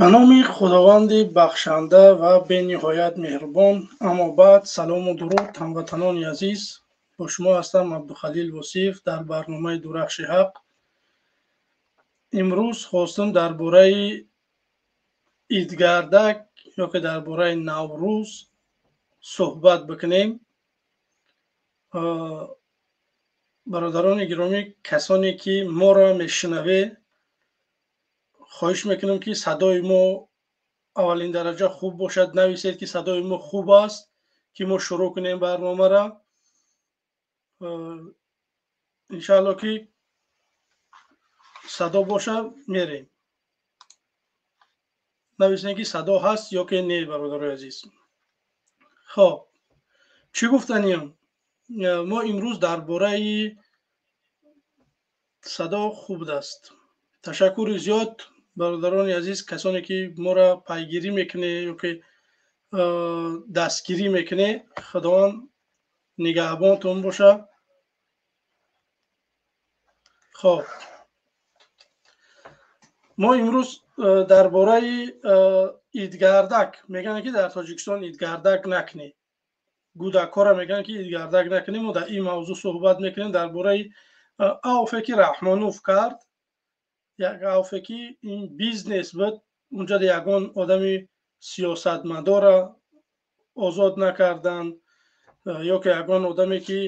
Ба номи Худованди бахшанда ва бениҳоят меҳрубон. Аммо баъд салому дуруд, ҳамватанони азиз. Бо шумо ҳастам Абдухалил Восиев дар барномаи Дурахши ҳақ. Имрӯз хостам дар бораи идгардак ё ки дар бораи Наврӯз суҳбат бикунем. Бародарони гиромӣ, касоне ки моро мешунавед, хоҳиш мекунам ки садои мо аввалин дараҷа хуб бошад. Нависед ки садои мо хуб аст, ки мо шурӯъ кунем барномаро. Иншаалло ки садо бошад, мерем. Нависем ки садо ҳаст ё ки не, бародарои азиз. Хоб, чӣ гуфтаниям? Мо имрӯз дар бораи садо хуб аст. Ташаккури зиёд, бародарони азиз, касоне ки моро пайгирӣ мекунед ё ки дастгирӣ мекунед. Худованд нигаҳбонтон бошад. Хоб, мо имрӯз дар бораи идгардак мегӯянд, ки дар Тоҷикистон идгардак накунед. Гӯдакҳоро мегӯянд ки идгардак накунед. Мо дар ин мавзӯъ суҳбат мекунем дар бораи авфе ки Раҳмонов кард, як авфе ки ин бизнес буд. Унҷа ягон одами сиёсатмадора озод накарданд ё ки ягон одаме ки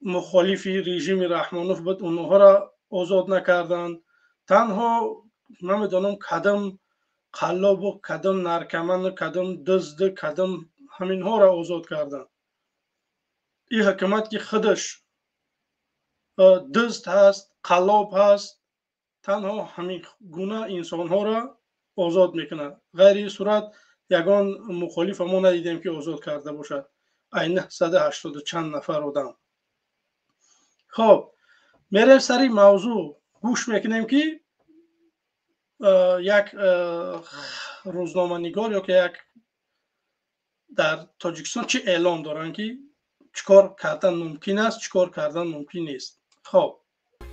мухолифи режими Раҳмонов буд, онҳоро озод накарданд. Танҳо намедонам кадом қаллобу кадом наркоману кадом дузду кадом ҳаминҳоро озод карданд. Ин ҳукумат ки худаш дузд ҳаст, қаллоб ҳаст, танҳо ҳамин гуна инсонҳоро озод мекунад. Ғайри ин сурат ягон мухолифа мо надидем ки озод карда бошад. Ай 980 чанд нафар одам. Хоб, мерем сари мавзӯъ. Гӯш мекунем ки як рӯзноманигор ё ки як дар Тоҷикистон чӣ эълон доранд, ки чӣ кор кардан мумкин аст, чӣ кор кардан мумкин нест. Хоб,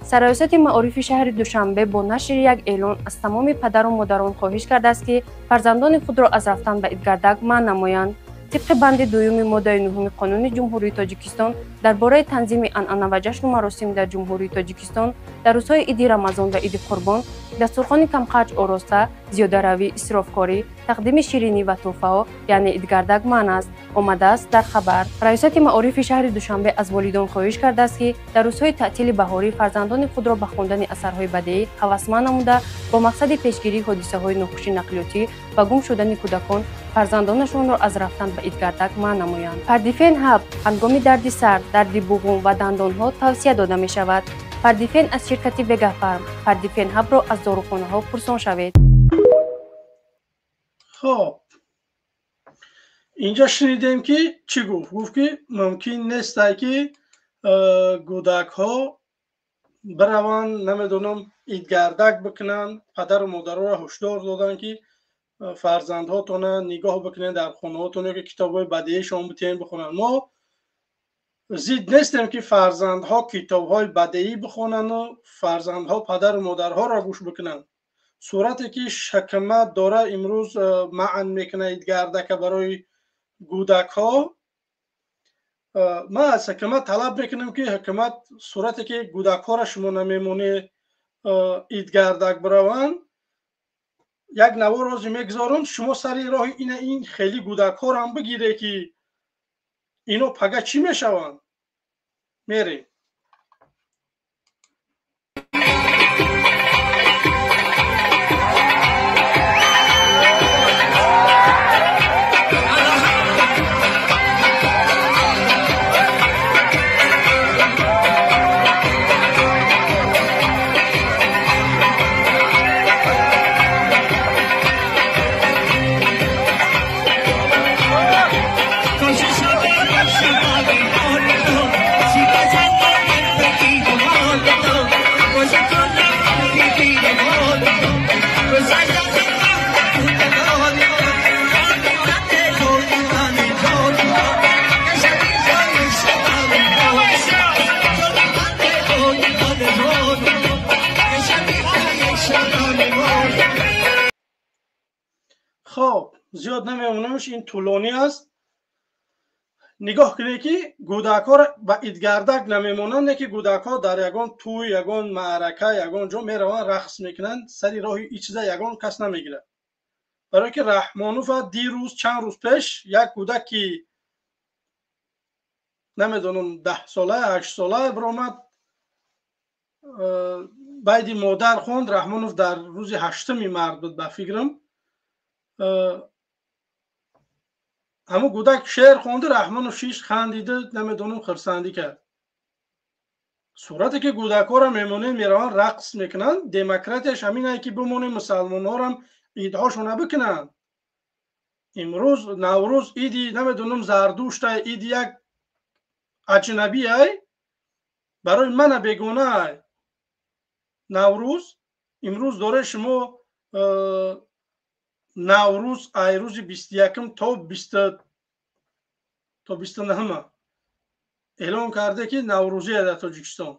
Сарраёсати маорифи шаҳри Душанбе бо нашри як эълон аз тамоми падару модарон хоҳиш кардааст, ки фарзандони худро аз рафтан ба идгардак манъ намоянд. Тибқи банди дуюми моддаи нуҳуми Қонуни Ҷумҳурии Тоҷикистон дар бораи танзими анъана ва ҷашну маросим дар Ҷумҳурии Тоҷикистон, дар рӯзҳои Иди Рамазон ва Иди Қурбон дастурхони камхарҷ ороста, зиёдаравӣ, исрофкорӣ, тақдими ширинӣ ва тӯҳфаҳо, яъне идгардак манъ аст, омадааст дар хабар. Раёсати маорифи шаҳри Душанбе аз волидон хоҳиш кардааст, ки дар рӯзҳои таътили баҳорӣ фарзандони худро ба хондани асарҳои бадеӣ ҳавасманд намуда, бо мақсади пешгирии ҳодисаҳои нохуши нақлиётӣ ва гум шудани кӯдакон фарзандонашонро аз рафтан ба идгардак манъ намоянд. Пардифен ҳаб ҳангоми дарди сар, дарди буғум ва дандонҳо тавсия дода мешавад. Пардифен аз ширкати Вегафарм. Пардифен ҳабро аз дорухонаҳо пурсон шавед. Хоб, инҷа шунидем ки чӣ гуфт? Гуфт ки мумкин нестай ки гӯдакҳо бираванд, намедонам, идгардак бикунанд. Падару модароро ҳушдор доданд, ки фарзандҳотона нигоҳ бикунед дар хонаҳотон ё ки китобҳои бадеишон битиҳем бихонанд. Мо зид нестем ки фарзандҳо китобҳои бадеӣ бихонану фарзандҳо падару модарҳоро гӯш бикунанд. Сурате ки ҳукумат дора имрӯз маън мекунад идгардака барои гӯдакҳо, ман аз ҳукумат талаб мекунам ки ҳукумат сурате ки гӯдакҳоро шумо намемонед идгардак бираванд, як навор рози мегузорам, шумо сари роҳи ина ин хеле гӯдакҳоро ҳам бигире ки ино пага чӣ мешаванд. Мерем. She Хоб, зиёд намемонамш, ин тӯлонӣ аст. Нигоҳ кунед, ки гӯдакҳоро ба идгардак намемонанд, не ки гӯдакҳо дар ягон тӯй, ягон маърака, ягон ҷо мераванд, рақс мекунанд, сари роҳи ин чиза ягон кас намегирад. Барое ки Раҳмонова дирӯз, чанд рӯз пеш, як кӯдаки намедонам 10 сола, 8 сола биромад, байди модар хонд. Раҳмонов дар рӯзи 8-уми март буд, ба фикрам, ҳамун гӯдак шеър хонду, Раҳмонов шиш хандиду, намедонам, хирсандӣ кард. Сурате ки гӯдакҳоро мемонем, мераванд, рақс мекунанд, демократияш ҳаминае, ки бимонем, мусалмонҳорам идҳошона бикунанд. Имрӯз Наврӯз иди, намедонам, Зардушта, иди як аҷнабиай, барои мана бегонаай Наврӯз. Имрӯз доре шумо Наврӯз ай рӯзи 21-ум то 29-ума эълон карде, ки наврӯзия дар Тоҷикистон.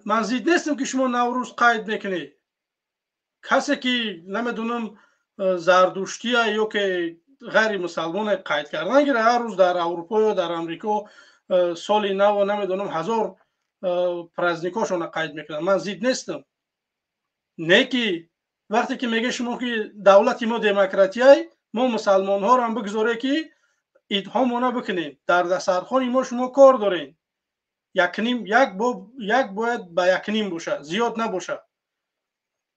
Ман зид нестам, ки шумо Наврӯз қайд мекунед. Касе ки, намедонам, зардуштия ё ки ғайри мусалмоне, қайд кардан гира. Ҳар рӯз дар Аврупо ё дар Амрико соли наво, намедонам, ҳазор праздникошона қайд мекунанд. Ман зид нестам, не ки вақте ки меге шумо, ки давлати мо демократияй, мо мусалмонҳоро бигзоре, ки идҳомона бикунем. Дар дастархони мо шумо кор дорем. Якним, як як бояд ба якним бошад, зиёд набошад.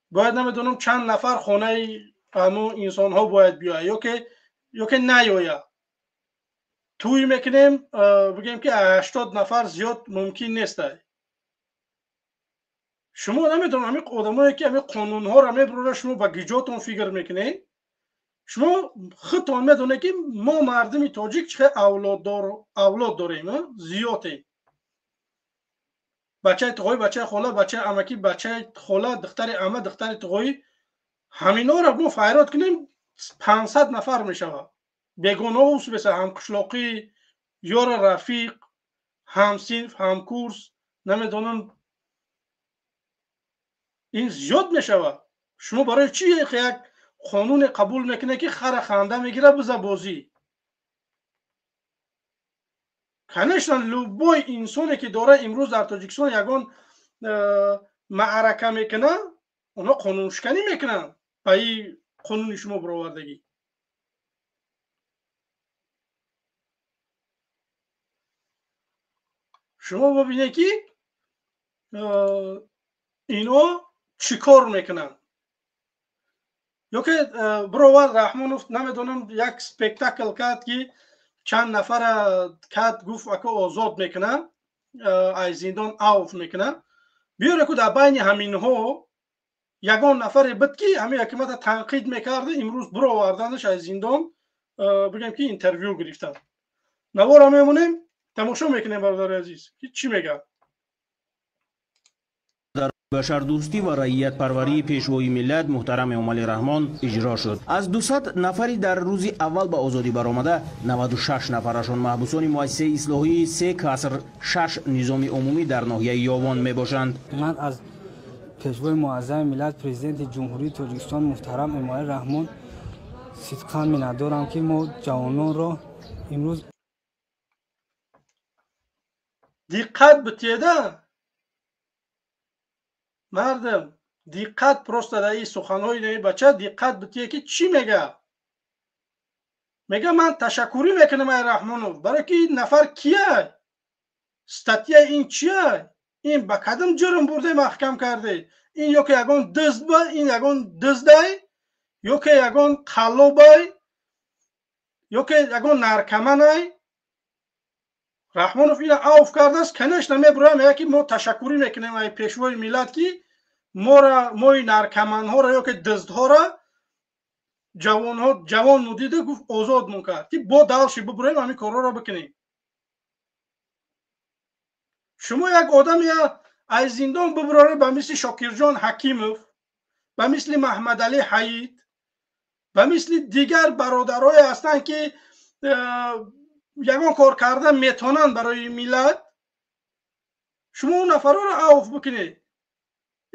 Бояд, намедонам, чанд нафар хонаи ҳамун инсонҳо бояд биёяд ёке наёяд. Тӯй мекунем, бигем, ки 80 нафар зиёд мумкин нестай. Шумо, намедонам, ҳамин одамое, ки ҳамин қонунҳоро мебурора, шумо ба гиҷотон фикр мекунед? Шумо худтон медонед, ки мо мардуми тоҷик чӣ хел авлод дорем, зиёдем. Бачаи туғоӣ, бачаи хола, бачаи амакӣ, бачаи хола, духтари ама, духтари туғоӣ, ҳаминҳоро мо файрод кунем, 500 нафар мешавад. Бегонаҳо беса, ҳамқишлоқӣ, ёра, рафиқ, ҳамсинф, ҳамкурс, намедонам, ин зиёд мешавад. Шумо барои чӣ як қонуне қабул мекунед, ки хара ханда мегирад, биза бозӣ? Конечно, любой инсоне, ки дора имрӯз дар Тоҷикистон ягон маърака мекунад, онҳо қонуншиканӣ мекунанд ба ин қонуни шумо баровардагӣ. Шумо бибинед, ки ино чӣ кор мекунанд. Ёке бировард Раҳмонов, намедонам, як спектакл кард, ки чанд нафара кард, гуфт, ака озод мекунад, аз зиндон авф мекунад. Биёре ку, дар байни ҳаминҳо ягон нафаре буд, ки ҳамин ҳукумата танқид мекарда, имрӯз бироварданаш аз зиндон, бигем, ки интервю гирифтанд. Навора мемонем, тамошо мекунем, бародари азиз, ки чӣ мегӯяд. Дар башардӯстӣ ва раиятпарварии Пешвои миллат муҳтарам Эмомалӣ Раҳмон иҷро шуд. Аз 200 нафари дар рӯзи аввал ба озодӣ баромада, 96 нафарашон маҳбусони муассисаи ислоҳии 3-6 низоми умумӣ дар ноҳияи Ёвон мебошанд. Ман аз Пешвои муаззами миллат, Президенти Ҷумҳурии Тоҷикистон муҳтарам Эмомалӣ Раҳмон сидқан миннатдорам, ки мо ҷавононро имрӯз Диққат битеда, мардум, диққат, просто дар ин суханҳои наи бача диққат битие, ки чӣ мега. Мега, ман ташаккурӣ мекунам ай Раҳмонов, барое ки ин нафар кия, статья ин чия, ин ба кадом ҷурм бурде маҳкам карде? Ин ё ки ягон дизд ба, ин ягон диздай, ё ки ягон қаллобай, ё ки ягон наркоманай. Раҳмонов ина авф кардааст. Конечно, мебуроям, мега, ки мо ташаккурӣ мекунем ай Пешвои миллат, ки мора, мои наркоманҳоро ё ки диздҳоро, ҷавонҳо, ҷавон мудида, гуфт, озодмон кард, ки бо дальше бубуроем, ҳамин корҳоро бикунем. Шумо як одаме аз зиндон бубуроред, ба мисли Шокирҷон Ҳакимов, ба мисли Маҳмадалӣ Ҳаид, ба мисли дигар бародарое ҳастанд, ки ягон кор карда метавонанд барои миллат, шумо он нафарҳоро авф бикунед.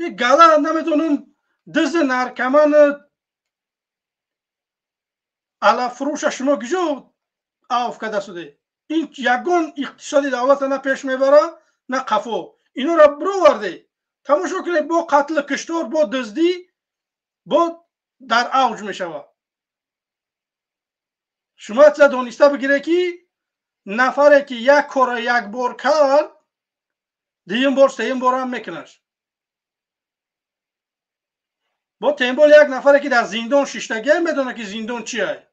И гала, намедонам, диззи, наркоман. Алаффурӯша шумо киҷо авф карда суде? Ин ягон иқтисоди давлата на пеш мебара, на қафо. Инора бироварде, тамошо кунед, бо қатлу киштор, бо дуздӣ, бо дар авҷ мешавад. Шумо чиза дониста бигире, ки нафаре ки як корро як бор кард, дуюм бор, сеюм борам мекунаш. Бо тембол як нафаре ки дар зиндон шиштагиам медонад, ки зиндон чиай.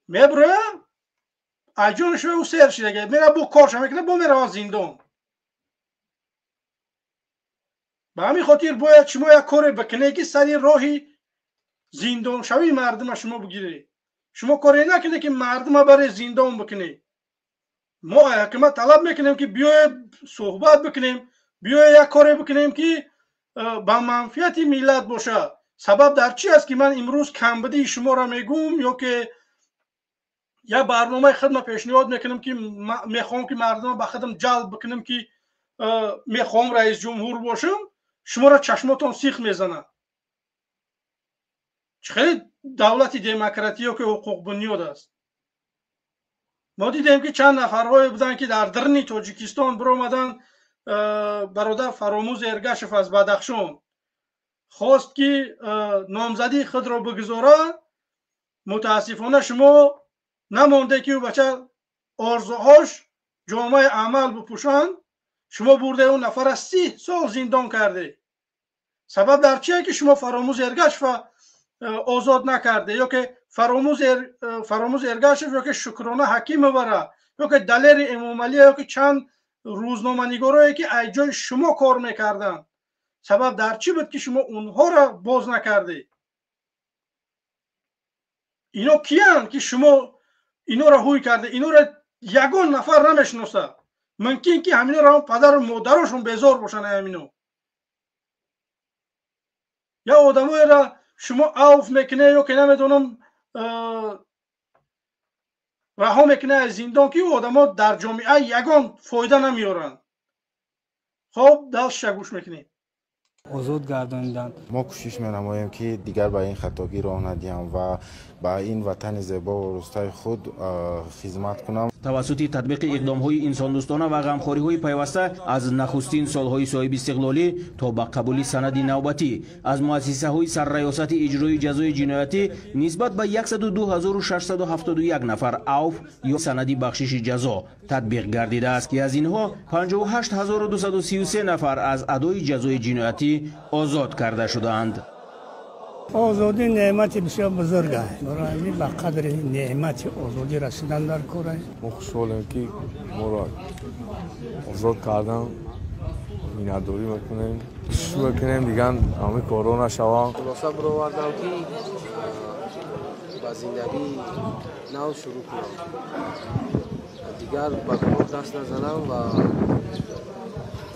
Меброя, айҷонаш ӯ сер шидага, мера, бо корша мекунад, бо меравад зиндон. Ба ҳамин хотир бояд шумо як коре бикунед, ки сари роҳи зиндоншавии мардума шумо бигиред. Шумо коре накунед, ки мардума барои зиндон бикунед. Мо ҳукумат талаб мекунем, ки биёед суҳбат бикунем, биёед як коре бикунем, ки ба манфиати миллат бошад. Сабаб дар чи аст, ки ман имрӯз камбудии шуморо мегӯм ё ки як барномаи худма пешниҳод мекунам, ки мехоҳам, ки мардума ба худам ҷалб бикунам, ки мехоҳам раисҷумҳур бошам, шуморо чашмотон сих мезанад. Чӣ хеле давлати демократӣ ё ки ҳуқуқбунёд аст? Мо дидем, ки чанд нафарҳое буданд, ки дар даруни Тоҷикистон биромаданд. Бародар Фаромӯз Эргашев аз Бадахшон хост, ки номзадии худро бигузорад. Мутаассифона, шумо намонде, ки ӯ бача орзуҳош ҷомаи амал бипӯшанд. Шумо бурде, ӯ нафара 30 сол зиндон карде. Сабаб дар чие, ки шумо Фаромӯз Эргашева озод накарде, ё ки Фаромӯз Эргашев, ё ки Шукрона Ҳакимовара, ё ки Далери Эмомалия, ё ки чанд рӯзноманигорое, ки аз ҷои шумо кор мекарданд? Сабаб дар чӣ буд, ки шумо онҳоро боз накардед? Ино киянд, ки шумо инора ҳуй карде? Инора ягон нафар намешиносад. Мумкин ки ҳаминора падару модарошон безор бошанд. Ҳамино я одамоеро шумо авф мекунед ё ки намедонам раҳо мекунед аз зиндон, ки одамо дар ҷомеа ягон фоида намеоранд. Хоб, дальше гӯш мекунем. Озод гардониданд. Мо кӯшиш менамоем, ки дигар ба ин хатогӣ роҳ надиҳам ва ба ин ватани зебо ва рӯстаи худ хизмат кунам. Тавассути татбиқи иқдомҳои инсондӯстона ва ғамхориҳои пайваста аз нахустин солҳои соҳибистиқлолӣ то ба қабули санади навбатӣ аз муассисаҳои сарраёсати иҷрои ҷазои ҷиноятӣ нисбат ба 102 671 нафар авф ё санади бахшиши ҷазо татбиқ гардидааст, ки аз инҳо 58 233 нафар аз адои ҷазои ҷиноятӣ озод карда шудаанд. Озодӣ неъмати бисёр бузург аст. Барои ҳамин ба қадри неъмати озодӣ расидан дар кор аст. Мо хушҳолем, ки моро озод кардан. Миннатдорӣ мекунем, кӯшиш мекунем, дигар ҳамин корҳо нашаванд. Хулоса баровардам, ки ба зиндагии нав шурӯъ кунам, дигар ба гуноҳ даст назанам ва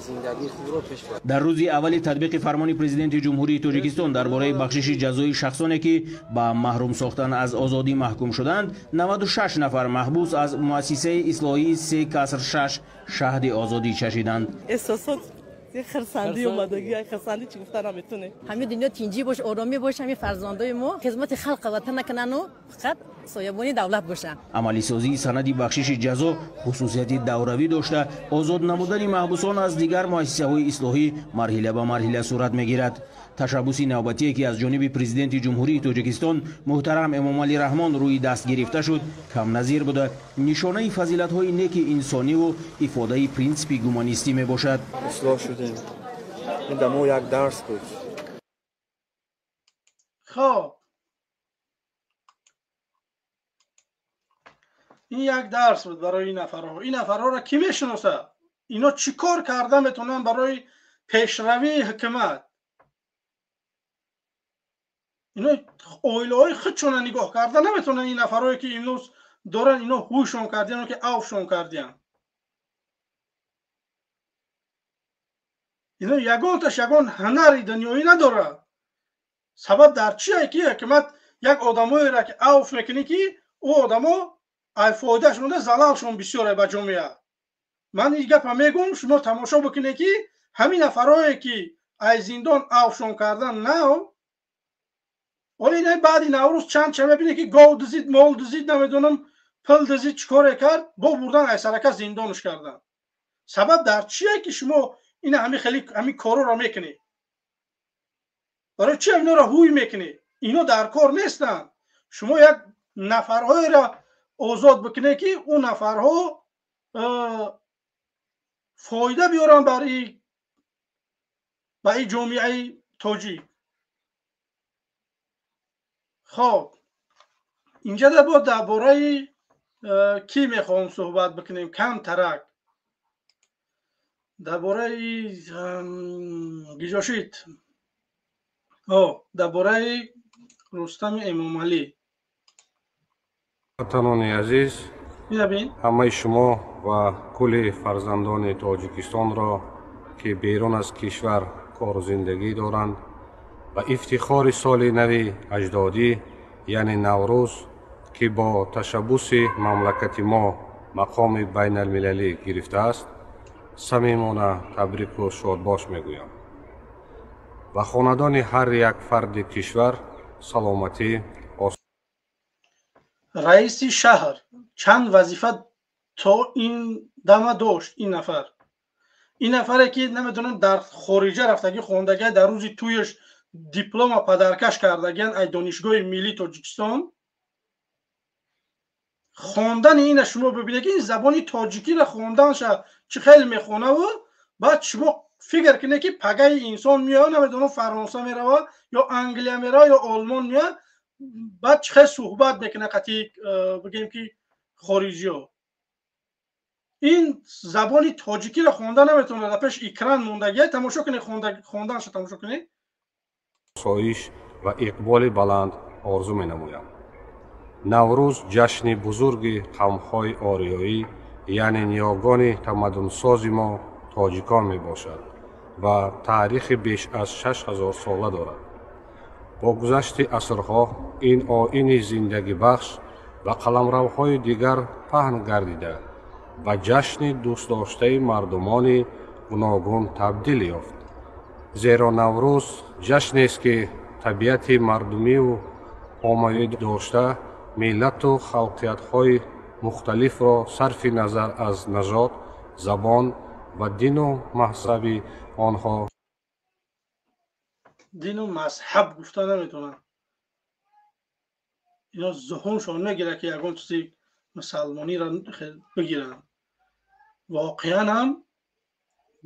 зиндагии худро пеш барам. Дар рӯзи аввали татбиқи фармони Президенти Ҷумҳурии Тоҷикистон дар бораи бахшиши ҷазои шахсоне, ки ба маҳрум сохтан аз озодӣ маҳкум шуданд, 96 нафар маҳбус аз муассисаи ислоҳии 3-6 шаҳди озодӣ чашиданд. Эҳсосот хурсандӣ омадагӣ, хурсандӣ чӣ гуфта наметонем. Ҳамин дунё тинҷӣ бош, оромӣ бош, ҳамин фарзандои мо хизмати халқ ватан накунану фақат соябони давлат бошанд. Амалисозии санади бахшиши ҷазо хусусияти давравӣ дошта, озод намудани маҳбусон аз дигар муассисаҳои ислоҳӣ марҳила ба марҳила сурат мегирад. Ташаббуси навбатие, ки аз ҷониби Президенти Ҷумҳурии Тоҷикистон муҳтарам Эмомалӣ Раҳмон рӯи даст гирифта шуд, камназир буда, нишонаи фазилатҳои неки инсониву ифодаи принсипи гуманистӣ мебошад. Ислоҳ шудем, ин дар мо як дарс буд. Хоб, ин як дарс буд барои ин нафарҳо. Ин нафарҳоро кӣ мешиносад? Ино чӣ кор карда метавонанд барои пешравии ҳукумат? Ино оилаҳои худшона нигоҳ карда наметавонанд. Ин нафарҳое, ки имрӯз доранд, ино ҳушшон кардиан ки авфшон кардиан, ино ягонташ ягон ҳунари дунёӣ надорад. Сабаб дар чие, ки ҳукумат як одамоеро ки авф мекунӣ, ки ӯ одамо ай фоидааш монда, залалшон бисёре ба ҷомеа? Ман ин гапа мегӯм, шумо тамошо бикунед, ки ҳамин нафарҳое, ки ай зиндон авфшон кардан нав. Ҳоло ина баъди Наврӯз чанд ча мебинед, ки гов дизид, мол дизид, намедонам, пул дизид, чӣ коре кард, бо бурдан айсарака зиндонш кардан. Сабаб дар чие, ки шумо ина ҳами хеле ҳами корро мекунед? Барои чи инора ҳуй мекунед? Ино дар кор нестанд. Шумо як нафарҳоеро озод бикунед, ки ӯ нафарҳо фоида биёранд бар ба ин ҷомеаи тоҷик. Хоб, инҷа бо дар бораи кӣ мехоҳам суҳбат бикунем? Камтарак дар бораи гиҷошид, дар бораи Рустами Эмомалӣ. Ватанони азиз, ҳамаи шумо ва кулли фарзандони Тоҷикистонро, ки берун аз кишвар кору зиндагӣ доранд, ба ифтихори соли нави аҷдодӣ, яъне Наврӯз, ки бо ташаббуси мамлакати мо мақоми байналмилалӣ гирифтааст, самимона табрику шодбош мегӯям. Ба хонадони ҳар як фарди кишвар саломатӣ. Раиси шаҳр чанд вазифа то ин дама дошт ин нафар? Ин нафаре, ки намедонам, дар хориҷа рафтагӣ хондагӣ, дар рӯзи тӯяш диплома падаркаш кардагиан ай Донишгоҳи миллии Тоҷикистон. Хондани ина шумо бибинед, ки ин забони тоҷикиро хонданша чӣ хеле мехонаву баъд шумо фикр кунед, ки пагаи инсон меояд, намедонам, Фаронса мерава ё Англия мерава ё Олмон меояд, баъд чӣ хел суҳбат мекунад қати, бигем, ки хориҷиҳо. Ин забони тоҷикиро хонда наметавонад, дар пеш экран мондагия. Тамошо кунед, хонданша тамошо кунед. Осоиш ва иқболи баланд орзу менамоям. Наврӯз ҷашни бузурги қавмҳои ориёӣ, яъне ниёгони тамаддунсози мо тоҷикон мебошад ва таърихи беш аз 6000 сола дорад. Бо гузашти асрҳо ин оини зиндагибахш ба қаламравҳои дигар паҳн гардида, ба ҷашни дӯстдоштаи мардумони гуногун табдил ёфт. Зеро Наврӯз ҷашнест, ки табиати мардумиву оммавӣ дошта, миллату халқиятҳои мухталифро сарфи назар аз нажод, забон ва дину мазҳаби онҳо Дину мазҳаб гуфта наметавонанд. Ино зуҳуншон мегирад, ки ягон чизи мусалмониро бигиранд. Воқеан ҳам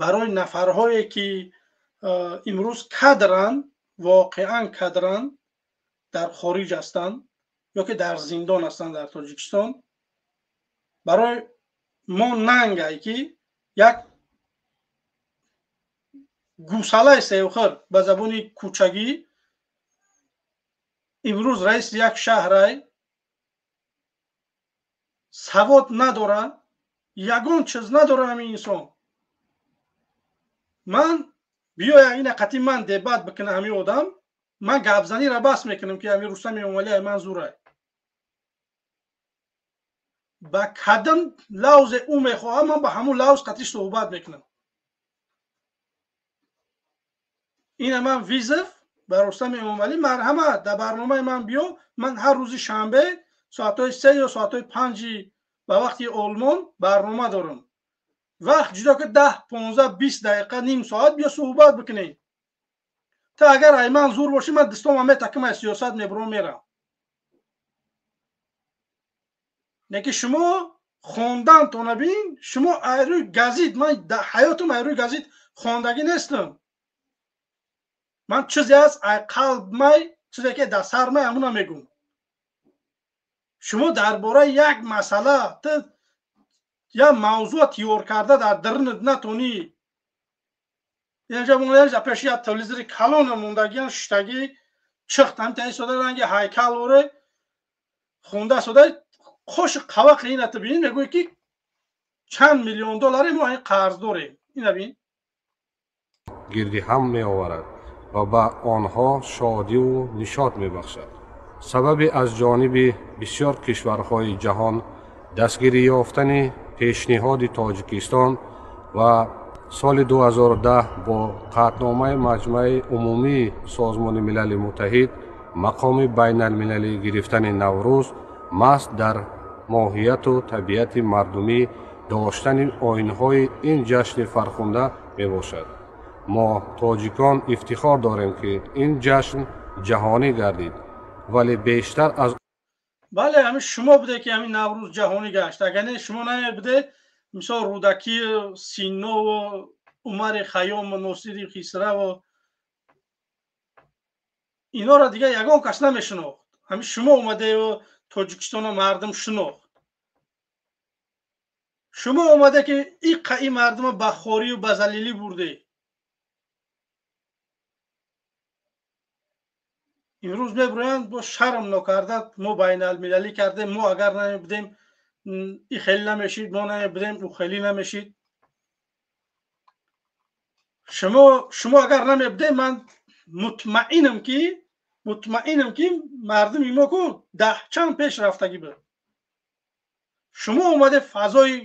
барои нафарҳое, ки имрӯз кадранд, воқеан кадранд, дар хориҷ ҳастанд ё ки дар зиндон ҳастанд дар Тоҷикистон, барои мо нангай, ки як гусалаи севхӯр, ба забони кӯчагӣ, имрӯз раиси як шаҳрай, савод надора, ягон чиз надора ҳамин инсон. Ман биёя ина қати ман дебат бикуна ҳамин одам, ман гапзаниро бас мекунам, ки ҳамин Рустами Эмомалӣ ай ман зурай. Ба кадом лавзе ӯ мехоҳад, ман ба ҳамун лавз қатиш суҳбат мекунам. Ина ман визов ба Рустами Эмомалӣ: марҳамат, дар барномаи ман биё. Ман ҳар рӯзи шанбе соатҳои 3 ё соатҳои 5 ба вақти Олмон барнома дорам. Вақт ҷудо ки, 10, 15, 20 дақиқа, ним соат биё, суҳбат бикунем. Та агар ай ман зур бошӣ, ман дистома метакам, ай сиёсат мебурам, мерам. Леки шумо хондантона бин, шумо ай рӯи газит. Ман дар ҳаётам ай рӯи газит хондагӣ нестам. Ман чизе аст ай қалбмай, чизе ки дар сармай, ҳамуна мегӯм. Шумо дар бораи як масъала, як мавзӯъ тиёр карда дар дарунат натонӣ. Инҷа пеши як телевизори калона мондагиан, шиштагӣ, чихт ҳамта истода, ранги ҳайкал оре хонда истода, қоши қавақи ина ту бин, мегӯӣ, ки чанд миллион долларе мо ин қарз дорем. Ина бин. Гирди ҳам меоварад ва ба онҳо шодиву нишот мебахшад. Сабаби аз ҷониби бисёр кишварҳои ҷаҳон дастгирӣ ёфтани пешниҳоди Тоҷикистон ва соли 2010 бо қатъномаи Маҷмаи Умумии Созмони Милали Муттаҳид мақоми байналмилалӣ гирифтани Наврӯз маҳз дар моҳияту табиати мардумӣ доштани оинҳои ин ҷашни фархунда мебошад. Мо тоҷикон ифтихор дорем, ки ин ҷашн ҷаҳонӣ гардид, вале бештар аз Бале, ҳамин шумо буде, ки ҳамин Наврӯз ҷаҳонӣ гашт. Агар не, шумо намебуде, мисол, Рӯдакӣ, Синову Умари Хайёму Носири Хисраву инора дигар ягон кас намешинохт. Ҳамин шумо омадею Тоҷикистоно мардум шинохт. Шумо омаде, ки иққа ин мардума ба хорию ба залилӣ бурде. Имрӯз мебироянд бо шарм нокарда: мо байналмилалӣ кардем, мо агар намебудем, и хеле намешид, мо намебудем, ӯ хеле намешид. Шумо агар намебудем, ман мутмаинам, ки мардуми мо ку даҳчанд пеш рафтагӣ буд. Шумо омаде, фазои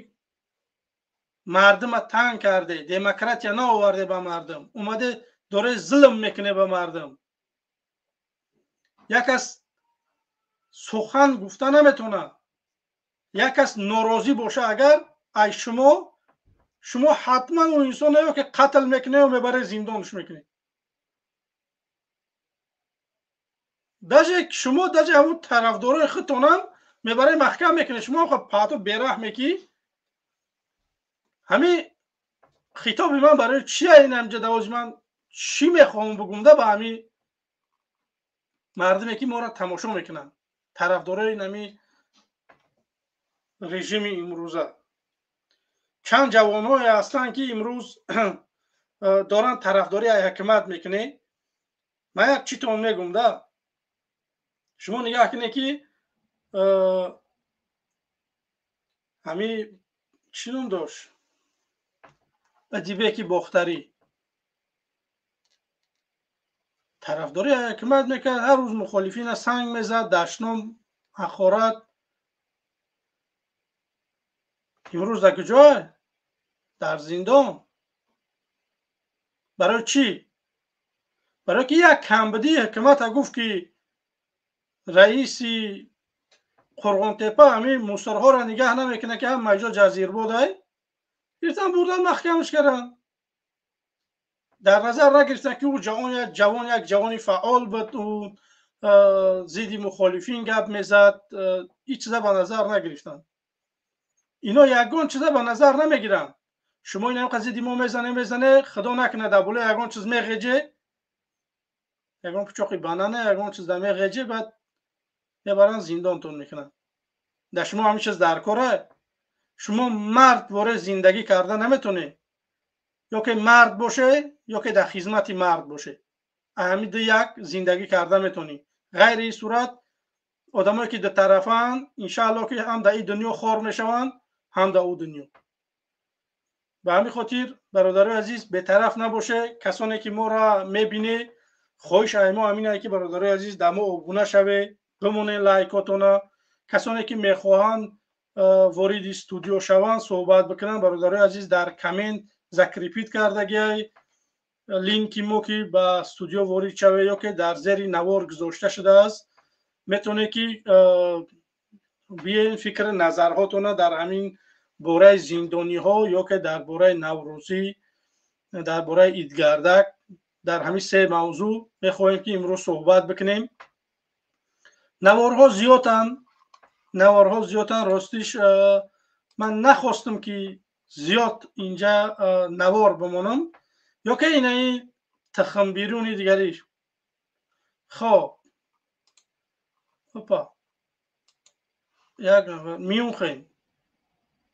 мардума танг карде, демократия наоварде ба мардум, омаде, доре зулм мекуне ба мардум. Як кас сухан гуфта наметавонад. Як кас норозӣ боша агар ай шумо, шумо ҳатман ӯ инсоне ки қатл мекунею мебаре, зиндонш мекунед. Даже шумо, даже ҳамун тарафдорои худтонам мебаре, маҳкам мекунед. Шумо паҳту бераҳме ки ҳамин хитоби ман барои чия? Ин ҳамҷа давози ман чӣ мехоҳам бугумда ба ҳамин мардуме, ки моро тамошо мекунанд, тарафдорои нами режими имрӯза? Чанд ҷавонҳое ҳастанд, ки имрӯз доранд тарафдории ҳакимат мекунед. Ман як читон мегум да, шумо нигаҳ кунед, ки ҳамин чӣ ном дошт, Адибеки Бохтарӣ тарафдории ҳакимат мекард, ҳар рӯз мухолифина санг мезад, дашном, ҳақорат. Имрӯз дар куҷое? Дар зиндон. Барои чӣ? Барои ки як камбудии ҳукумата гуфт, ки раиси Қурғонтепа ҳамин мусорҳоро нигаҳ намекунад, ки ҳама ҷо ҷазирбодай. Гирифтан, бурдан, маҳкамаш карданд. Дар назар нагирифтан, ки ӯ ҷавон, як ҷавони фаъол буд, ӯ зидди мухолифин гап мезад. Ҳеҷ чиза ба назар нагирифтанд. Ино ягон чиза ба назар намегиранд. Шумо ин зидди мо мезане, мезане, худо накунад, дар болои ягон чиз меғеҷе, ягон пучоқи банана, ягон чиз да меғеҷе, баъд мебаранд, зиндонтон мекунанд. Дар шумо ҳамин чиз дар кора? Шумо мард воре зиндагӣ карда наметонед. Ё ки мард боше, ё ки дар хизмати мард боше, ҳамин ду як зиндагӣ карда метонӣ. Ғайри ин сурат, одамое ки дутарафаанд, иншаалло, ки ҳам дар ин дунё хор мешаванд, ҳам дар ӯ дунё. Ба ҳамин хотир, бародарои азиз, бетараф набоше. Касоне ки моро мебинед, хоҳиш ай мо ҳамин ае, ки, бародарои азиз, дар мо обуна шавед, бимонед лайкотона. Касоне ки мехоҳанд вориди студио шаванд, суҳбат бикунанд, бародарои азиз, дар коммент закрепить кардагиай линки мо, ки ба студио ворид шавед, ё ки дар зери навор гузошта шудааст. Метавонед, ки биёен, фикри назарҳотона дар ҳамин бораи зиндониҳо ё ки дар бораи наврӯзӣ, дар бораи идгардак, дар ҳамин се мавзӯъ мехоҳем, ки имрӯз суҳбат бикунем. Наворҳо зиёданд, наворҳо зиёданд. Ростиш, ман нахостам, ки зиёд инҷа навор бимонам, ё ки инаи тухмбируни дигариш. Хоб, опа, як Мюнхен,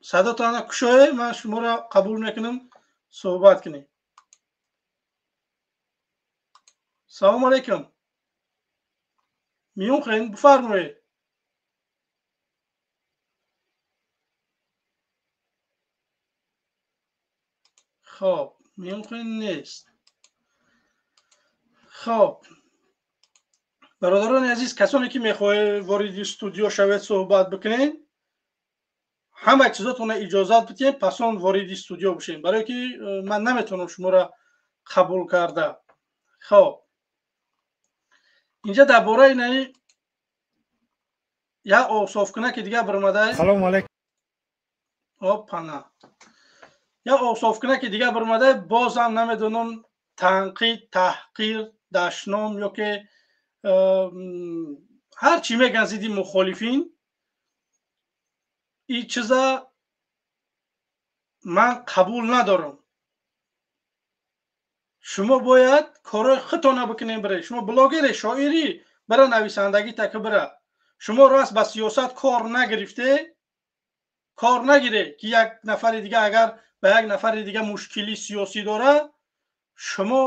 садотона кушое, ман шуморо қабул мекунам, суҳбат кунем. Салому алайкум, Мюнхен, бифармоед. Хоб, Мюнхен нест. Хоб, бародарони азиз, касоне ки мехоҳед вориди студио шавед, суҳбат бикунед, ҳама чизотона иҷозат бидиҳем, пас он вориди студио бишем, барое ки ман наметавонам шуморо қабул карда. Хоб. Инҷа дар бораи наи як ософкунаки дига баромадай. Салому алайкум. Опана, як ософкунаки дига баромадай, бозам намедонам, танқид, таҳқир, дашном ё ки ҳар чӣ меган зидди мухолифин. Ин чиза ман қабул надорам. Шумо бояд корҳои худтона бикунем. Бире, шумо блогере, шоирӣ, бира нависандагӣ таки бира. Шумо рост ба сиёсат кор нагирифте, кор нагире, ки як нафари дига агар ба як нафари дига мушкили сиёсӣ дора, шумо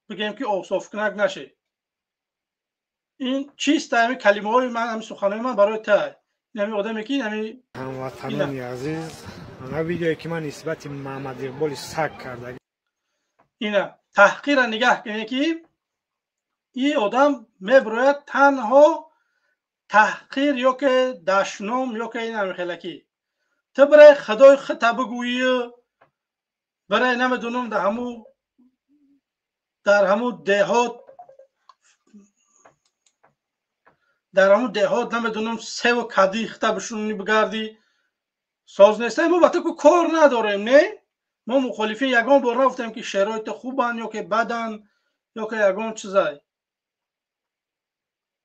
бигем ки ософкунак нашед. Ин чист? Ҳами калимаҳои ман, ҳами суханои ман барои тай ҳами одаме ки ҳами Ҳамватанони азиз, ана видеое ки ман нисбати Маҳмад Иқболи саг карда. Ина таҳқирра нигаҳ кунед, ки ин одам мебирояд танҳо таҳқир ё ки дашном ё ки ин ҳамихелакӣ. Ту бирай худои худта бигӯӣ, бирай намедонам дар ҳаму деҳот, дар ҳаму деҳот намедонам севу кади худта бишунӣ, бигардӣ, соз нестай. Мо ба ту ку кор надорем. Не, мо мухолифин ягон бор нагуфтем, ки шерои ту хубанд ё ки баданд ё ки ягон чизай.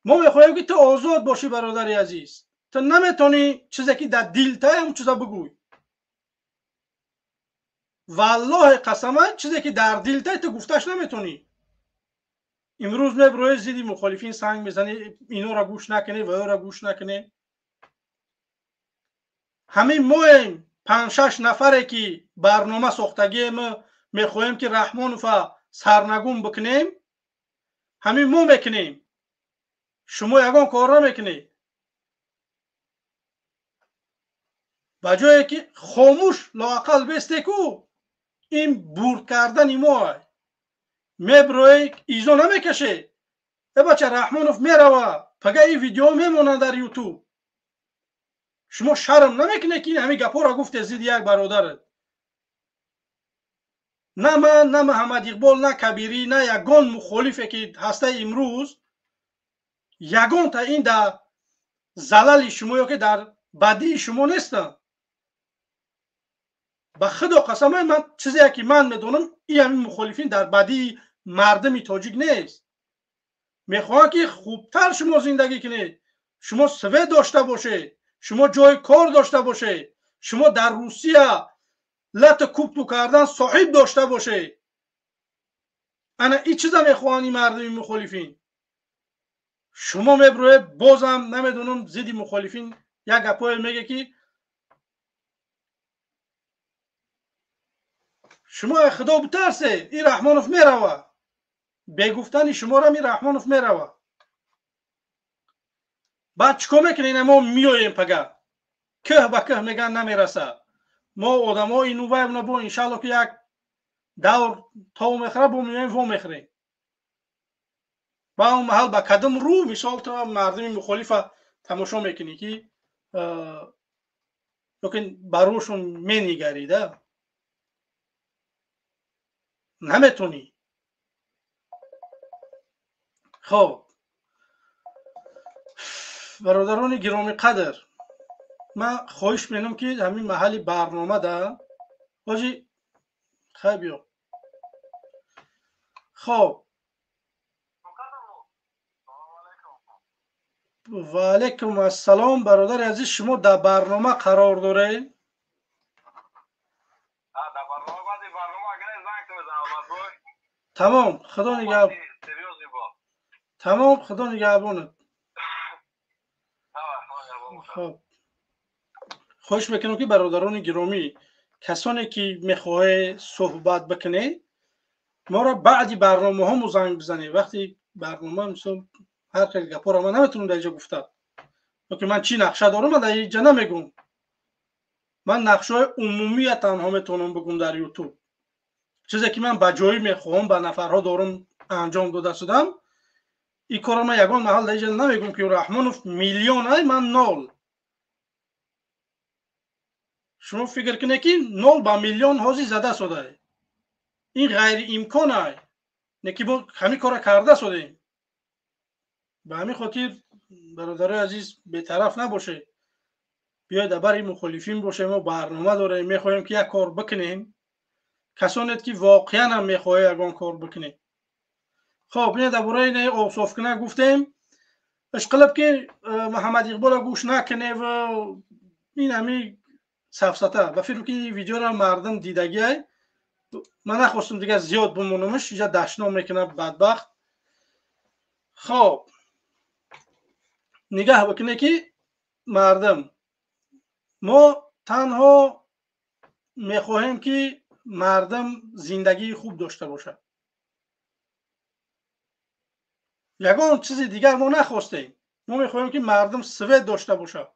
Мо мехоҳем, ки ту озод бошӣ, бародари азиз. Ту наметавонӣ чизе ки дар дилтай, ҳамн чиза бигӯй. Валлоҳи қасама, чизе ки дар дилтай, ту гуфташ наметавонӣ. Имрӯз мебирои зидди мухолифин санг мезанӣ, инора гӯш накунӣ ва ёро гӯш накунӣ. Ҳамин моем, панҷ-шаш нафаре ки барнома сохтагием, мехоҳем, ки Раҳмонова сарнагун бикунем, ҳамин мо мекунем. Шумо ягон кор намекунед. Ба ҷое ки хомӯш лоақал бестеку, ин бурд кардани мо мебироe, изо намекаше. Э бача, Раҳмонов мерава, пага ин видео мемонад дар Ютуб. Шумо шарм намекунед, ки ҳамин гапҳоро гуфте зидди як бародарат? На ман, на Маҳаммад Иқбол, на Кабирӣ, на ягон мухолифе ки ҳастаи имрӯз, ягонта ин дар залали шумо ё ки дар бадии шумо нестанд. Ба худо қасамай, ман чизе ки ман медонам, ин ҳамин мухолифин дар бадии мардуми тоҷик нест. Мехоҳанд, ки хубтар шумо зиндагӣ кунед, шумо свет дошта бошед, шумо ҷои кор дошта бошед, шумо дар Русия лату кубту кардан соҳиб дошта бошед. Ана ин чиза мехоҳанд ин мардуми мухолифин. Шумо мебироед, бозам намедонам, зидди мухолифин як гапое меге, ки шумо худо битарсе. Ин Раҳмонов мерава, бегуфтани шуморам ин Раҳмонов мерава. Баъд чӣ кор мекунед? Ина мо меоем пага, кӯҳ ба кӯҳ меган намераса. Мо одамо ину вайна бо иншалло, ки як давр тов мехӯра, бо меоем, во мехӯрем. Ба он маҳал ба кадом рӯ, мисол, ту мардуми мухолифа тамошо мекунӣ, ки ёки ба рӯшон менигарӣ да наметонӣ. Хоб, бародарони гиромиқадр, ман хоҳиш менам, ки ҳамин маҳалли барнома да ҳоҷи хай биё. Хоб, ва алайкум ассалом, бародари азиз, шумо дар барнома қарор доред. Тамом, худо нигаҳ, тамом, худо нигаҳбонат. Хоб, хоҳиш мекунам, ки бародарони гиромӣ, касоне ки мехоҳед суҳбат бикунед, моро баъди барномаҳомо занг бизанед. Вақти барнома, мисол, ҳар хел гапҳоро ман наметавонам дар инҷо гуфта, ки ман чӣ нақша дорам, ман дар инҷа намегӯм. Ман нақшаҳои умумия танҳо метавонам бигӯм дар Ютуб. Чизе ки ман ба ҷоӣ мехоҳам, ба нафарҳо дорам, анҷом дода шудам, ин корро ман ягон маҳал дар инҷа намегӯм, ки Раҳмонов миллион ай, ман нол. Шумо фикр кунед, ки нол ба миллион ҳозир зада шудае, ин ғайриимкон ай. Неки мо ҳамин кора карда содем. Ба ҳамин хотир, бародарои азиз, бетараф набошед. Биёед дар бари мухолифин бошем. Мо барнома дорем, мехоҳем ки як кор бикунем. Касонед ки воқеан ҳам мехоҳед ягон кор бикунем. Хоб, ина дар бораи ина обсофкунак гуфтем. Ишқилиб ки Муҳаммад Иқболро гӯш накунев, ин ҳами сафсата. Ба фикр ки видеоро мардум дидагиай. Ман нахостум дигар зиёд бимонамш, инҷа дашном мекунад бадбахт. Хоб, нигаҳ бикунед ки мардум, мо танҳо мехоҳем ки мардум зиндагии хуб дошта бошад. Ягон чизи дигар мо нахостем. Мо мехоҳем ки мардум свет дошта бошад.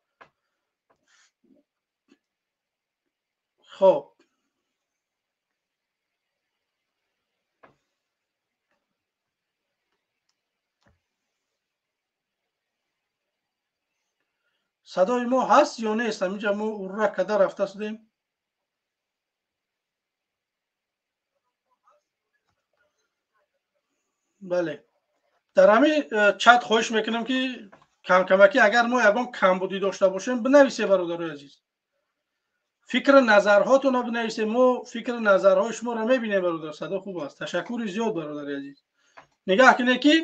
Хоб, садои мо ҳаст ё нест? Ҳаминҷа мо урра када рафта шудем. Бале, дар ҳамин чат хоҳиш мекунам ки камкамакӣ агар мо ягон камбудӣ дошта бошем, бинависе, бародарои азиз. Фикри назарҳотонро бинависе. Мо фикри назарҳои шуморо мебинем, бародар. Садо хуб аст. Ташаккури зиёд, бародари азиз. Нигаҳ кунед ки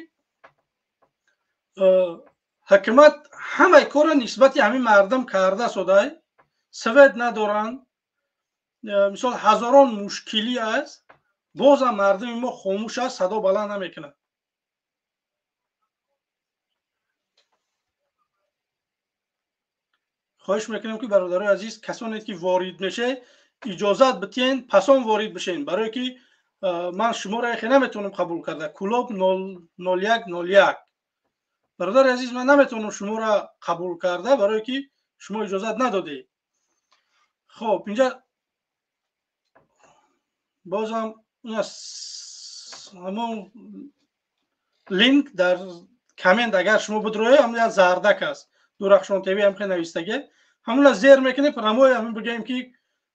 ҳукумат ҳамаи корро нисбати ҳамин мардум карда содай. Свет надоранд, мисол ҳазорон мушкилӣ аст, бозам мардуми мо хомӯш аст, садо баланд намекунад. Хоҳиш мекунем ки бародарои азиз, касоне ки ворид мешед, иҷозат битиҳен, пасон ворид бишен, барое ки ман шуморо яхе наметавонам қабул карда. Кулоб 0101. Бародари азиз, ман наметавонам шуморо қабул карда, барое ки шумо иҷозат надодед. Хоб, инҷа бозам ҳамон линк дар коммент агар шумо бидроед, ҳамон як зардак аст, Дурахшон ТВ ҳам хеле навистаге, ҳамона зер мекунед, прямой ҳамин бигӯем ки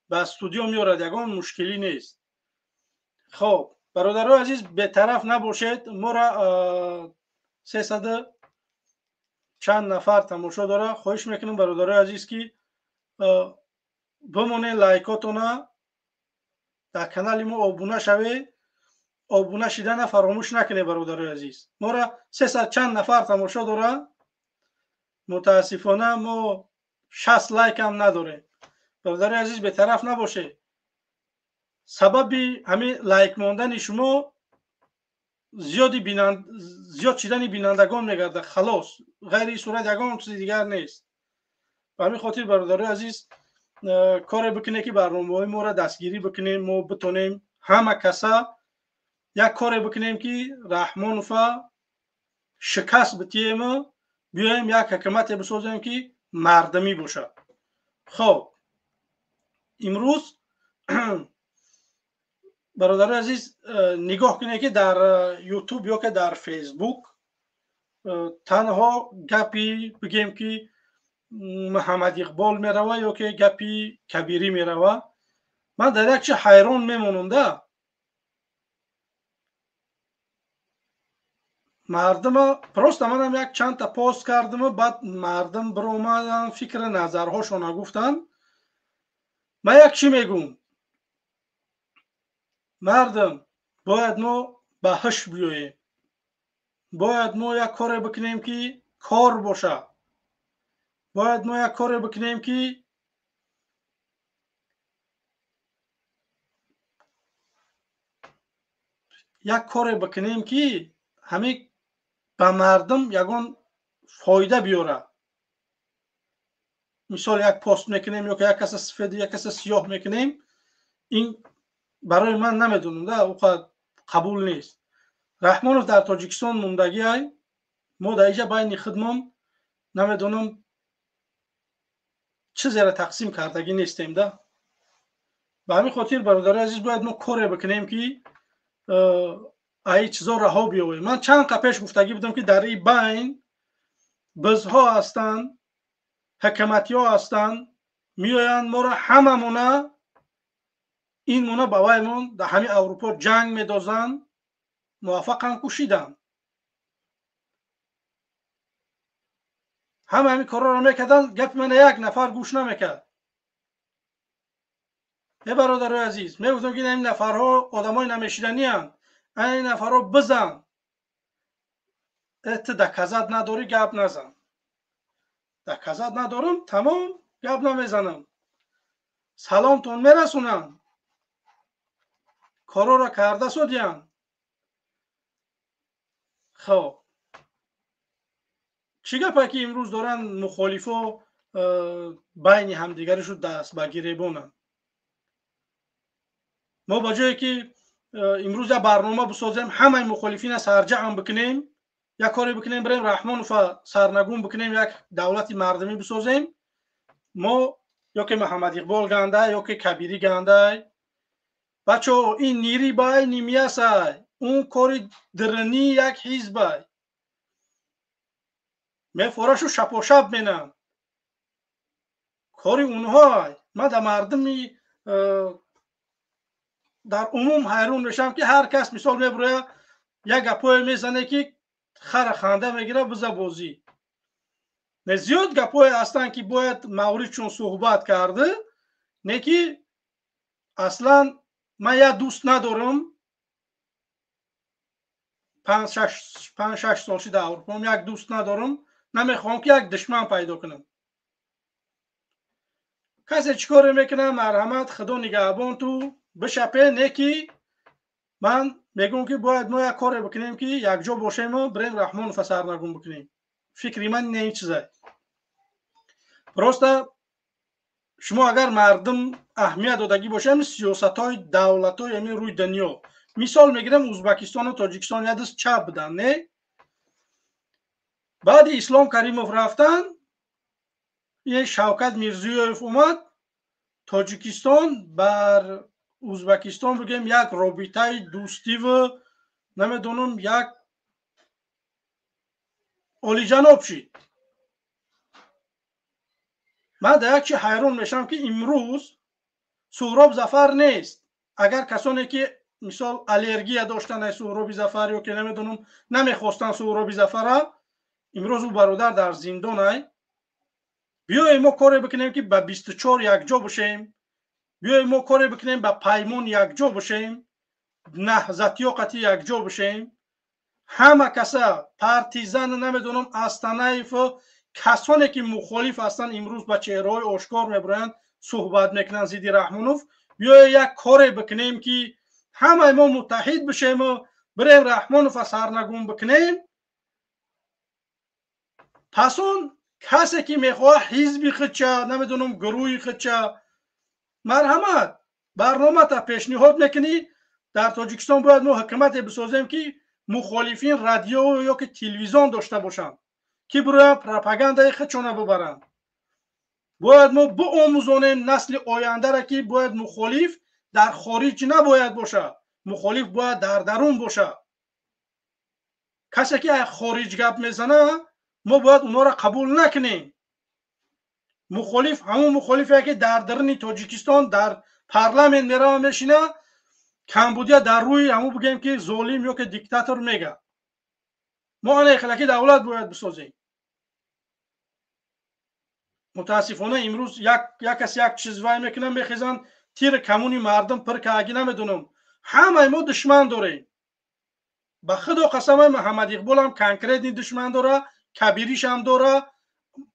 ба студио меорад, ягон мушкилӣ нест. Хоб, бародарои азиз, бетараф набошед. Моро 300 чанд нафар тамошо дора. Хоҳиш мекунам, бародарои азиз, ки бимонед, лайкотона, дар канали мо обуна шавед. Обуна шидана фаромӯш накунед, бародарои азиз. Моро 300 чанд нафар тамошо дора. Мутаассифона мо 60 лайк ҳам надорем. Бародарои азиз, бетараф набошед. Сабаби ҳамин лайк мондани шумо зиёд шидани бинандагон мегардад. Халос, ғайри ин сурат ягон чизи дигар нест. Ба ҳамин хотир, бародарои азиз, коре бикунед ки барномаҳои моро дастгирӣ бикунем, мо битонем ҳама каса як коре бикунем ки Раҳмонова шикаст битиему, биёем як ҳукумате бисозем ки мардумӣ бошад. Хоб, имрӯз, бародарои азиз, нигоҳ кунед ки дар ютуб ё ки дар фейсбук танҳо гапи бигем ки Муҳаммад Иқбол мерава ё ки гапи Кабирӣ мерава. Ман дар як чи ҳайрон мемонам да. Мардума просто манам як чандта пост кардам, баъд мардум биромадан, фикри назарҳошона гуфтанд. Ман як чӣ мегӯм? Мардум, бояд мо ба ҳуш биёем. Бояд мо як коре бикунем ки кор бошад. Бояд мо як коре бикунем ки ҳамин ба мардум ягон фоида биёрад. Мисол як пост мекунем ё ки як каса сафед, як каса сиёҳ мекунем, ин барои ман намедонам да, у қад қабул нест. Раҳмонов дар Тоҷикистон мондагиай, мо дар инҷа байни худмон намедонам чизеро тақсим кардагӣ нестем да. Ба ҳамин хотир, бародари азиз, бояд мо коре бикунем ки ай чизо раҳо биёвем. Ман чанд қа пеш гуфтагӣ будам ки дар ин байн бизҳо ҳастанд, ҳукуматиҳо ҳастанд, меоянд моро ҳамамона ин мона ба ваймон дар ҳамин Аврупо ҷанг медозанд, Муваффақам кушидам. Ҳама ҳамин корҳоро мекарданд, гапи мана як нафар гӯш намекард. Э бародарои азиз, мегуфтам ки ин нафарҳо одамои намешиданианд, ин нафарҳо бизан. Э ту доказат надорӣ, гап назан. Доказат надорам, тамом, гап намезанам. Саломтон мерасонам. Корҳоро карда содиянд. Хоб, чӣ гапе ки имрӯз доранд мухолифо байни ҳамдигаришу даст ба гиребонанд? Мо ба ҷое ки имрӯз як барнома бисозем, ҳамаи мухолифина сарҷаъм бикунем, як коре бикунем, бирем Раҳмонова сарнагун бикунем, як давлати мардумӣ бисозем, мо ё ки Муҳаммад Иқбол гандай, ё ки Кабирӣ гандай. Бачаҳо, ин нири бай нимиясай, он кори диринӣ як ҳизбай. Мефорашу шапошап менам. Кори онҳой. Ман дар мардуми дар умум ҳайрон мешавам, ки ҳар кас мисол мебуроя як гапое мезане, ки хара ханда мегира, биза бозӣ. Не, зиёд гапое ҳастанд, ки бояд мавридшон суҳбат карда, не ки аслан ман як дӯст надорам. 5-6 сол шуда Аврупом, як дӯст надорам, намехоҳам ки як душман пайдо кунам. Касе чӣ коре мекунад, марҳамат, худо нигаҳбон ту бишапе, не ки ман мегӯям, ки бояд мо як коре бикунем, ки якҷо бошему бирем Раҳмонова сарнагун бикунем. Фикри ман не ин чизай. Просто шумо агар мардум аҳамият додагӣ бошем сиёсатҳои давлатҳои ҳамин рӯи дунё, мисол мегирем, Узбекистону Тоҷикистон як даст чап буданд, не? Баъди Ислом Каримов рафтан, Шавкат Мирзиёев омад, Тоҷикистон бар Узбекистон бигем як робитаи дӯстиву намедонам як олиҷаноб шид. Ман дар як чи ҳайрон мешавам, ки имрӯз Суҳроб Зафар нест. Агар касоне ки мисол аллергия доштанд аз Суҳроби Зафар ё ки намедонам намехостанд Суҳроби Зафара, имрӯз ӯ бародар дар зиндонай. Биёем мо коре бикунем, ки ба 24 якҷо бошем. Биёем мо коре бикунем, ба Паймон якҷо бошем, Наҳзатиё қатъи якҷо бошем. Ҳама каса партизан намедонам Астанаев, касоне ки мухолиф ҳастанд, имрӯз ба чеҳраҳои ошкор мебароянд, суҳбат мекунанд зидди Раҳмонов. Биёем як коре бикунем, ки ҳамаи мо муттаҳид бишему бирем Раҳмонова сарнагун бикунем. Пас он касе ки мехоҳад ҳизби худча, намедонам гурӯҳи худча, марҳамат, барномата пешниҳод мекунӣ. Дар Тоҷикистон бояд мо ҳукумате бисозем, ки мухолифин радио ё ки телевизион дошта бошанд, ки бироянд пропагандаи худшона бибаранд. Бояд мо биомӯзонем насли ояндара, ки бояд мухолиф дар хориҷ набояд бошад, мухолиф бояд дар дарун бошад. Касе ки аз хориҷ гап мезана, мо бояд онҳоро қабул накунем. Мухолиф ҳамон мухолифе ки дар даруни Тоҷикистон дар парламент мерава мешина, камбудия дар рӯи ҳамон бигем ки золим ё ки диктатор мега. Мо ана хелаки давлат бояд бисозем. Мутаассифона имрӯз як кас як чиз вай мекунад, мехезанд тири камони мардум пир кааги намедонам. Ҳамаи мо душман дорем. Ба худо қасамай, Муҳаммад Иқболам конкретни душман дора, Кабиришам дора.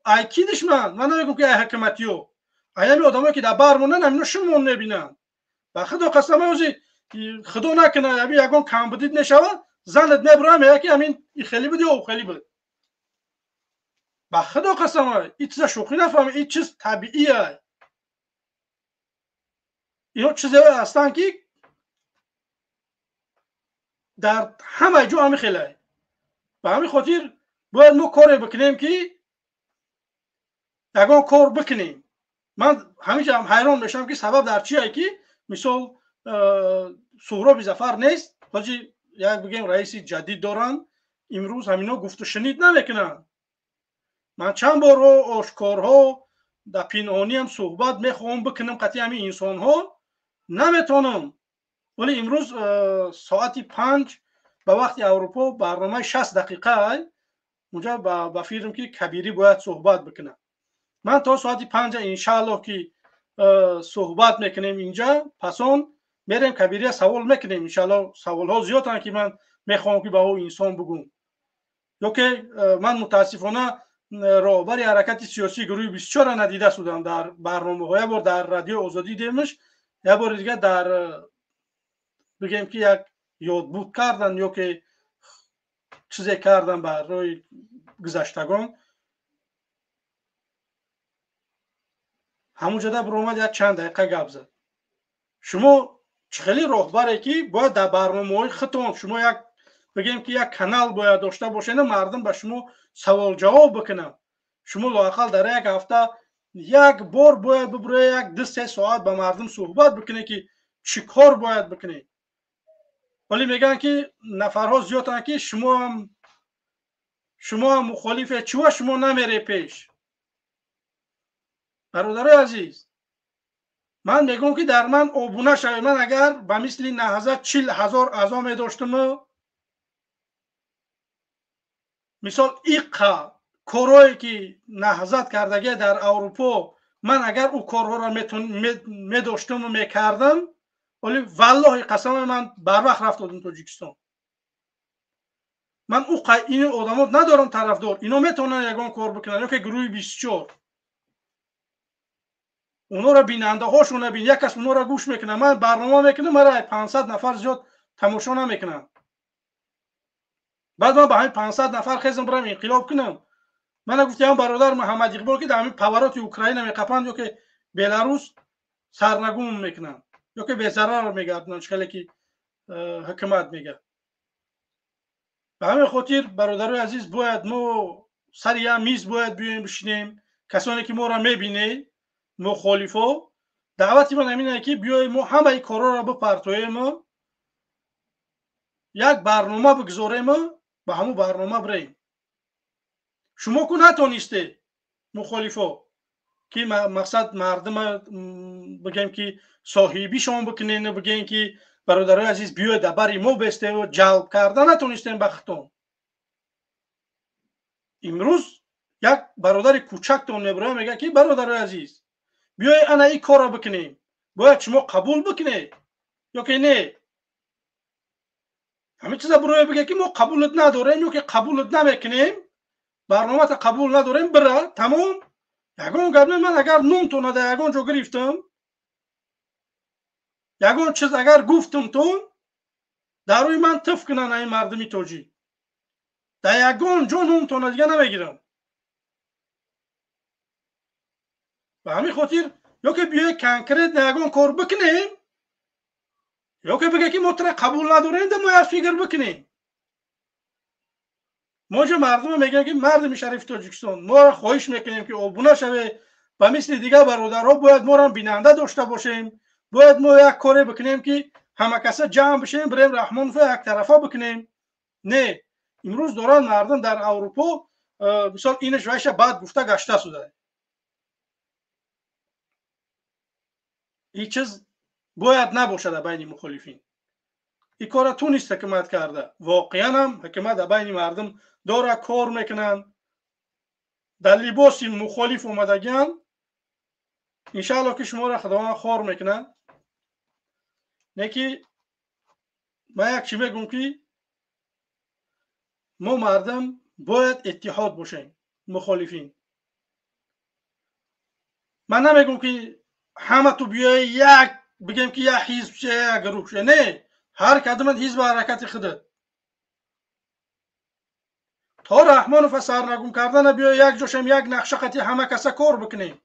Ай ки душман? Ман намегӯм ки ай ҳукуматиё, ай ҳами одамое ки дар бар монанд, ҳамино шумон мебинанд. Ба худо қасамай, ози худо накунад, ҳами ягон камбудид мешавад, занат мебурам, мега ки ҳамин хеле буд ё ӯ хеле буд. Ба худо қасамай, ин чиза шӯхӣ нафаҳмед, ин чиз табиӣ. Ино чизое ҳастанд, ки дар ҳамаи ҷо ҳами хелай. Ба ҳамин хотир бояд мо коре бикунем, ки ягон кор бикунем. Ман ҳамиҷа ҳам ҳайрон мешавам, ки сабаб дар чие, ки мисол Суҳроби Зафар нест, ҳоҷи як бигем раиси ҷадид доранд, имрӯз ҳамино гуфтушунид намекунанд. Ман чанд борҳо ошкорҳо дар пинҳониам суҳбат мехоҳам бикунам қатъи ҳамин инсонҳо, наметавонам. Вале имрӯз соати 5 Ба вақти Аврупо барномаи 60 дақиқа унҷа ба фирм ки Кабирӣ бояд суҳбат бикунад. Ман то соати 5 иншааллоҳ ки суҳбат мекунем инҷа, пас он мерем Кабирия савол мекунем. Иншааллоҳ саволҳо зиёданд ки ман мехоҳам ки ба ӯ инсон бугум. Ё ки ман мутаассифона роҳбари ҳаракати сиёсии гурӯҳи 24 надида шудам дар барномаҳо. Як бор дар радиои Озодӣ дидемш, як бори дигар дар бигем ки як ёдбуд кардан ё ки чизе кардан барои гузаштагон. Ҳамун ҷода биромад як чанд дақиқа гап зад. Шумо чӣ хеле роҳбаре ки бояд дар барномаҳои худтон шумо як бигем ки як канал бояд дошта бошед, мардум ба шумо савол ҷавоб бикунанд. Шумо лоақал дар як ҳафта як бор бояд бибуред, як 2-3 соат ба мардум суҳбат бикунед ки чӣ кор бояд бикунед. Вале мегӯянд ки нафарҳо зиёданд ки шумо ҳам мухолифе, чува шумо намере пеш. Бародарои азиз, ман мегӯям ки дар ман обуна шавед. Ман агар ба мисли Наҳзат 40 000 аъзо медоштаму мисол иққа корҳое ки Наҳзат кардагия дар Аврупо, ман агар ӯ корҳоро медоштаму мекардам, вале валлоҳи қасам ман барвақт рафт додам Тоҷикистон. Ман ӯ ин одамо надорам тарафдор, ино метавонанд ягон кор бикунанд, ё ки гурӯҳи 24 онҳоро бинандаҳошона бин, як кас онҳоро гӯш мекунад. Ман барнома мекунам, мара 500 нафар зиёд тамошо намекунам. Баъд ман ба ҳамин 500 нафар хезам бирам инқилоб кунам. Мана гуфтиам бародар Муҳаммад Иқбол ки дар ҳамин повороти Украина меқапанд ё ки Беларус сарнагум мекунанд ё ки безарар мегардонанд, чӣ хеле ки ҳукумат мегӯяд. Ба ҳамин хотир бародарои азиз, бояд мо сари як миз бояд биёем бишинем. Касоне ки моро мебинед, мухолифо, даъвати ман ҳамин ки биёем мо ҳамаи корҳоро бипартоему як барнома бигзорему ба ҳамун барнома бирем. Шумо ку натонистед мухолифо ки мақсад мардума бигем ки соҳибишон бикунен, бигем ки бародарои азиз биёед дар бари мо бестеву ҷалб карда натонистем ба хитон. Имрӯз як бародари кӯчактон мебирояд, мегӯяд ки бародарои азиз биёед ана ин корро бикунем, бояд шумо қабул бикунед ё ки не. Ҳамин чиза бироя бигӯяд ки мо қабулат надорем ё ки қабулат намекунем, барномата қабул надорем, бира тамом, ягон гап не. Ман агар нумтона дар ягон ҷо гирифтам, ягон чиз агар гуфтам, тон дар рӯи ман тиф кунанд ин мардуми тоҷик, дар ягон ҷо нумтона дига намегирам. Ба ҳамин хотир ё ки биёед конкретно ягон кор бикунем, ё ки бигӯяд ки мо тура қабул надорем, да мо як фикр бикунем. Мо инҷо мардума мегӯем ки мардуми шарифи Тоҷикистон, моро хоҳиш мекунем ки обуна шавед, ба мисли дигар бародарҳо бояд морам бинанда дошта бошем, бояд мо як коре бикунем ки ҳама каса ҷамъ бишем, бирем Раҳмонова яктарафа бикунем. Не, имрӯз доранд мардум дар Аврупо мисол инаш вайша баъд гуфта гашта шуда. Ин чиз бояд набошад дар байни мухолифин. Ин корро тунист ҳукумат карда. Воқеан ҳам ҳукумат дар байни мардум дора кор мекунанд, дар либоси мухолиф омадагианд. Иншааллоҳ ки шуморо Худованд хор мекунад. Не ки ман як чӣ мегӯм ки мо мардум бояд иттиҳод бошем мухолифин. Ман намегӯм ки ҳама ту биёи як бигем ки як ҳизб ше, як гурӯҳ ше, не, ҳар кадомат ҳизби ҳаракати худат. То Раҳмонова сарнагум кардана биёй як ҷошем, як нақша қати ҳама каса кор бикунем.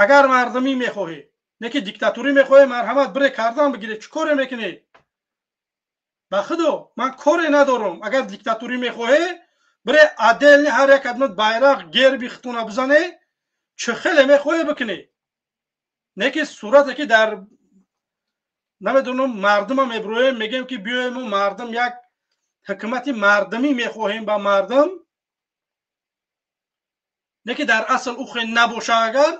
Агар мардумӣ мехоҳӣ, не ки диктатурӣ мехоҳӣ, марҳамат бире кардан бигире, чӣ коре мекунӣ? Ба худо ман коре надорам. Агар диктатурӣ мехоҳӣ, бире отдельно ҳар як кадомат байрақ герби хитуна бизане, чӣ хеле мехоҳӣ бикунӣ. Не ки сурате ки дар намедонам мардума мебироем, мегӯем ки биёем мо мардум як ҳукумати мардумӣ мехоҳем ба мардум, не ки дар асл ӯ хел набоша. Агар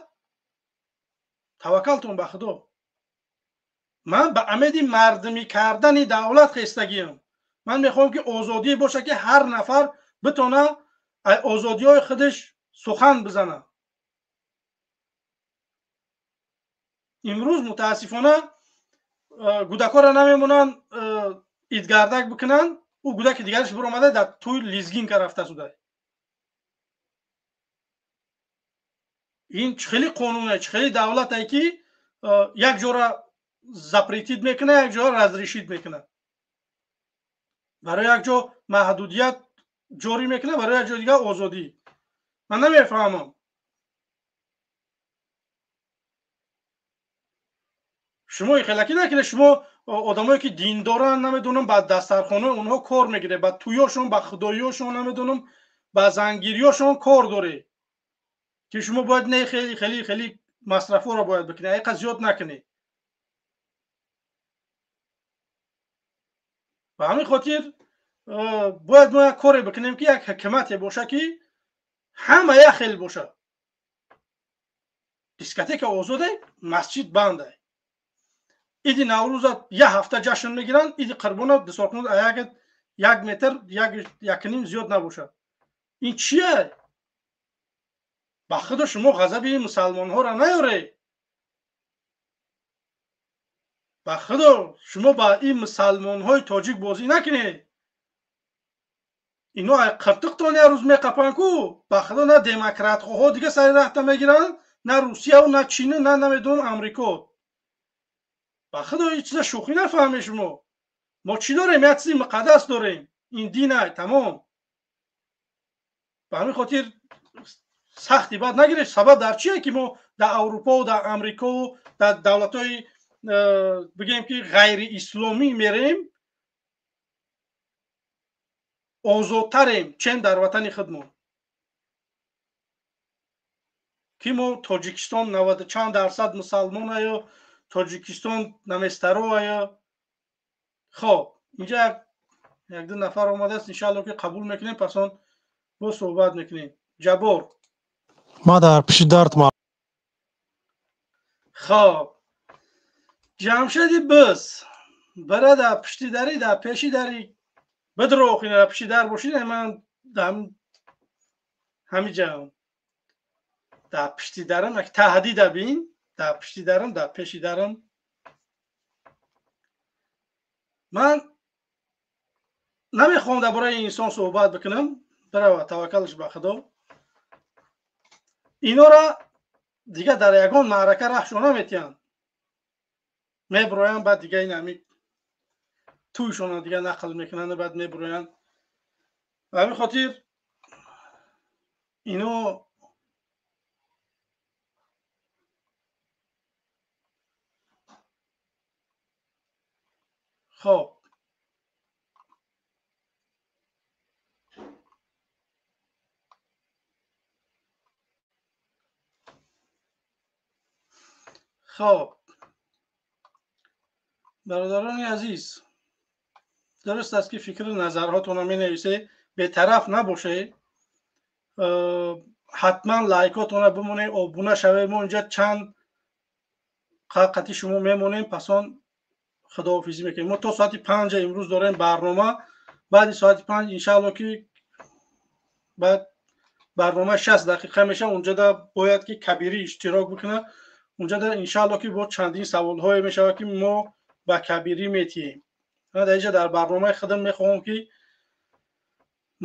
таваккалтон ба Худо, Ман ба умеди мардумӣ кардани давлат хестагиам. Ман мехоҳам ки озодӣ боша, ки ҳар нафар битона озодиҳои худаш сухан бизанад. Имрӯз мутаассифона гудакҳоро намемонанд идгардак бикунанд. Ӯ гудаки дигараш биромада дар тӯй лизгинка рафта суда. Ин чӣ хели қонуне, чӣ хели давлате ки як ҷора запретить мекунад, як ҷора разрешить мекунад, барои як ҷо маҳдудият ҷорӣ мекунад, барои як ҷо дигар озодӣ. Ман намефаҳмам. Шумо хелакӣ накунед. Шумо одамое ки дин доранд, намедонам, ба дастархонаи онҳо кор мегиред, ба тӯёшон, ба худоиёшон, намедонам, ба зангириёшон кор доред, ки шумо бояд не хеле хеле хеле масрафҳоро бояд бикунед, айқа зиёд накунед. Ба ҳамин хотир бояд мо як коре бикунем, ки як ҳикмате боша, ки ҳама як хел боша. Дискотека озоде, масҷид банде. Иди Наврӯза як ҳафта ҷашн мегиранд, иди Қурбона дисорхона як метр, якним зиёд набошад. Ин чие? Ба худо шумо ғазаби мусалмонҳоро наёред. Ба худо шумо ба ин мусалмонҳои тоҷик бозӣ накунед. Ино қиртиқтон як рӯз меқапанд ку. Ба худо на демократхоҳо дига сари раҳта мегиранд, на Русияву, на Чину, на намедонам Амрико. Ба худо ин чиза шӯхӣ нафаҳмед шумо. Мо чӣ дорем? Як чизи муқаддас дорем. Ин дин ай, тамом. Ба ҳамин хотир сахти бад нагиред. Сабаб дар чие ки мо дар Аврупову дар Амрикову дар давлатҳои бигем ки ғайриисломӣ мерем, озодтарем, чем дар ватани худмон, ки мо Тоҷикистон наваду чанд дарсад мусалмонаю, Тоҷикистон наместароая. Хоб, инҷа як ду нафар омадааст, иншаалло ки қабул мекунем, пас он бо суҳбат мекунем. Ҷаббор. Ма дар пиши дард ма. Хоб, Ҷамшеди биз бара дар пишти дари, дар пеши дари бидроқи, дар пишти дар бошид. Ман ҳамиҷам дар пишти дарам як таҳдида бин, дар пишти дарам, дар пеши дарам. Ман намехоҳам дар бораи инсон суҳбат бикунам. Барава, таваккалш ба Худо. Инора дига дар ягон маърака раҳшо наметиҳанд, меброянд, баъд дига ин ҳами тӯйшона дига нақл мекунанд, баъд меброянд. Ба ҳамин хотир ино хоб. Хоб, бародарони азиз, дуруст аст ки фикру назарҳотонро менависед, бетараф набошед, ҳатман лайкотонро бимонед, обуна шавед. Мо инҷа чанд қати шумо мемонем, пас он худоҳофизӣ мекунем. Мо то соати 5 имрӯз дорем барнома. Баъди соати 5 иншаалло ки баъд барнома 60 дақиқа мешавад. Унҷода бояд ки Кабирӣ иштирок бикунад. Унҷода иншаалло ки бо чандин саволҳое мешавад, ки мо ба Кабирӣ метиҳем. Ман дар инҷа дар барномаи худам мехоҳам ки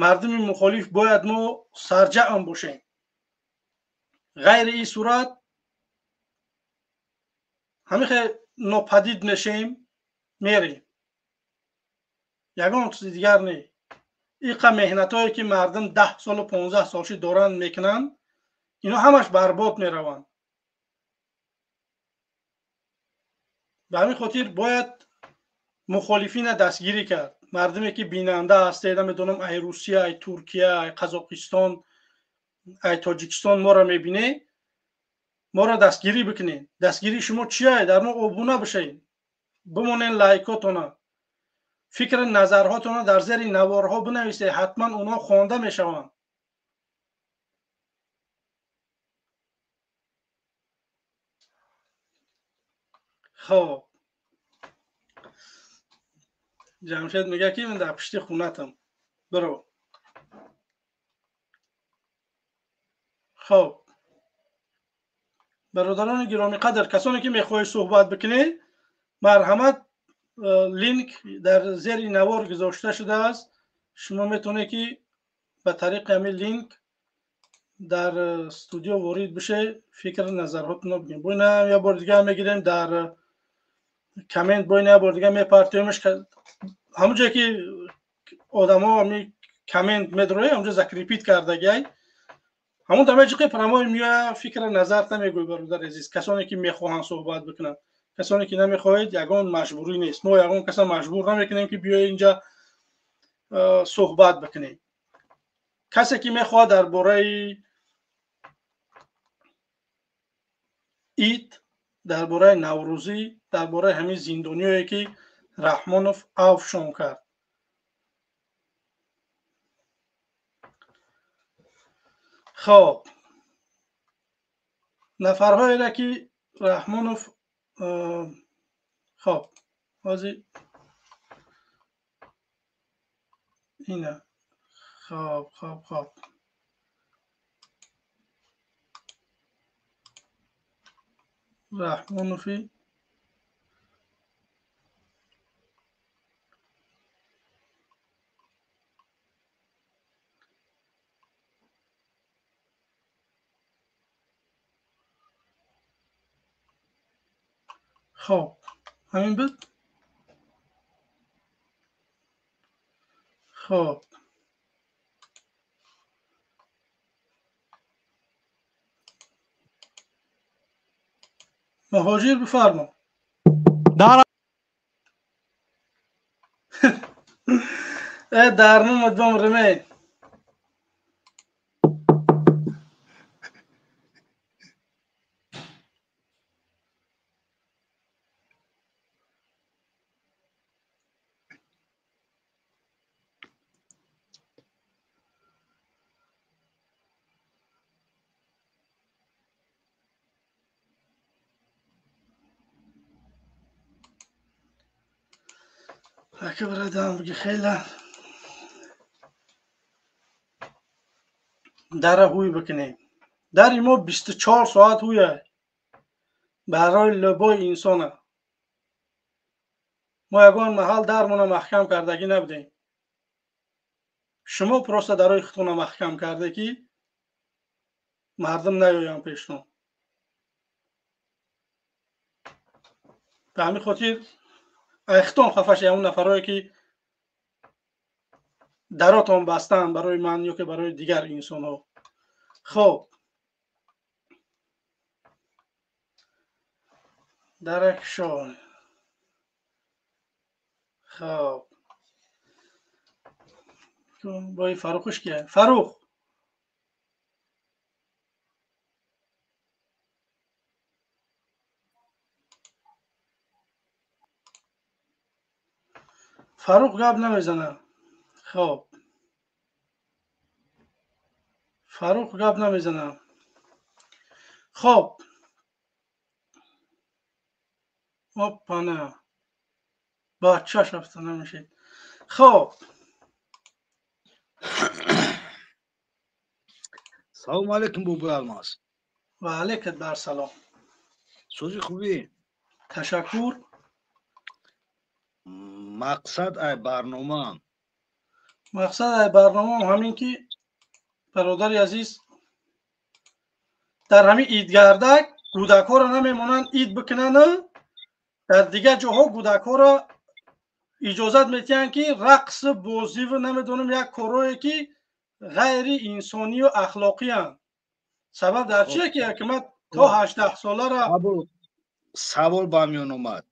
мардуми мухолиф бояд мо сарҷаъм бошем. Ғайри ин сурат ҳамихе нопадид мешем, мерем. Ягон чизи дигар не. Иқа меҳнатҳое ки мардум 10 солу 15 солши доранд мекунанд, ино ҳамаш барбод мераванд. Ба ҳамин хотир бояд мухолифина дастгирӣ кард. Мардуме ки бинанда ҳастед, намедонам, ай Русия, ай Туркия, ай Қазоқистон, ай Тоҷикистон моро мебинед, моро дастгирӣ бикунед. Дастгирии шумо чия? Дар мо обуна бишавед, бимонед лайкотона, фикри назарҳотона дар зери наворҳо бинависед, ҳатман онҳо хонда мешаванд. Хоб. Ҷамшед мега ки ман дар пишти хонатам. Биро. Хоб. Бародарони гиромиқадр, касоне ки мехоҳед суҳбат бикунед, марҳамат, линк дар зери навор гузошта шудааст. Шумо метавонед ки ба тариқи ҳамин линк дар студио ворид бишед, фикр назарҳотонро бигӯед. Бо ина як бор дига мегирем дар коммент, бо ина як бор дига мепартоемш. Ҳамон ҷое ки одамо ҳами коммент медрояд, ҳамонҷо закрепить кардагиай. Ҳамон дама ҷиқи прямой меояд, фикр назарта мегӯй, бародари азиз. Касоне ки мехоҳанд суҳбат бикунанд, касоне ки намехоҳед, ягон маҷбурӣ нест. Мо ягон каса маҷбур намекунем ки биёед инҷа суҳбат бикунем. Касе ки мехоҳад дар бораи ид, дар бораи наврӯзӣ, дар бораи ҳамин зиндониое ки Раҳмонов афшон кард. Хоб, нафарҳоеро ки Раҳмонов, хоб, ҳозир ина, хоб, хоб, хоб, Раҳмонови хоб, ҳамин буд. Хоб, муҳоҷир бифармо. Дарнумад бом ремей. Ака барадам буги хела дара ҳуй бикунем. Дари мо 24 соат ҳуя барои лӯбои инсона. Мо ягон маҳал дармона маҳкам кардагӣ набудем. Шумо просто дарои худтона маҳкам карде ки мардум наёянд пештон. Ба ҳамин хотир айхтон хафа шед ҳамон нафарое ки даротон бастанд барои ман ё ки барои дигар инсонҳо. Хоб, даракшон. Хоб, бои Фаррухш кия? Фаррух, Фаррух гап намезанад. Хоб, Фаррух гап намезанад. Хоб, опана, бачаш рафта намешед. Хоб, салому алейкум бобои Алмаз. Ва алейкат бар салом. Сӯзи хубӣ? Ташаккур. Мақсад ай барномаам? Мақсад ай барномаам ҳамин ки бародари азиз, дар ҳамин идгардак кӯдакҳоро намемонанд ид бикунанд, дар дигар ҷоҳо кӯдакҳоро иҷозат метиҳанд ки рақс, бозиву намедонам як корое ки ғайри инсонию ахлоқиянд. Сабаб дар чие ки ҳукумат то 18 соларо савол ба миён омад.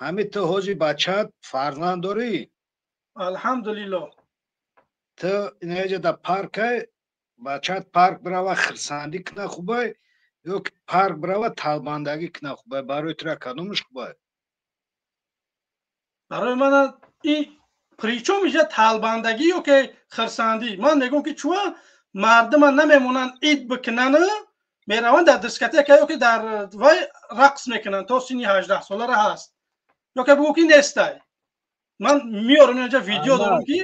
Ҳамин ту ҳоҷи бачат фарзанд дорӣ? Алҳамдулиллоҳ. Ту инаҷа дар паркай, бачат парк бирава хирсандӣ кина хубай ё ки парк бирава талбандагӣ кина хубай? Барои тура кадомаш хубай? Барои ман ин причом иҷа талбандагӣ ё ки хирсандӣ? Ман мегӯям ки чуа мардума намемонанд ид бикунанд, мераванд дар дискотека ё ки дар вай рақс мекунанд то синни 18 солара ҳаст. Ё ки бигӯ ки нестай. Ман меорам инҷа видео дорам, ки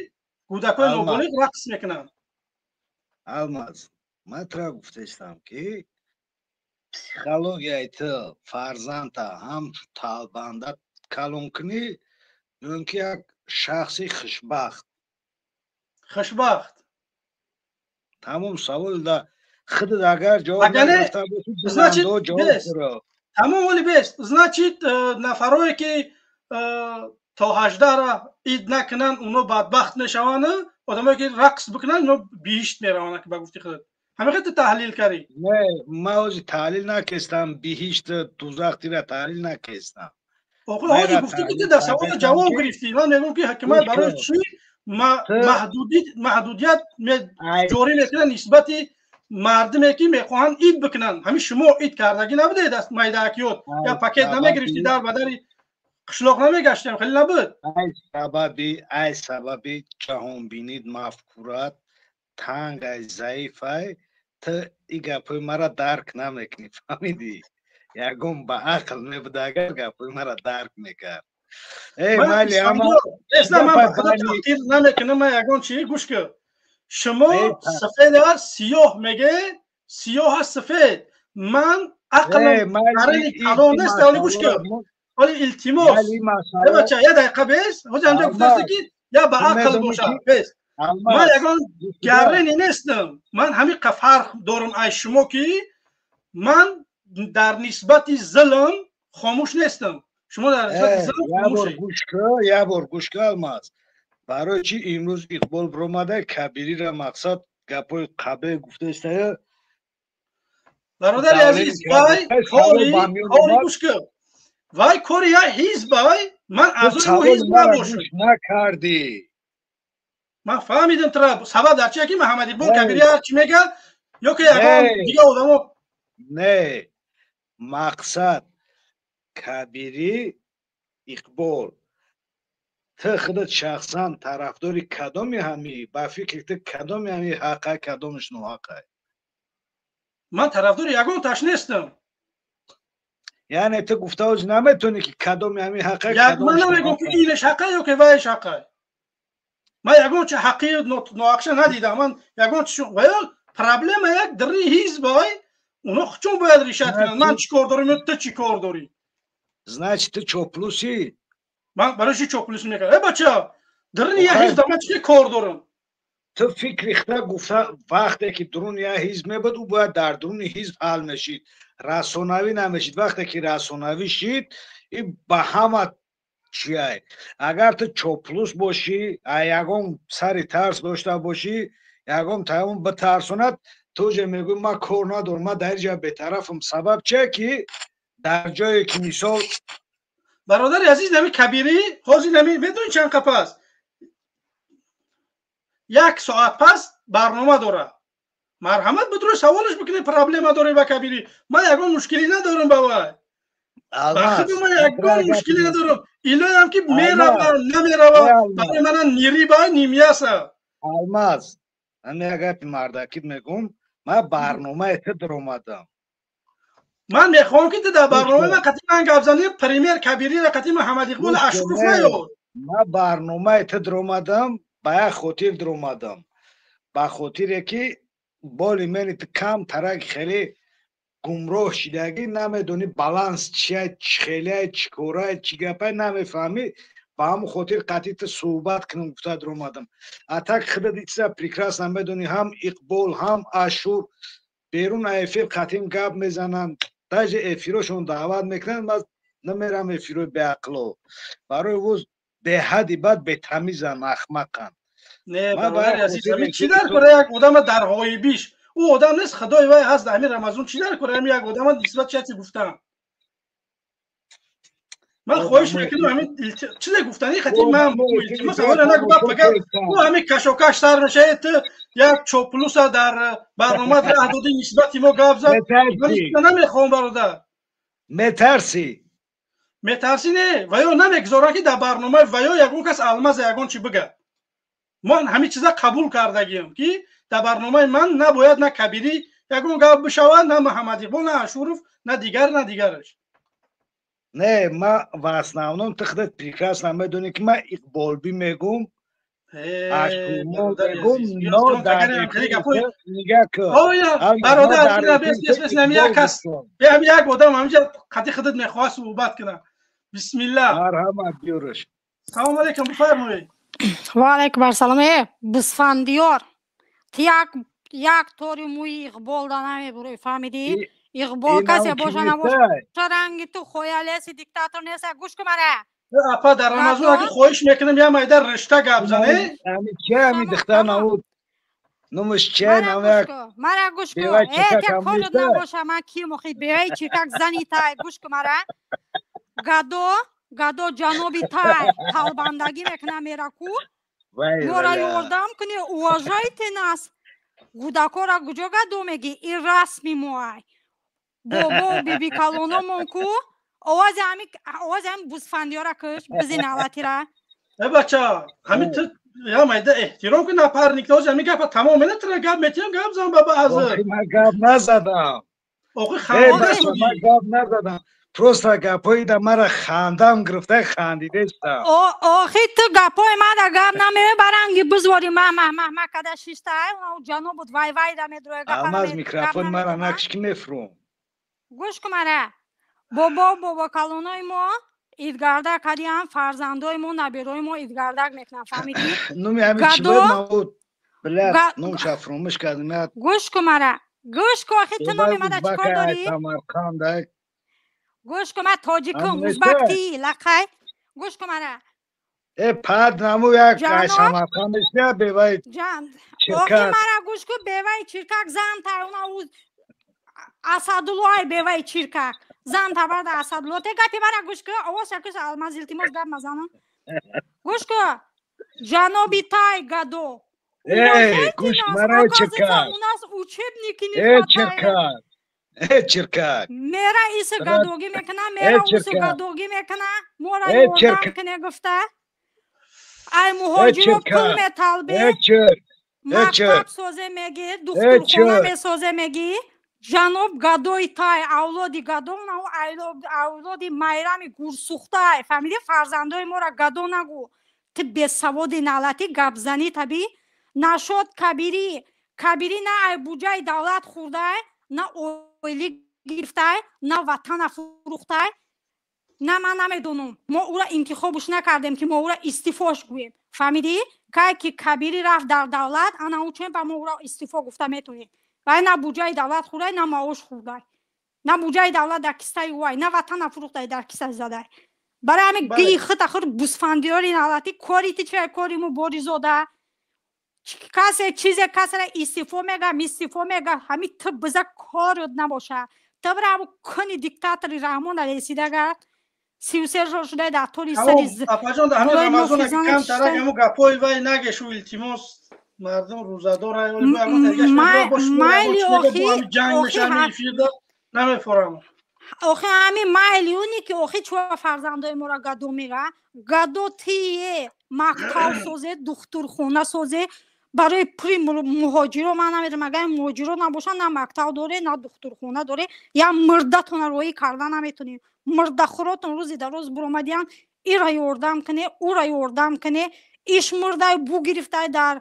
кӯдакҳои ноболиғ рақс мекунанд. Алмаз, ман тура гуфтаистам, ки психологияи ту фарзанда ҳамчун талбанда калон кунӣ ё ин ки як шахси хушбахт? Хушбахт. Тамом, савол да худат агар ҷавоб нагирифта. Тамом, оли бес. Значит, нафарое ки то 18-ра ид накунанд, оно бадбахт мешаванд, одамое ки рақс бикунанд, ино биҳишт мераванд, ба гуфти худат. Ҳамин ту таҳлил кардӣ. Не, ман ҳозир таҳлил накестам, биҳишт дузах тира таҳлил накестам. Охи, ҳозир гуфтӣ, ки ту дар савола ҷавоб гирифтӣ. Ман мегӯям, ки ҳукумат барои чӣ маҳдудият ҷорӣ мекунад нисбати мардуме, ки мехоҳанд ид бикунанд? Ҳамин шумо ид кардагӣ набудед, аз майдаакиёт я пакет намегирифтӣ, дар ба дари қишлоқ намегаштем, хеле набуд. Ай сабаби ҷаҳонбинид, мафкурат танг ай, заиф ай, ту и гапҳои мара дарк намекунӣ, фаҳмидӣ? Ягон ба ақл мебуд, агар гапҳои мара дарк мекард. Майли, намекунам ман ягон чи. Гӯш кун, шумо сафед аст, сиёҳ меге, сиёҳ аст, сафед. Ман ақлам калон нест, оли гӯш кун, оли илтимос, бача, я дақиқа бес. Ҳозир ҳамҷо гуфтааст, ки я ба ақл боша, бес. Ман ягон гаррени нестам. Ман ҳамин қа фарқ дорам аз шумо, ки ман дар нисбати зулм хомӯш нестам, шумо дар нисбати зулм хомӯшед. Як бор гӯш кун, Алмаз. Барои чӣ имрӯз Иқбол биромада, Кабирира мақсад гапҳои қабе гуфтаистая? Бародари азиз, вай кори, гӯш кун, вай кори як ҳизб ай, ман аъзои ӯ ҳизб набошам. Накардӣ. Ман фаҳмидам тура. Сабаб дар чие, ки Муҳаммад Иқбол Кабири ҳар чӣ мегӯяд ё ки ягон дига одамо? Не, мақсад Кабирӣ, Иқбол, ту худат шахсан тарафдори кадоми ҳами, ба фикри ту кадоми ҳами ҳақай, кадомиш ноҳақай? Ман тарафдори ягон таш нестам. Яъне ту гуфта ҳози наметавонӣ, ки кадоми ҳами ҳақай? Ман намегӯм, ки инаш ҳақай ё ки вайш ҳақай. Ман ягон чи ҳаққи ноҳақша надидам. Ман ягон чи ваё проблема як дари ҳизбай, оно чун бояд решать кунанд. Ман чӣ кор дорам ё ту чӣ кор дорӣ? Значит, ту чоплусӣ. Ман барои чӣ чоплусӣ мекардам? Э, бача, дарини як ҳизб ман чӣ кор дорам? Ту фикри худа гуфта, вақте ки дуруни як ҳизб мебуд, ӯ бояд дар дуруни ҳизб ҳал мешид, расонавӣ намешид. Вақте ки расонавӣ шид, и ба ҳама чиай. Агар ту чоплус бошӣ, ягон сари тарс дошта бошӣ, ягон таём битарсонад, ту ҷа мегӯӣ: ман кор надорам, ман дар ҷа бетарафам. Сабаб чия, ки дар ҷое ки мисол Бародари азиз, нами Кабирӣ ҳозир нами медонӣ чанд қа пас, як соат пас барнома дорад. Марҳамат, бидуро саволаш бикунед. Проблема дорем ба Кабирӣ, ман ягон мушкилӣ надорам ба вай. Ман ягон мушкилӣ надорам. Илоям, ки мерава, намерава, барои мана ни рыба, ни мясо. Алмаз, ман як гапи мардакит мегӯм: ман барномаи ту даромадам. Ман мехоҳам, ки ту дар барномаи ман қатъи ман гап занӣ, пример Кабирира қатъи Муҳаммад Иқбол Ашуров наёд. Ман барномаи ту даромадам, ба як хотир даромадам, ба хотире ки боли мени ту кам тарак хеле гумроҳ шидагӣ, намедонӣ баланс чия, чӣ хелеай, чӣ корай, чӣ гапай, намефаҳмӣ. Ба ҳамон хотир қатъи ту суҳбат кунам гуфта даромадам. А так худат чиза прекрасно медонӣ: ҳам Иқбол, ҳам Ашур берун эфир қатъим гап мезананд, даже эфирошон даъват мекунанд, ман намерам эфирои беақло, барои воз беҳади бад бетамизан, ахмақанд. Не, бародари азиз, ҳамин чӣ дар кора як одама дар ғоибиш? Ӯ одам нест, худои вай ҳаст. Ҳамин Рамазон чӣ дар кора ҳамин як одама нисбат чӣ гуфтам? Ман хоҳиш мекунам, ҳамин чизе гуфтани хати ман илтимос, аввала нагу, фақат ӯ ҳамин кашокаш сар мешавад. Ту як чоплуса дар барнома раҳ додӣ, нисбати мо гап зад. Ман намехоҳам, бародар. Метарсӣ? Метарсӣ не, ва ё намегузорам, ки дар барномаи ва ё ягон кас алмаза ягон чӣ бигӯяд. Ман ҳамин чиза қабул кардагиам, ки дар барномаи ман набояд на Кабирӣ ягон гап бишавад, на Муҳаммад Иқбол, на Ашуров, на дигар, на дигараш. Не, ма в основном ту худат прекрасно медонӣ, ки ман иқболбӣ мегум, ашумо мегум, но дар нигаҳ кун. Бародар, як кас, як одам ҳаминҷа қати худат мехоҳад суҳбат кунад. Бисмилла. Марҳамат, биёраш. Салому алейкум, бифармоед. Ва алейкум ассалом. Э, бисфандиёр, ти як тори мӯи Иқбол да намебурӣ, фаҳмидӣ? Иқбол касе боша набоша, ранги ту хоялеси диктатор нест. Гӯш кун мара. Апа, дар Рамазон аги хоҳиш мекунам, я майда ришта гап зане. Ами чи, ами духтар набуд, номаш чи? Намак. Мара гӯш кун. Э, те корот набоша, ман ким охи? Беваи чиркак зани тай. Гӯш кун мара, гадо, гадо, ҷаноби тай талбандагӣ мекунам, мераку мора ёрдам кунӣ. Уважайте нас. Гудакора куҷо гадо мегӣ? Ин расми моай, бобо биби калономон ку. Овози ҳами, овози ҳами бузфандиёра куш, бизи налатира. Э, бача, ҳами ту я майда эҳтиром кун напарник. Ҳози ҳами гапа тамом мена, тра гап метиҳам, гап зан баба азр. Ман гап назадам. Охи ханда. Ман гап назадам, просто гапҳои да мара хандам гирифта, хандидестам. Охи, ту гапҳои мада гап намеои, баранги бузвори ма ма ма ма када шишта ҷанобут вай вай да медроя. Алмаз, микрофон мара накш, ки мефурум. Гӯш кун мара, бобо бобо калонои мо идгардак кардиам, фарзандои мо, наберои мо идгардак мекунанд, фаҳмидӣ? Номи ҳами чи буд, мавуд, блядь, номша фуромӯш кардам. Гӯш кун мара, гӯш кун. Охи, ту номи мада чӣ кор дорӣ? Самарқанд. Гӯш кун, ман тоҷикум, узбак ти лақай. Гӯш кун мара. Э, пад наму як Самарқандиш не, бевай. Охи, мара гӯш кун. Беваи чиркак зан тай, уна Асадуллои беваи чиркак зан табарда Асадулло. Те гапи мара гӯш кун, овоз шакус. Алмаз, илтимос, гап мазанам. Гӯш кун, ҷаноби тай гадо. Гӯш мара, чиркак. У нас учебники не хватает. Чиркак, э, чиркак. Мера иса гадогӣ мекуна, мера уса гадогӣ мекуна, мора ёрдам куне гуфта. Ай муҳоҷиро пул металбе, мактаб созе мегӣ, духтурхона месозе мегӣ. Ҷаноб гадои тай, авлоди гадо, авлоди майрами гурсухтай, фаҳмидӣ? Фарзандои мора гадо нагӯ. Ту бесаводи налатӣ, гапзанӣ табӣ нашод. Кабирӣ, кабирӣ на ай буҷаи давлат хӯрдай, на ойлик гирифтай, на ватана фурӯхтай, на ман намедонам. Мо ӯра интихобш накардем, ки мо ӯра истифош гӯем, фаҳмидӣ? Кай ки Кабирӣ рафт дар давлат, ана ӯ чен ба мо ӯра истифо гуфта метонем. Вай на буҷаи давлат хӯрдай, на маош хӯрдай, на буҷаи давлат дар кисаи вай, на ватана фурӯхтай, дар киса задай. Барои ҳамин гии хита хур, бусфандиёри налатӣ. Кори ти чия? Кори Муборизода касе чизе касера истифо мега, мистифо мега. Ҳами ту биза корот набоша. Ту бира ҳаму куни диктатори Раҳмона ресидагард, 33 сол шуда дар тори сари. Апаҷон, ҳамин Рамазон камтарак ҳаму гапҳои вай нагешу, илтимос. Мардум рӯзадор. Майли, охи. Ҷанг мешами эфирда, намефорам. Охи, ҳами майли уни ки охи чуа фарзандои мора гадо мега. Гадо тие, мактаб созе, духтурхона созе барои пули муҳоҷиро. Ман намедонам, агар муҳоҷиро набошанд, на мактаб доре, на духтурхона доре, я мурдатона роҳӣ карда наметонем. Мурдахӯротон рӯзи дар рӯз буромадиян, ира ёрдам куне, ура ёрдам куне. Иш мурдай бу гирифтай дар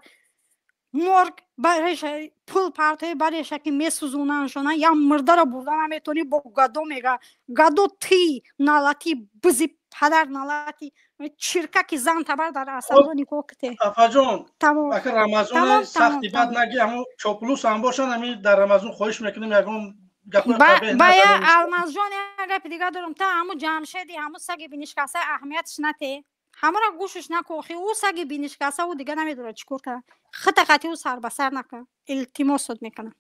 морг, бареша пул партои, бареша ки месӯзонаншона, я мурдара бурда наметонӣ, бо гадо мега. Гадо ти налати, бизи падар налати, чиркаки зан табар дар асадо нигоҳ ките. Афаҷон, ака, Рамазон сахти бад наги, ҳамо чоплус ҳам бошанд. Ами дар Рамазон хоҳиш мекунем, ягон бая. Алмазҷон, як гапи дига дорам. Та ҳаму Ҷамшеди, ҳаму саги бинишкаса аҳамиятш нате, ҳамаро гӯшаш наку. Охи, ӯ саги бинишкаса, ӯ дига намедонад чӣ кор кунад. Хита қати ӯ сарбасар накун, илтимосот мекунам.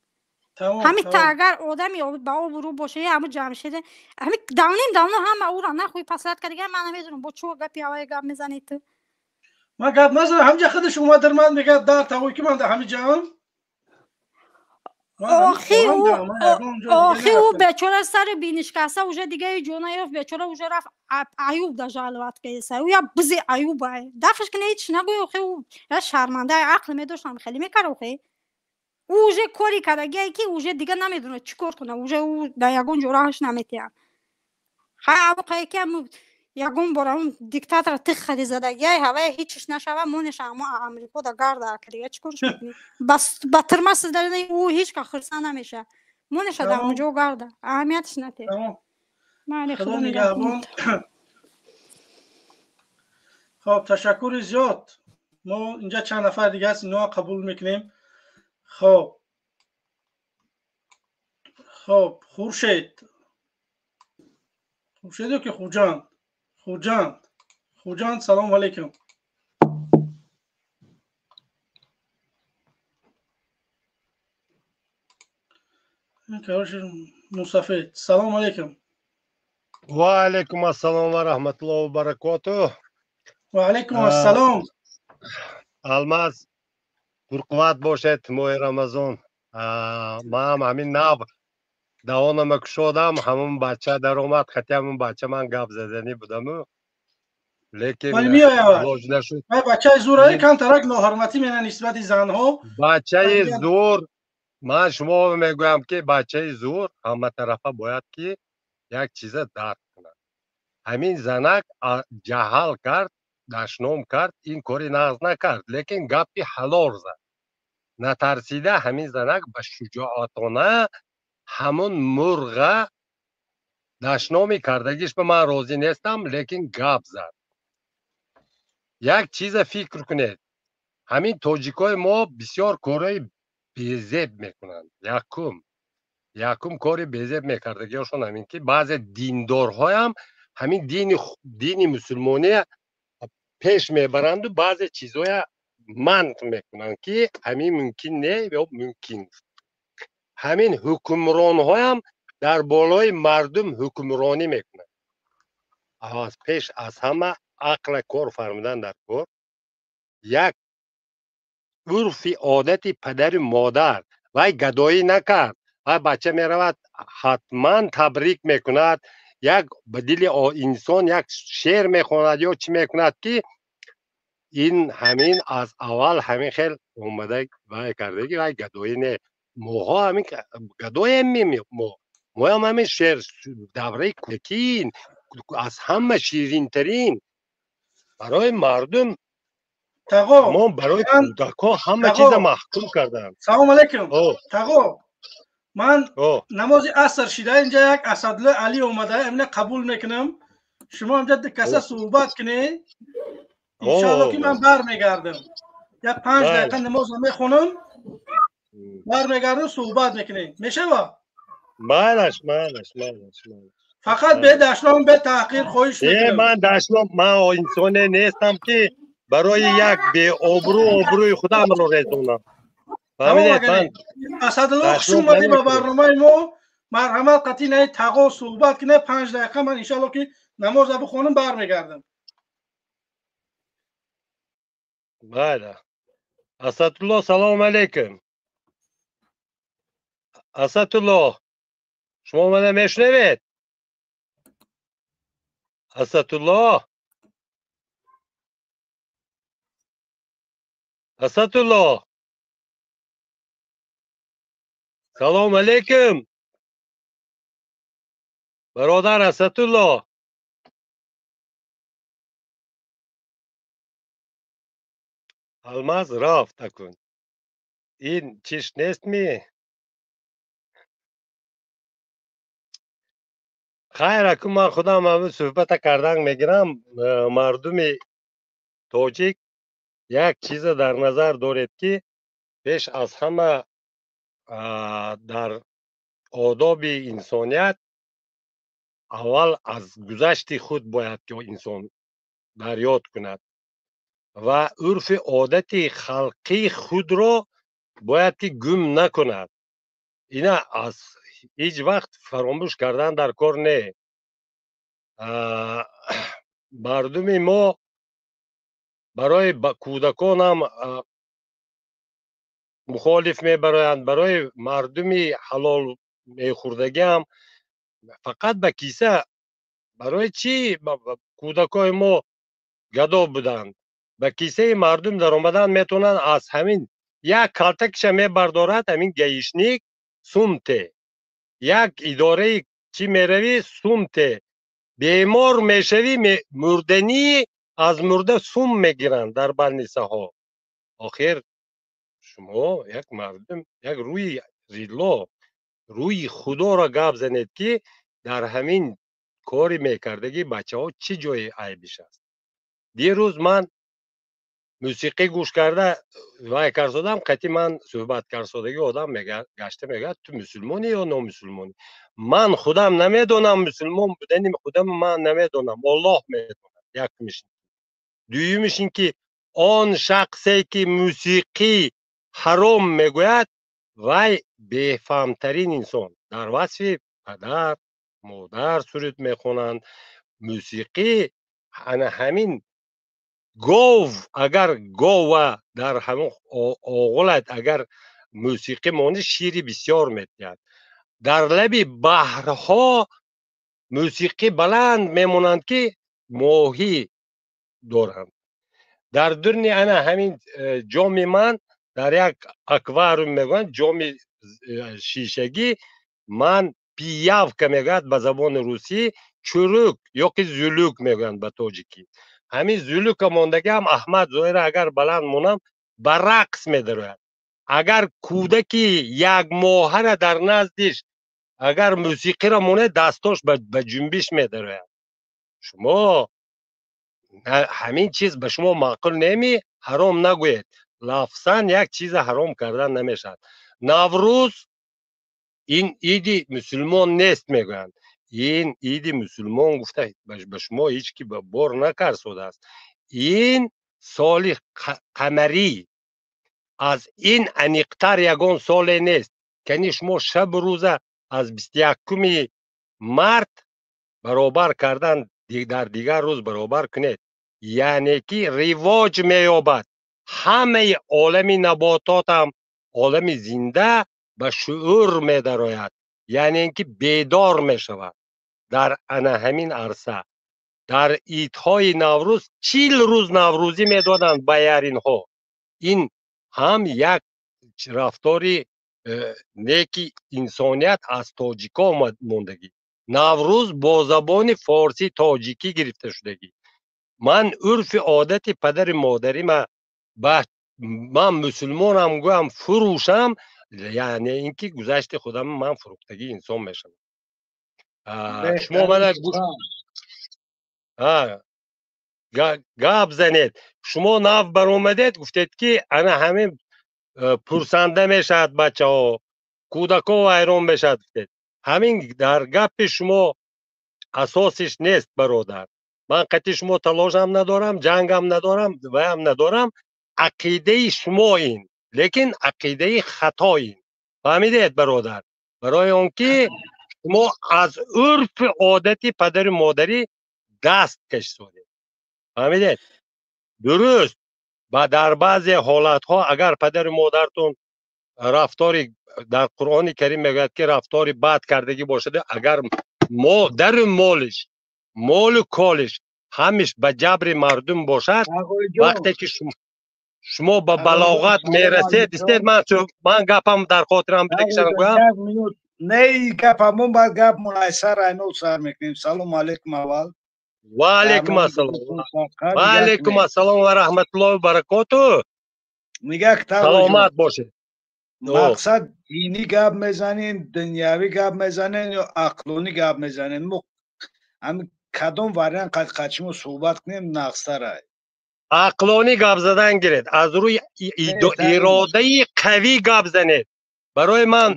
Ҳами та агар одами ба обрӯ боша, ҳаму Ҷамшеде, ҳами давним давно ҳама ӯра нахӯи паслат кардига. Ман намедонам, бо чӣ гапи ҳавае гап мезанӣ ту. Ман гап назанам, ҳамҷа худаш омадар, ман мегӯяд дар тавои ки ман дар ҳами ҷаҳон. Охи, ӯ бечора сари бинишкаса уже дига ҷо наёфт, бечора уже рафт Аюб да жаловать кеса. Ӯ як бизи Аюбай, дафш ки ҳеч нагӯй. Охи, ӯ я шармандаи, ақл медоштам, хеле мекард. Охи, ӯ уже кори кардагие, ки уже дига намедонад чӣ кор кунад, уже ӯ дар ягон ҷо роҳаш наметиҳад. Хай авқае ки ягон бор ам диктатор тих хади задагиай ҳавая ҳичиш нашава, монеша амо Амрико да гарда акрига чӣ корш мекунӣ? Ба тирма сидарина ӯ ҳеҷ ка хирса намеша. Монеша дар онҷо гарда. Аҳамиятш нате. Майли, Худо нигаҳбон. Хоб, ташаккури зиёд. Мо инҷа чанд нафар дига ҳаст, инҳоро қабул мекунем. Хоб, Хуршед. Хуршед ё ки Хуҷанд? Хуҷанд. Хуҷанд, салому алайкум. Короче, мусафед. Салому алайкум. Ва алайкум ассалом ва раҳматуллоҳи ва баракотуҳ. Ва алайкум ассалом. Алмаз, пурқувват бошед, моҳи Рамазон. Ман ҳам ҳамин нав даҳонама кушодам, ҳамон бача даромад, хати ҳамон бача ман гап заданӣ будаму, лекин илоҷ нашуд. Бачаи зӯраи камтарак ноҳурматӣ мена нисбати занҳо. Бачаи зӯр, ман шумо мегӯям ки бачаи зӯр ҳаматарафа бояд ки як чиза дарк кунад. Ҳамин занак ҷаҳал кард, дашном кард, ин кори нағз накард, лекин гапи ҳалол зад. Натарсида ҳамин занак ба шуҷоатона ҳамун мурға дашноми кардагиш ба ман розӣ нестам, лекин гап зад. Як чиза фикр кунед, ҳамин тоҷикои мо бисёр корҳои безеб мекунанд. Якум кори безеб мекардагиашон ҳамин ки баъзе диндорҳоям ҳамин дини мусулмония пеш мебаранду баъзе чизҳоя манъ мекунанд ки ҳамин мумкин не ё мумкин. Ҳамин ҳукмронҳоям дар болои мардум ҳукмронӣ мекунанд. Аз пеш аз ҳама ақла кор фармудан дар кор, як урфи одати падару модар. Вай гадоӣ накард, вай бача меравад ҳатман табрик мекунад, як ба дили инсон як шеър мехонад ё чӣ мекунад ки ин ҳамин аз аввал ҳамин хел омада вай кардаги, вай гадоӣ не. Моҳо ҳамин гадоем, моям ҳамин шеър давраи кӯдакин аз ҳама ширинтарин барои мардум, мо барои кӯдакҳо ҳама чиза маҳкум карданд. Салом алайкум тағо, ман намози аср шида инҷа як Асадулло Али омада, амина қабул мекунам. Шумо инҷа каса суҳбат кунед, иншоалло ки ман бармегардам. Як 5 дақиқа намозро мехонам, бармегардам, суҳбат мекунем. Мешава? Майлаш, майлаш, майлаш. Фақат бе дашном, бе таҳқир хоҳиш мекунам. Ман дашном, ман инсоне нестам ки барои як беобрӯ обрӯи худамро резонам. Асадулло, хуш омадӣ ба барномаи мо. Марҳамат, қатъи наи тағо суҳбат кунед 5 дақиқа, ман иншоалло ки намоза бихонам бармегардам. Майла. Асадулло, салому алайкум. Асадулло, шумо мана мешунавед? Асадулло, Асадулло, салому алайкум бародар Асадулло. Алмаз рафт акун. Ин чиш нест ми? Хайр, акун ман худам ҳамин суҳбата кардан мегирам. Мардуми тоҷик як чиза дар назар доред ки пеш аз ҳама дар одоби инсоният аввал аз гузашти худ бояд ки инсон дарёд кунад ва урфи одати халқии худро бояд ки гум накунад. Ина аз ҳеҷ вақт фаромӯш кардан дар кор не. Мардуми мо барои кӯдаконам мухолиф мебароянд, барои мардуми ҳалол мехӯрдагиам фақат ба киса. Барои чӣ кӯдакои мо гадо буданд? Ба кисаи мардум даромадан метавонанд, аз ҳамин як калтакиша мебардорад ҳамин гаишник сумте, як идораи чӣ меравӣ сумте, Бемор мешавӣ, мурданӣ аз мурда сум мегиранд дар больницаҳо. Охир шумо як мардум, як рӯи рилло, рӯи худоро гап занед, ки дар ҳамин кори мекардагӣ бачаҳо чӣ ҷои айбиш аст? Дирӯз ман мусиқӣ гӯш карда вай карсодам, қати ман суҳбат карсодагӣ одам гашта мегӯяд: «Ту мусулмонӣ ё номусулмонӣ?» Ман худам намедонам, мусулмон будани худам ман намедонам, Оллоҳ медонад. Якумиш. Дуюмиш ин ки он шахсе ки мусиқӣ ҳаром мегӯяд, вай бефаҳмтарин инсон. Дар васфи падар модар суруд мехонанд, мусиқӣ. Ана ҳамин гов, агар гова дар ҳамон оғулат агар мусиқӣ монӣ, шири бисёр медиҳад. Дар лаби баҳрҳо мусиқӣ баланд мемонанд, ки моҳӣ доранд. Дар дурни ана ҳамин ҷоми ман, дар як аквариум мегӯянд, ҷоми шишагӣ, ман пиявка мегӯяд ба забони русӣ, чӯрӯк ёки зулук мегӯянд ба тоҷикӣ. Ҳамин зулука мондагиам, Аҳмад Зоира агар баланд монам, ба рақс медарояд. Агар кӯдаки якмоҳара дар наздиш агар мусиқиро монед, дастош ба ҷунбиш медарояд. Шумо ҳамин чиз ба шумо маъқул неми, ҳаром нагӯед. Лафзан як чиза ҳаром кардан намешавад. Наврӯз ин иди мусулмон нест мегӯянд. Ин иди мусулмон гуфта ба шумо ҳеҷ ки бор накарсодааст. Ин соли қамарӣ, аз ин аниқтар ягон соле нест. Кани шумо шабу рӯза аз 21-уми март баробар кардан, дар дигар рӯз баробар кунед, яъне ки ривоҷ меёбад. Ҳамаи олами набототам, олами зинда ба шуур медарояд, яъне ки бедор мешавад. Дар ана ҳамин арса, дар идҳои Наврӯз, 40 рӯз наврӯзӣ медоданд ба яринҳо. Ин ҳам як рафтори неки инсоният аз тоҷико мондагӣ. Наврӯз бо забони форсӣ тоҷикӣ гирифта шудагӣ. Ман урфи одати падари модарима ба ман мусулмонам гӯям, фурӯшам, яъне ин ки гузашти худам ман фурӯхтагӣ инсон мешавам. Шумо мана гап занед. Шумо нав баромадед, гуфтед ки ана ҳамин пурсанда мешавад, бачаҳо, кӯдако вайрон мешавад, гуфтед. Ҳамин дар гапи шумо асосиш нест, бародар. Ман қати шумо талошам надорам, ҷангам надорам, ваям надорам. Ақидаи шумо ин, лекин ақидаи хато ин, фаҳмидед, бародар? Барои он ки шумо аз урфи одати падару модарӣ даст кашсодед, фаҳмидед? Дуруст, ва дар баъзе ҳолатҳо агар падару модартон рафтори, дар Қуръони Карим мегӯяд ки рафтори бад кардагӣ бошад, агар модару молиш, молу колиш ҳамиш ба ҷабри мардум бошад, вақте ки шумо ба балоғат мерасед, истед, ман гапам дар хотирам бидекшам гӯям. Не, гапамон баъд гап мунайсар айнол сар мекунем. Салому алейкум аввал. Ва алейкум ассалом, ва алейкум ассалом ва раҳматуллоҳи ва баракоту. Нигоҳ, саломат бошед. Мақсад динӣ гап мезанем, дунявӣ гап мезанем ё ақлонӣ гап мезанем? Мо ҳамин кадом вариант қадқадшимо суҳбат кунем нақстарай? Ақлонӣ гап задан гиред, аз рӯи иродаи қавӣ гап занед. Барои ман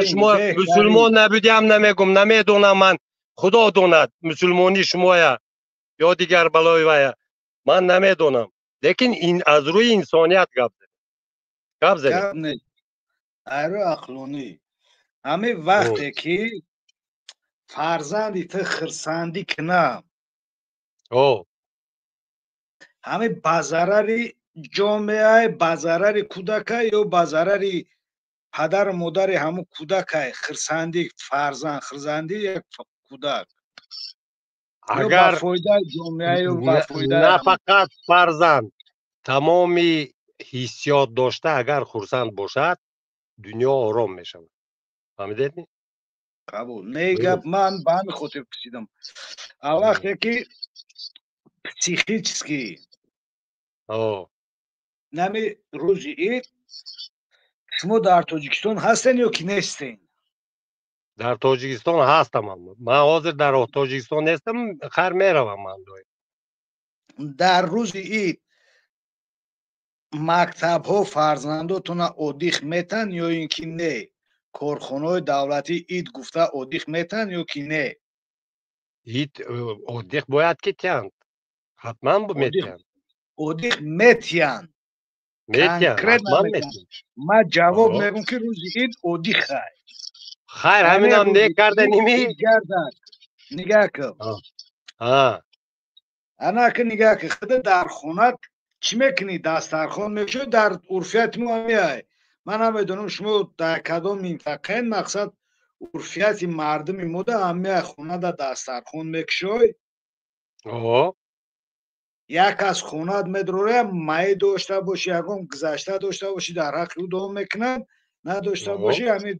шумо мусулмон набудиам намегум, намедонам, ман худо донад мусулмонӣ шумоя ё дигар балои вая, ман намедонам, лекин аз рӯи инсоният гап занед, гап занед. Аз рӯи ақлонӣ. Ҳамин вақте ки фарзанди ту хирсандӣ кунам, ҳамин ба зарари ҷомеа, ба зарари кӯдака ё ба зарари падару модари ҳамун кӯдакай хирсандӣ фарзанд, хирсандӣ як кӯдак агар фоидаи ҷомеа ё ба фоидаи на фақат фарзанд, тамоми ҳиссиёт дошта агар хурсанд бошад, дунё ором мешавад, фаҳмидед? Қабул. Не гап, ман ба ҳамин хотир пурсидам. А вақте ки психически нами рӯзи ид шумо дар Тоҷикистон ҳастен ё ки нестен? Дар Тоҷикистон ҳастам. Ман ҳозир дар Тоҷикистон нестам, хайр, меравам ман доим. Дар рӯзи ид мактабҳо фарзандотона отдых метан ё ин ки не? Корхонаҳои давлатӣ ид гуфта отдых метан ё ки не? Ид отдых бояд ки тиҳанд, ҳатман метиҳанд. Отдых метиҳанд? Метиҳанд, ҳатман метиҳанд. Ман ҷавоб мегӯм, ки рӯзи ид отдых ай. Хайр, ҳаминам не карданими. Нигаҳ кун, анака нигаҳ кун, худа дар хона чӣ мекунӣ? Дастархон мекушоӣ, дар урфияти мо ҳамиай. Ман намедонам, шумо дар кадом минтақаен, мақсад, урфияти мардуми мода ҳамиай: хонада дастархон мекушоӣ, як аз хонат медроря, майӣ дошта бошӣ, ягон гузашта дошта бошӣ, дар ҳаққи ӯ дуо мекунанд, надошта бошӣ, ҳамин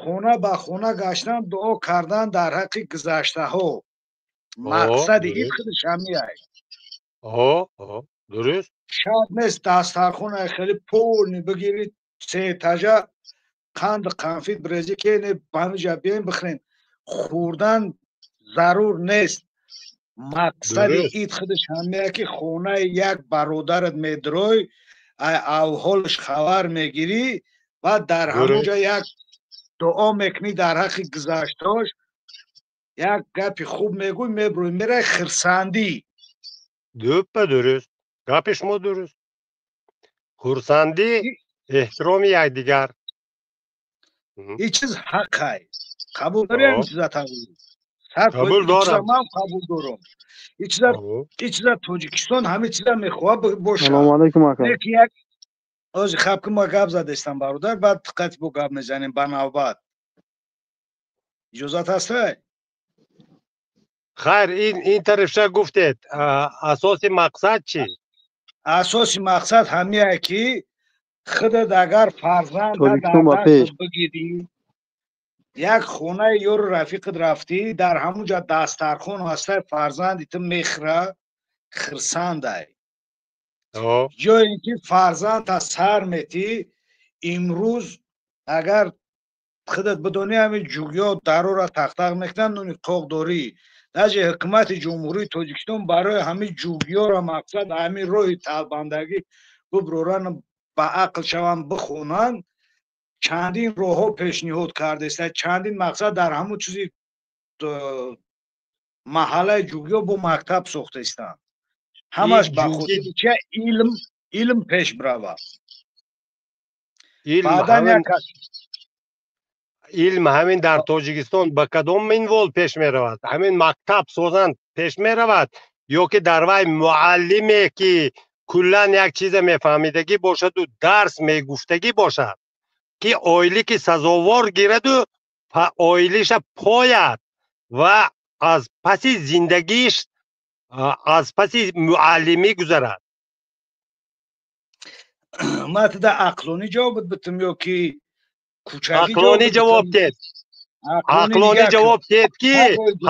хона ба хона гаштан, дуо кардан дар ҳаққи гузаштаҳо. Мақсади ид худаш ҳамиай. Дуруст. Шарт нест дастархонаи хеле полный бигирӣ, се этажа, қанду қанфит бирезӣ, ки не, ба ҳамиҷа биёем бихӯрем. Хӯрдан зарур нест. Мақсади ид худаш ҳамия, ки хонаи як бародарат медрой, ай авҳолаш хабар мегирӣ ва дар ҳамонҷа як дуо мекунӣ дар ҳаққи гузаштаош, як гапи хуб мегӯй, мебурӯй, мерай, хирсандӣ. Дуппа дуруст, гапи шумо дуруст. Хурсандӣ, эҳтироми якдигар. Ин чиз ҳаққай. Қабул дорӣ ҳамин чиза? Қабул дорам. Ман қабул дорам. Ин чиза Тоҷикистон ҳамин чиза мехоҳад бошад. Салому алайкум, ака. Як ози хаб ки ма гап задестам, бародар, баъд диққати бо гап мезанем ба навбат. Иҷозат ҳастай? Хайр, ин тарафша гуфтед, асоси мақсад чӣ? Асоси мақсад ҳамие, ки худат агар фарзанд бигирӣ, як хонаи ёру рафиқат рафтӣ, дар ҳамун ҷа дастархон ҳастай, фарзанди ту мехӯра, хирсандай. Ё ин ки фарзандта сар метӣ, имрӯз агар худат бидонӣ, ҳамин ҷугиё дарора тақтақ мекунанд, нуни қоқ дорӣ. Даже ҳукумати Ҷумҳурии Тоҷикистон барои ҳамин ҷугиёро, мақсад, ҳамин роҳи талбандагӣ буброран, ба ақл шаванд, бихонанд, чандин роҳҳо пешниҳод кардааст, чандин, мақсад, дар ҳамун чизи маҳаллаи ҷугиё бо мактаб сохтаистанд. Ҳамаш ба хотири чи? Илм, илм пеш бирава. Баъдан як Илм ҳамин дар Тоҷикистон ба кадом минвол пеш меравад? Ҳамин мактаб созанд пеш меравад ё ки дар вай муаллиме, ки куллан як чиза мефаҳмидагӣ бошаду дарс мегуфтагӣ бошад, ки ойлики сазовор гираду оилиша пояд ва аз паси зиндагиш, аз паси муаллимӣ гузарад? Ман туда ақлонӣ ҷавоб битум ё ки кӯчагӣ? Ақлонӣ ҷавоб дед, ақлонӣ ҷавоб дед, ки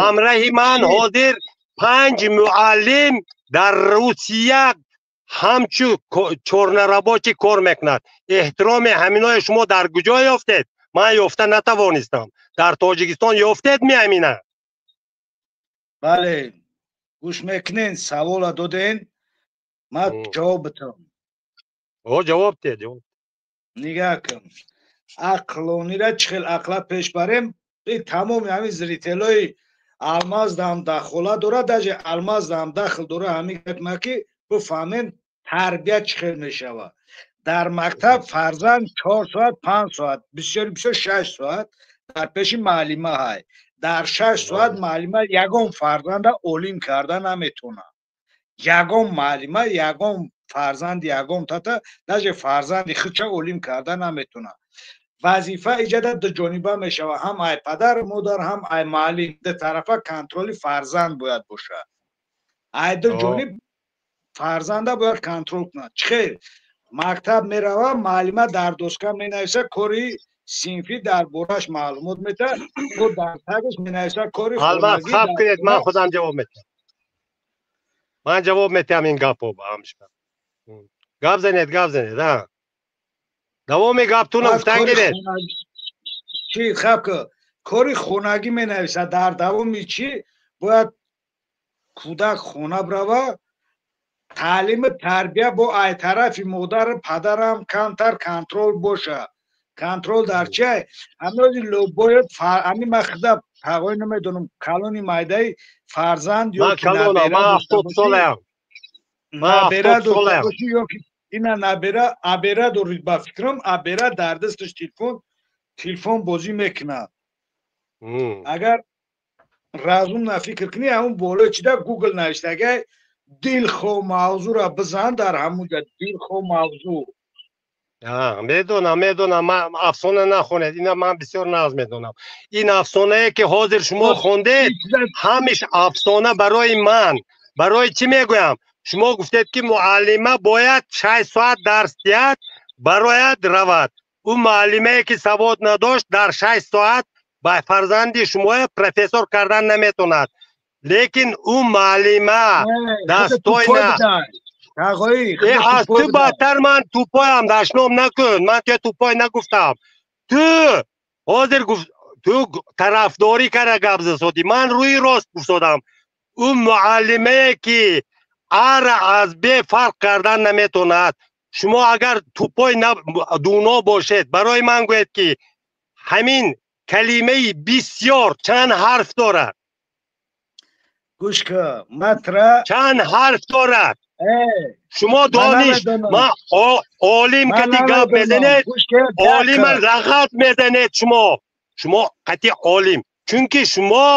ҳамраҳи ман ҳозир панҷ муаллим дар Русия ҳамчу чёрнорабочий кор мекунад. Эҳтироми ҳаминои шумо дар куҷо ёфтед? Ман ёфта натавонистам. Дар Тоҷикистон ёфтед ми ҳамина? Бале, гӯш мекунен, савола доден, ман ҷавоб битам. О, ҷавоб дед. Нигаҳ кун, ақлонира чӣ хел ақла пеш барем? Тамоми ҳамин зрителои Алмаздам дахола дорад, даже Алмаздам дахл дора ҳамин гапма, ки бифаҳмем тарбия чӣ хел мешавад. Дар мактаб фарзанд 4 соат, 5 соат, бисёри бисёр 6 соат дар пеши муаллима ҳай. Дар 6 соат муаллима ягон фарзанда олим карда наметавонад. Ягон муаллима ягон фарзанди ягон тата, даже фарзанди худша олим карда наметавонад. Вазифа иҷода дуҷониба мешавад: ҳам ай падару модар, ҳам ай муаллим. Ду тарафа контроли фарзанд бояд бошад. Ай ду ҷониб фарзанда бояд контрол кунад. Чӣ хел? Мактаб мерава, муаллима дар доска менависа, кори синфӣ дар бораш маълумот метаҳад, бо дар тагаш менависад кори Албат, хонагӣ. Хаб кунед, ман худам ҷавоб метиҳам. Ман ҷавоб метиҳам ин гапо ба ҳамшма. Гап занед, гап занед, а. Давоми гаптуна Баъд гуфтан кори гиред. хонагӣ чӣ, хаб ки кори хонагӣ менависад, дар давоми чӣ бояд кӯдак хона бирава. Таълиму тарбия бо ай тарафи модару падарам камтар контроль боша. Контроль дар чай? Ҳамози бояд ҳамин ман худа тағои намедонам, калони майдаи фарзанд ё Ман ки калонам, набера ман дошта 70 бошӣ, солаям. Ман набера 70 дошта солаям. бошӣ ё ки ина набера абера дорид, ба фикрам, абера дар дасташ телефон бозӣ мекунад. Агар разумно фикр кунӣ, ҳамун болои чида Гугл навиштагай, дилхоҳ мавзӯъра бизан, дар ҳамунҷа дилхоҳ мавзӯъ. Медонам, медонам, ман афсона нахонед, ина ман бисёр нағз медонам. Ин афсонае ки ҳозир шумо хондед, ҳамиш афсона барои ман. Барои чӣ мегӯям? Шумо гуфтед ки муаллима бояд 6 соат дарс диҳад, барояд равад. Ӯ муаллимае ки савод надошт, дар 6 соат ба фарзанди шумоя профессор кардан наметавонад. Лекин ӯ муаллима дастойна. Тағои, Аз ту бадтар ман тупоям, дашном накун. Ман туя тупой нагуфтам. Ту ҳозир ту тарафдорӣ кара гап засодӣ. Ман рӯи рост гуфтодам. Ӯ муаллимае ки ара аз бе фарқ кардан наметавонад. Шумо агар тупой дуно бошед, барои ман гӯед ки ҳамин калимаи бисёр чанд ҳарф дорад? Гӯш кун, матра чанд ҳарф дорад? Шумо дониш, ма олим кати гап мезанед, олима лағат мезанед шумо. Шумо қати олим, чунки шумо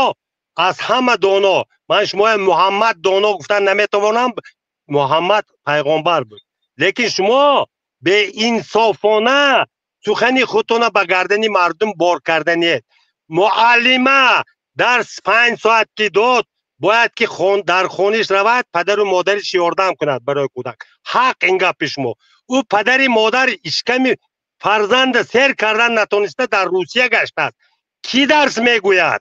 аз ҳама доно. Ман шумоя Муҳаммад доно гуфтан наметавонам, Муҳаммад пайғомбар буд. Лекин шумо беинсофона сухани худтона ба гардани мардум бор карданед. Муаллима дарс 5 соат ки дод, бояд ки дар хониш равад, падару модариш ёрдам кунад барои кӯдак. Ҳақ ин гапи шумо. Ӯ падари модар ишками фарзанда сер кардан натониста дар Русия гаштааст. Кӣ дарс мегӯяд?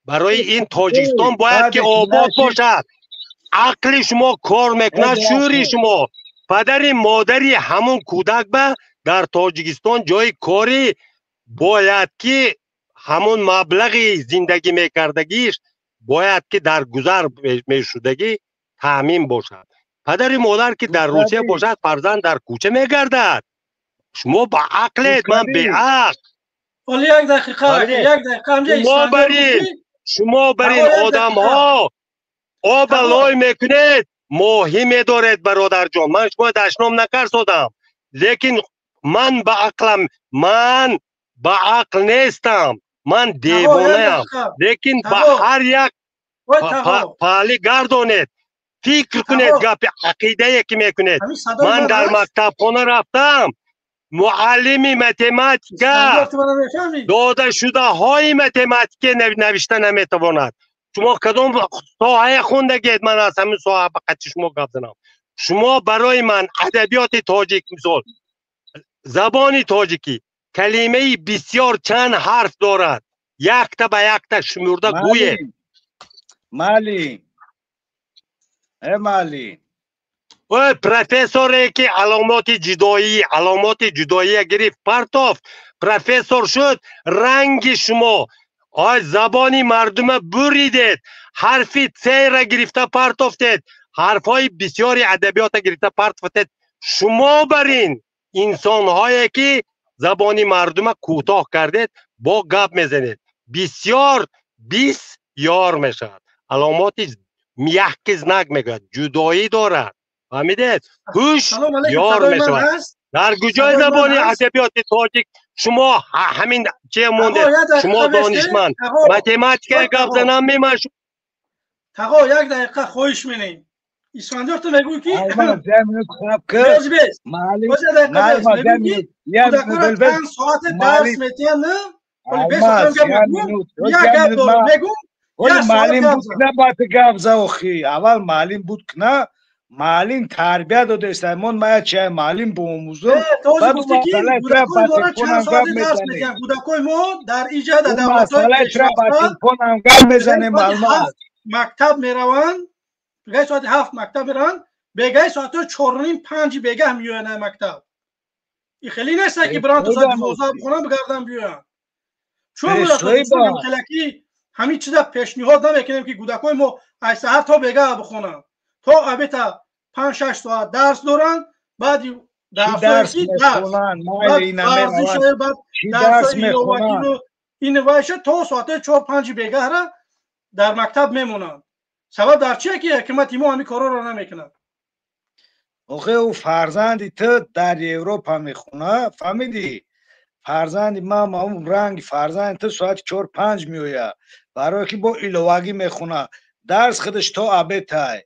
Барои ин Тоҷикистон бояд ки обод бошад. Ақли шумо кор мекунад, шӯри шумо. Падари модари ҳамун кӯдак ба дар Тоҷикистон ҷои корӣ бояд ки ҳамун маблағи зиндагӣ мекардагиш бояд ки дар гузар мешудагӣ таъмин бошад. Падари модар ки дар Русия бошад, фарзанд дар кӯча мегардад. Шумо ба ақлед, ман беақл. Оли як дақиқа, як дақиқа ҳамҷа. Шумо барин одамҳо оба лой мекунед, моҳӣ медоред, бародарҷон. Ман шумо дашном накарсодам, лекин ман ба ақлам, ман ба ақл нестам, ман девонаям. Лекин ба ҳар як паҳлӣ гардонед, фикр кунед, гапи ақидае ки мекунед. Ман дар мактабхона рафтам, муаллими математика додашудаҳои математика навишта наметавонад. Шумо кадом соҳае хондагед? Ман аз ҳамин соҳа ба қати шумо гап занам. Шумо барои ман адабиёти тоҷик, мисол забони тоҷикӣ, калимаи бисёр чанд ҳарф дорад? Якта ба якта шумурда гӯед. Мали, э мали. Ой, профессоре ки аломоти ҷудоӣ, аломоти ҷудоия гирифт, партофт, профессор шуд, ранги шумо. Ой, забони мардума буридед, ҳарфи цра гирифта партофтед, ҳарфҳои бисёри адабиёта гирифта партофтед. Шумо барин инсонҳое ки забони мардума кӯтоҳ кардед, бо гап мезанед. Бисёр бис ёр мешавад. Аломоти мягкий знак мегӯяд, ҷудоӣ дорад. Фаҳмидед? Ҳуш ёр мешавад. Дар куҷои забони адабиёти тоҷик шумо ҳамин че мондед? Шумо донишманд. Математика гап занам меман. Тағо, як дақиқа хоҳиш менем. Исфандиёр, ту мегӯӣ ки чанд соате дарс метиҳанд, на? Як гап дорам, мегӯм. Маълим буд кна, баъд гап за охи. Аввал маълим буд кна, Маълим тарбия додааст. Мон мая чай маълим биомӯзам. Баъд гуфти ки кӯдакои моро чанд соати дарс медиҳанд? Кӯдакои мо дар иҷа дар давлатҳои пешрафта ба телефонам гап мезанем. Алмаз мактаб мераванд, бегаҳи соати 7 мактаб мераванд, бегаҳи соатҳои 4:30-5 бегаҳ меоянд ай мактаб. И хеле нест ки биранд то соати 12 бихонанд, бигарданд биёянд. Чун хелеки ҳамин чиза пешниҳод намекунем ки кӯдакои мо ай саҳар то бегаҳ бихонанд, то обета 5-6 соат дарс доранд, баъди дарс ин вайша то соатҳои 4-5 бегаҳра дар мактаб мемонанд. Сабаб дар чие ки ҳукумати мо ҳамин корҳоро намекунад? Охе ӯ фарзанди ту дар Европа мехонад, фаҳмидӣ? Фарзанди ман он ранги фарзанди ту соати 4-5 меояд, барое ки бо иловагӣ мехонад. Дарс худаш то обетай.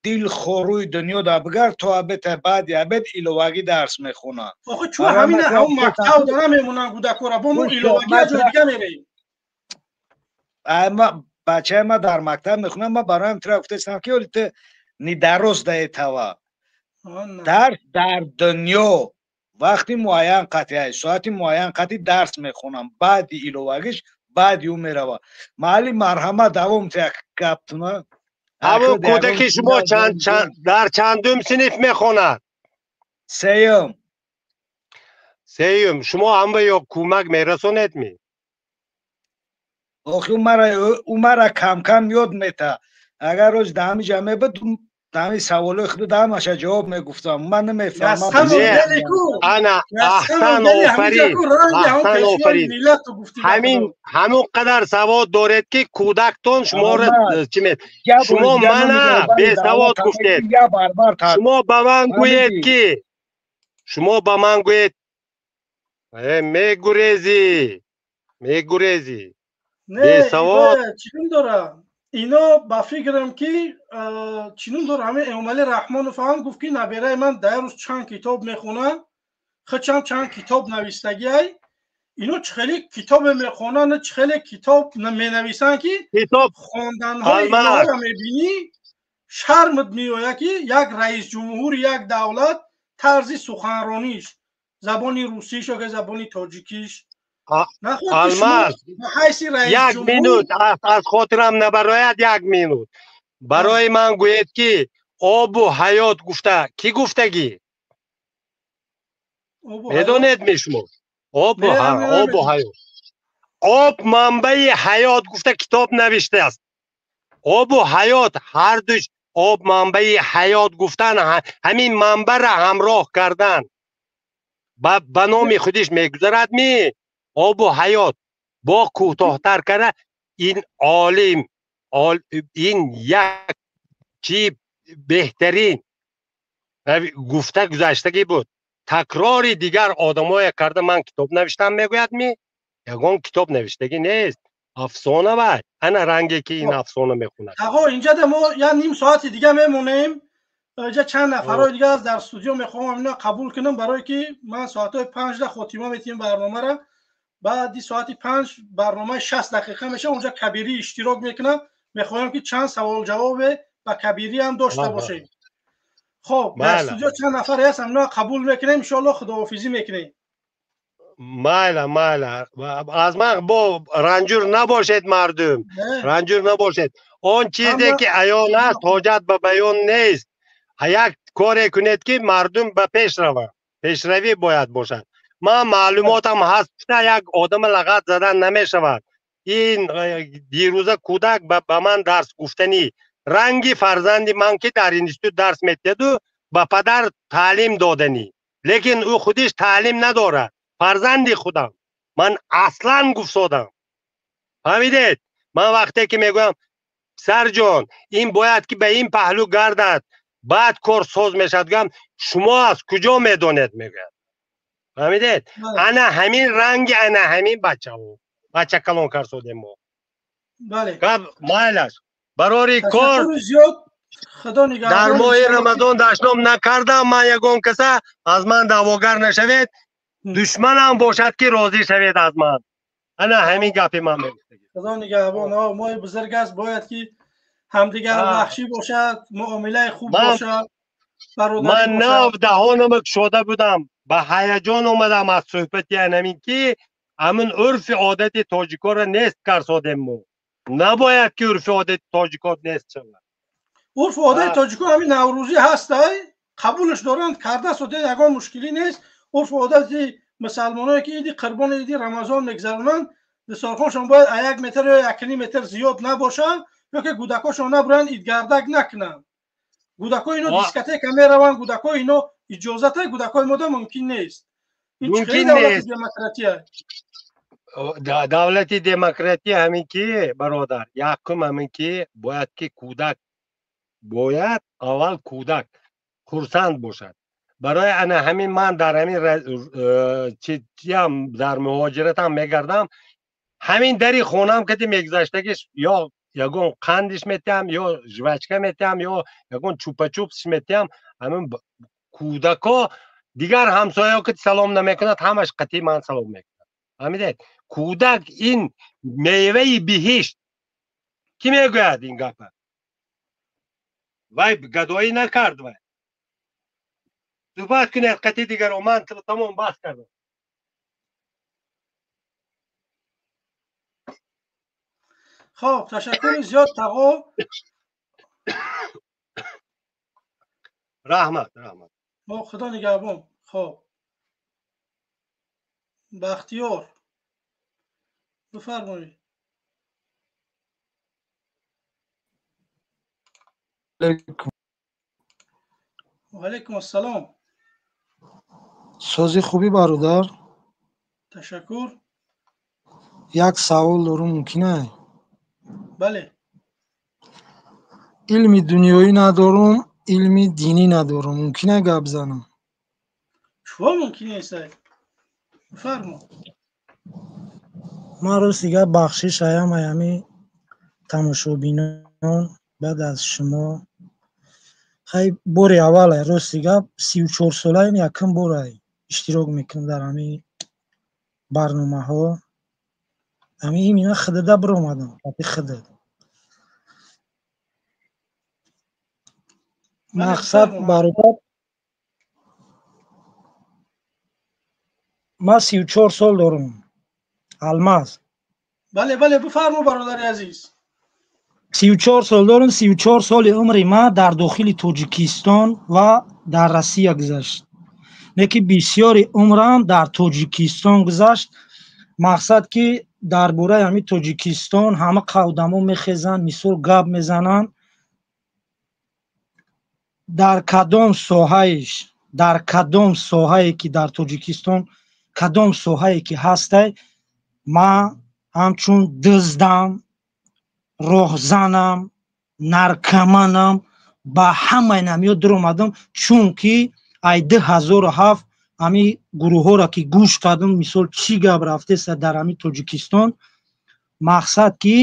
Дилхоруи дунё да бигард то обетай, баъди обед иловагӣ дарс мехонад. Охе чун ҳамин ҳамон мактаб да намемонанд кӯдакора, бо мо иловагӣ ҷои дига мерем. Бачаи ман дар мактаб мехонад, ман бароям тура гуфтаистам ки оли ту нидарос даетава. Дарс дар дунё вақти муайян қатъи, соати муайян қатъи дарс мехонам, баъди иловагиш баъди ӯ мерава. Маълим марҳамат давом тия гаптуна. Ҳамон кӯдаки шумо дар чандум синф мехонад? Сеюм. Сеюм. Шумо ҳам ба ё кӯмак мерасонед ми? Охи ӯ мара кам-кам ёд мета. Агар рӯз даҳами ҷа мебуд, даҳами саволои худ даҳамаша ҷавоб мегуфтам. Ман намефаҳмам. Ана аҳсан, офарин, аҳсан, офарин. Ҳамин ҳамон қадар савод доред ки кӯдактон шуморо чӣ мед? Шумо мана бесавод гуфтед. Шумо ба ман гӯед ки шумо ба ман гӯед мегурезӣ, мегурезӣ. Бесавод чӣ дорам? Ино ба фикрам ки чинун дор ҳамин Эмомалӣ Раҳмонов ҳам гуфт ки набераи ман дар рӯз чанд китоб мехонад, худшам чанд китоб навистагиай. Ино чӣ хеле китобе мехонанд, чӣ хеле китоб менависанд ки хонданҳои инҳоро мебинӣ шармат меояд ки як раисҷумҳури як давлат тарзи суханрониш, забони русиш ё забони тоҷикиш. Алмаз, як минут аз хотирам набарояд, як минут. Барои ман гӯед ки обу ҳаёт гуфта кӣ гуфтагӣ? Медонед ми шумо? Обу ҳаёт. Об манбаи ҳаёт гуфта китоб навиштааст. Обу ҳаёт ҳардуш об манбаи ҳаёт гуфтан, ҳамин манбаъра ҳамроҳ кардан ба номи худиш мегузарад ми? Обу ҳаёт бо кӯтоҳтар карда ин олим, ин як чи беҳтарин гуфта гузаштагӣ буд. Такрори дигар одамое карда ман китоб навиштам мегӯяд ми? Ягон китоб навиштагӣ нест. Афсона вай. Ана ранге ки ин афсона мехонад. Ағо инҷа да мо як ним соати дига мемонем. Инҷа чанд нафарҳои дига аст дар студио, мехоҳам инро қабул кунам барое ки ман соатҳои 5 да хотима метиҳем барномаро. Баъди соати 5 барномаи 60 дақиқа мешавад, онҷа Кабирӣ иштирок мекунад. Мехоҳам ки чанд савол ҷавобе ба Кабирӣ ҳам дошта бошем. Хоб, дар студио чанд нафар ҳаст, инро қабул мекунем, иншоаллоҳ худоҳофизӣ мекунем. Майла, майла. Аз ман бо ранҷур набошед мардум, ранҷур набошед. Он чизе ки аён аст, ҳоҷат ба баён нест. Як коре кунед ки мардум ба пеш раванд. Пешравӣ бояд бошад. Ман маълумотам ҳаст, як одама лағат задан намешавад. Ин дирӯза кӯдак ба ман дарс гуфтанӣ. Ранги фарзанди ман ки дар институт дарс метиҳаду ба падар таълим доданӣ. Лекин ӯ худиш таълим надорад. Фарзанди худам. Ман аслан гуфтодам. Фаҳмидед? Ман вақте ки мегӯям писарҷон, ин бояд ки ба ин паҳлӯ гардад, баъд кор соз мешавад, гӯям шумо аз куҷо медонед мегӯяд. Фаҳмидед? Ана ҳамин ранги, ана ҳамин бачаҳо. Бача калон карсодем мо. Бале. Гап майлаш. Барори кор Худо нигаҳбон. Дар моҳи Рамазон дашном накардам ман ягон каса, аз ман даъвогар нашавед. Душманам бошад ки розӣ шавед аз ман. Ана ҳамин гапи ман мегуфтагӣ. Худо нигаҳбон. Моҳи бузург аст, бояд ки ҳамдигар бахшӣ бошад, муомилаи хуб бошад, бародарӣ. Ман нав даҳонам кушода будам, ба ҳаяҷон омадам аз суҳбати анамин ки ҳамин урфи одати тоҷикоро нест карсодем мо. Набояд ки урфи одати тоҷико нест шавад. Урфу одати тоҷико ҳамин наврӯзӣ ҳастай, қабулш доранд, карда содед, ягон мушкилӣ нест. Урфу одати мусалмоное ки иди Қурбон, иди Рамазон мегзаронанд, дастархоншон бояд а 1 метр ё 1,5 метр зиёд набошад, ё ки кӯдакошон набуранд, идгардак накунанд. Кӯдакои ино дискотека мераванд, кӯдакои ино иҷозата, кӯдакои мода мумкин нест. Ин чӣ Мумкин давлати нест. демократия? Давлати демократия ҳамин ки, бародар, якум ҳамин ки бояд ки кӯдак бояд аввал кӯдак хурсанд бошад. Барои ана ҳамин ман дар ҳамин чиам дар муҳоҷиратам мегардам, ҳамин дари хонаам кати мегузаштагиш ё ягон қандиш метиҳам, ё жвачка метиҳам, ё ягон чупа-чупсиш метиҳам. Ҳамин кӯдако дигар ҳамсояҳо кати салом намекунад, ҳамаш қатъи ман салом мекунад. Фаҳмидед? Кӯдак ин меваи биҳишт. Кӣ мегӯяд ин гапа? Вай гадоӣ накард, вай. Суҳбат кунед қатъи дигаро, ман тамом баҳс кардам. Хоб, ташаккури зиёд, тағо. Раҳмат, раҳмат. Мо худо нигаҳбон. Хоб, Бахтиёр, бифармоед. Ва алайкум ассалом. Сози хубӣ, бародар? Ташаккур. Як савол дорум, мумкин ай? Бале. Илми дунёӣ надорум, илми динӣ надорум, мумкин ай гап занам? Чего мумкин нест? Бифармо. Ман рости гап бахшиш аям аями тамошобинон баъд аз шумо. Хай, бори аввал ай, рости гап, 34 солаем, якум бор ай иштирок мекунам дар ҳамин барномаҳо. Ҳамин имина худада биромадам, қати худат. Мақсад, бародар, ман 34 сол дорум, Алмаз. Бале, бале, бифармо, бародари азиз. 34 сол дорум, 34 соли умри ман дар дохили Тоҷикистон ва дар Россия гузашт. Не ки бисёри умрам дар Тоҷикистон гузашт. Мақсад ки дар бораи ҳамин Тоҷикистон ҳама қавдамо мехезанд, мисол гап мезананд. Дар кадом соҳаиш, дар кадом соҳае ки дар Тоҷикистон, кадом соҳае ки ҳастай, ман ҳамчун дуздам, роҳзанам, наркоманам, ба ҳамаи намиё дуромадам, чунки ай 2007 ҳамин гурӯҳҳоро ки гӯш кардам, мисол чӣ гап рафтеса дар ҳамин Тоҷикистон, мақсад ки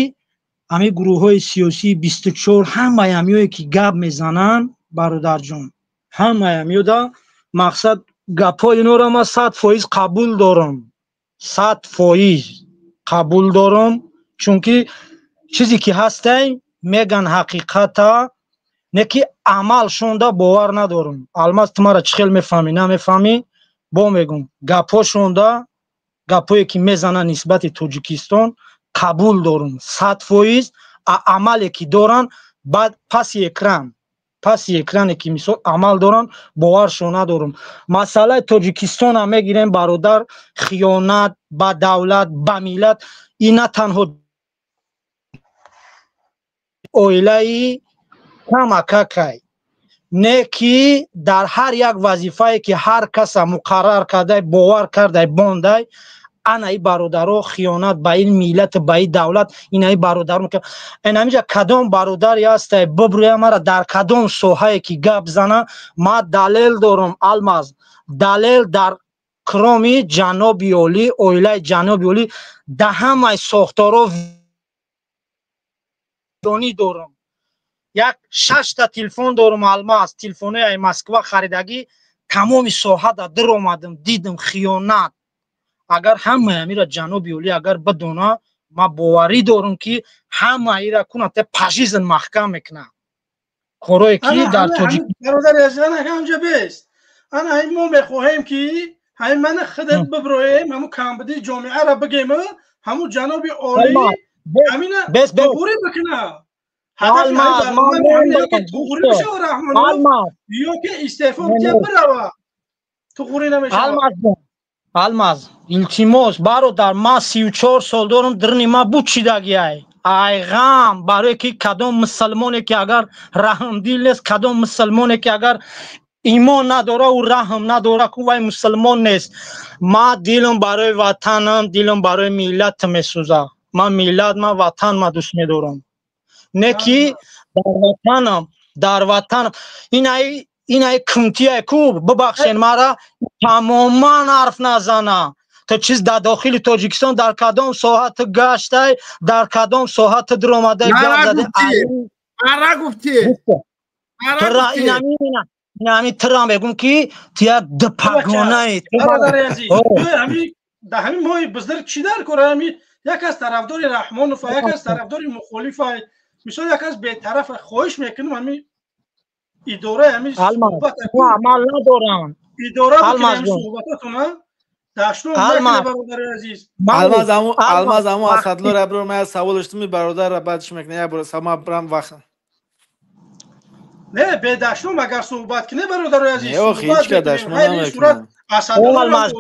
ҳамин гурӯҳҳои сиёсии 24 ҳамаи ҳамиёе ки гап мезананд, бародарҷон, ҳамаи ҳамиёда мақсад гапҳои инора ман 100% қабул дорам, 100% қабул дорам, чунки чизе ки ҳастай меган ҳақиқата, не ки амал шонда бовар надорам. Алмаз, ту мара чӣ хел мефаҳмӣ, намефаҳмӣ, бо мегум, гапҳо шонда, гапҳое ки мезананд нисбати Тоҷикистон қабул дорам 100%, а амале ки доранд баъд паси экран, паси экране ки мисол амал доранд, боваршон надорам. Масъалаи Тоҷикистонам мегирем, бародар, хиёнат ба давлат, ба миллат, ин на танҳо оилаи камакакай, не ки дар ҳар як вазифае ки ҳар каса муқаррар кардай, бовар кардай, бондай, ана и бародаро хиёнат ба ин миллат, ба ин давлат, ина и бародаро. Ин ҳаминҷа кадом бародаре ҳастай, бибрӯя мара дар кадом соҳае ки гап зана, ман далел дорам, Алмаз, далел дар кроми ҷаноби олӣ, оилаи ҷаноби олӣ, да ҳамаи сохторо дорам. Як шашта телефон дорам, Алмаз, телефонои ай Москва харидагӣ, тамоми соҳада диромадам, дидам хиёнат. Агар ҳамаи амира ҷаноби олӣ агар бидона, Ман боварӣ дорам, ки ҳама ира кунад, пажизн маҳкам мекунад. Корое ки дар тоҷик бародари азиз, ана ҳамҷа бест. Ана ҳамин мо мехоҳем, ки ҳамин мана худат биброем, ҳамун камбудии ҷомеаро бигем, ҳамун ҷаноби олӣ ҳамина туғурӣ бикунад. Ҳадафи туғурӣ бишава Раҳмонов ё ки истеъфо бидиҳад, бирава, туғурӣ намешавад. Алмаз, илтимос, бародар, ман 34 сол дорам, дирни ма бучидагиай. Ай ғам, барое ки кадом мусалмоне ки агар раҳмдил нест, кадом мусалмоне ки агар имон надора, ӯ раҳм надора, ку вай мусалмон нест. Ма дилам барои ватанам, дилам барои миллат месӯза. Ман миллат, ман ватан ма дӯст медорам. Не ки дар ватанам, дар ватанам инаи кунтие ку, бибахшен мара, тамоман ҳарф назана. То чиз дар дохили Тоҷикистон дар кадом соҳа ту гаштай, дар кадом соҳа ту дуромадай, гап задай? Ара гуфтӣ. Инами тира мегум, ки ту як дупагонаи. Бародари азиз, дар ҳамин моҳи бузург чӣ дар кор? Ҳами як аз тарафдори Раҳмонов, як аз тарафдори мухолифа, мисол, як аз бетараф, хоҳиш мекунам, ҳами идораи ҳами амал надорам. Идора бикунем ҳами суҳбатотона. Даштон накунед, бародари азиз. Алмаз, аму Алмаз, аму Асадло ра бро, ман савол доштум, бародар ра баъдш мекунам, як бор сама брам вақт. Не, бедаштум агар суҳбат кунед, бародари азиз. Не, охи, ҳеҷ ка дашном намекунам. Алмаз,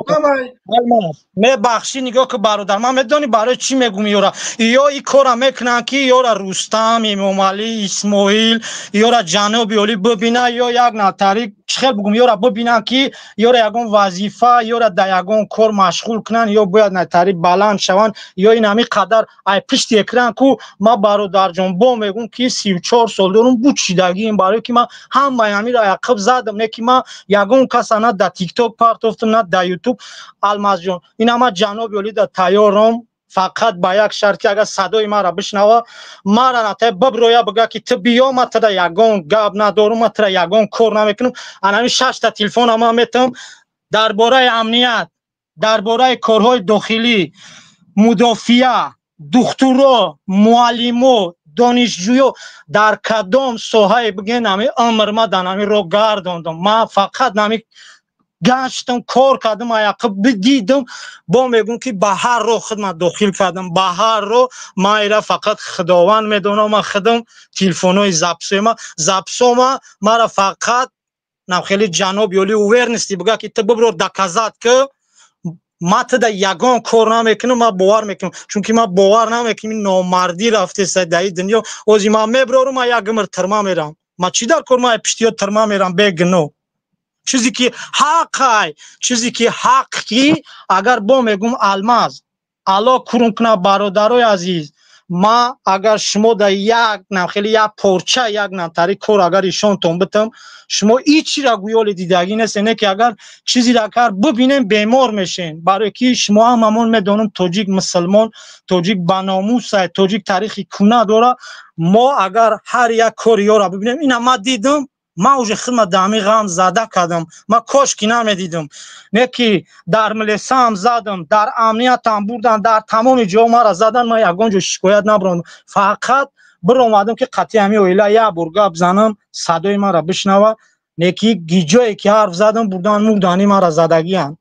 мебахшӣ, нигоҳ ки, бародар, ман медонӣ барои чӣ мегум ёра? Ё и кора мекунанд, ки ёра Рустам Эмомалӣ, Исмоил, ёра ҷаноби олӣ бибина, ё як натари чӣ хел бугум, ёра бибинанд, ки ёра ягон вазифа, ёра дар ягон кор машғул кунанд, ё бояд натари баланд шаванд, ё ин ҳамин қадар ай пишти экран ку. Ман, бародарҷон, бо мегум, ки 34 сол дорум, бучидагиим, барое ки ман ҳамаи ҳаминро яқиб задам, не ки ман ягон каса на дар Тикток партофтам, на дар Ютуб. Алмазҷон, ин ҳама ҷаноби олӣ да тайёрам, фақат ба як шарт, ки агар садои маро бишнава, мара натай биброя, бига, ки ту биё, ман тира ягон гап надорум, ман тира ягон кор намекунам. Анами шашта телефона ман метавам дар бораи амният, дар бораи корҳои дохилӣ, мудофиа, духтуро, муаллимо, донишҷӯё, дар кадом соҳае бигӯен, ҳами умр ма дар ҳами роҳ гардондам. Ман фақат ҳами гаштам, кор кардам, аяқиб бидидам, бо мегӯм, ки ба ҳар роҳ хидмат дохил кардам, ба ҳар роҳ. Ман ира фақат Худованд медонам. Ман худам телефонҳои запсома запсома мара фақат нам хеле ҷаноби олӣ уверенности бига, ки ту бибро, доказать ки ман туда ягон кор намекунам, ман бовар мекунам, чунки ман бовар намекунам номардӣ рафтеса дар ин дунё. Ози ман меброрум, ман як умр тирма мерам. Ман чӣ дар кор? Ман пиштиё тирма мерам бегуноҳ. Чизе ки ҳақай, чизе ки ҳақ, ки агар бо мегум, Алмаз, Алло курум кунад, бародарои азиз, ма агар шумо да як нам хеле як порча, як намтари кор агар ишонтон битам, шумо ҳичира гӯёли дидагӣ нест, не ки агар чизеро агар бибинем, бемор мешем, барое ки шумо ҳамамон медонам, тоҷик мусулмон, тоҷик баномусай, тоҷик таърихи куна дора. Мо агар ҳар як кори ёра бибинем, ина ма дидам, ман уже хидмат дар ҳамин ғам зада кардам. Ман кошки намедидам, не ки дар милисаам задам, дар амниятам бурдан, дар тамоми ҷо мара задан. Ман ягон ҷо шикоят набарондам, фақат биромадам, ки қатъи ҳамин оила як бор гап занам, садои мара бишнава. Не ки гиҷое ки ҳарф задам, бурдан, мурдани мара задагиянд.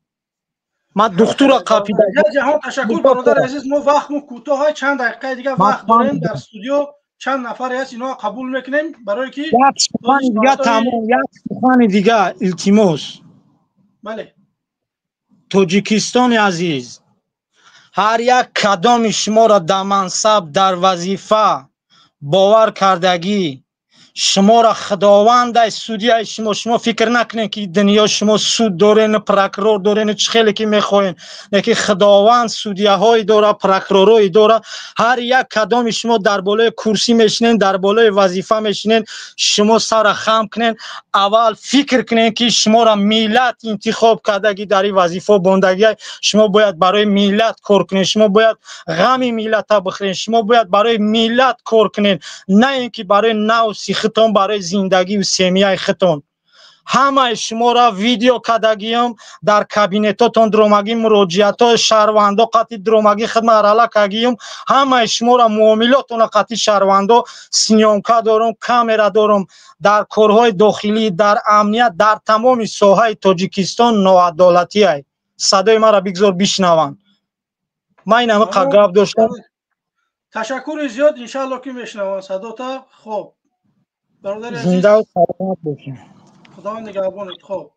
Ман духтура қапида. Ҷаҳон ташаккур, бародари азиз. Мо вақтмо кӯтоҳ, чанд дақиқаи дигар вақт дорем. Дар студио чанд нафаре ҳаст, инҳо қабул мекунем, барое ки як сухани дига тамом, як сухани дига, илтимос. Бале. Тоҷикистони азиз, ҳар як кадоми шуморо дар мансаб, дар вазифа бовар кардагӣ, шуморо Худовандай судияи шумо. Шумо фикр накунед, ки дунё шумо суд дорен, прокурор дорен, чӣ хеле ки мехоҳен, леки Худованд судияҳое дора, прокуророе дора. Ҳар як кадоми шумо дар болои курсӣ мешинен, дар болои вазифа мешинен, шумо сара хам кунен, аввал фикр кунен, ки шуморо миллат интихоб кардагӣ, дар ин вазифа бондагӣ. Шумо бояд барои миллат кор кунед, шумо бояд ғами миллата бихӯред, шумо бояд барои миллат кор кунед, на ин ки барои навси худтон, барои зиндагию семьяи худтон. Ҳамаи шуморо видео кардагиам, дар кабинетотон дромагӣ, муроҷиатҳои шаҳрвандо қатъи дромагӣ хидмат арала кагиам. Ҳамаи шуморо муомилотона қатъи шаҳрвандо съёмка дорум, камера дорум. Дар корҳои дохилӣ, дар амният, дар тамоми соҳаи Тоҷикистон ноадолатиай. Садои маро бигзор бишнаванд. Ман ин ҳама гап доштам. Ташаккури зиёд, иншаалло ки мешнаванд садота. Хоб, бародари азиз, зинда ва саломат бошед. Худованд нигаҳбонат. Хоб,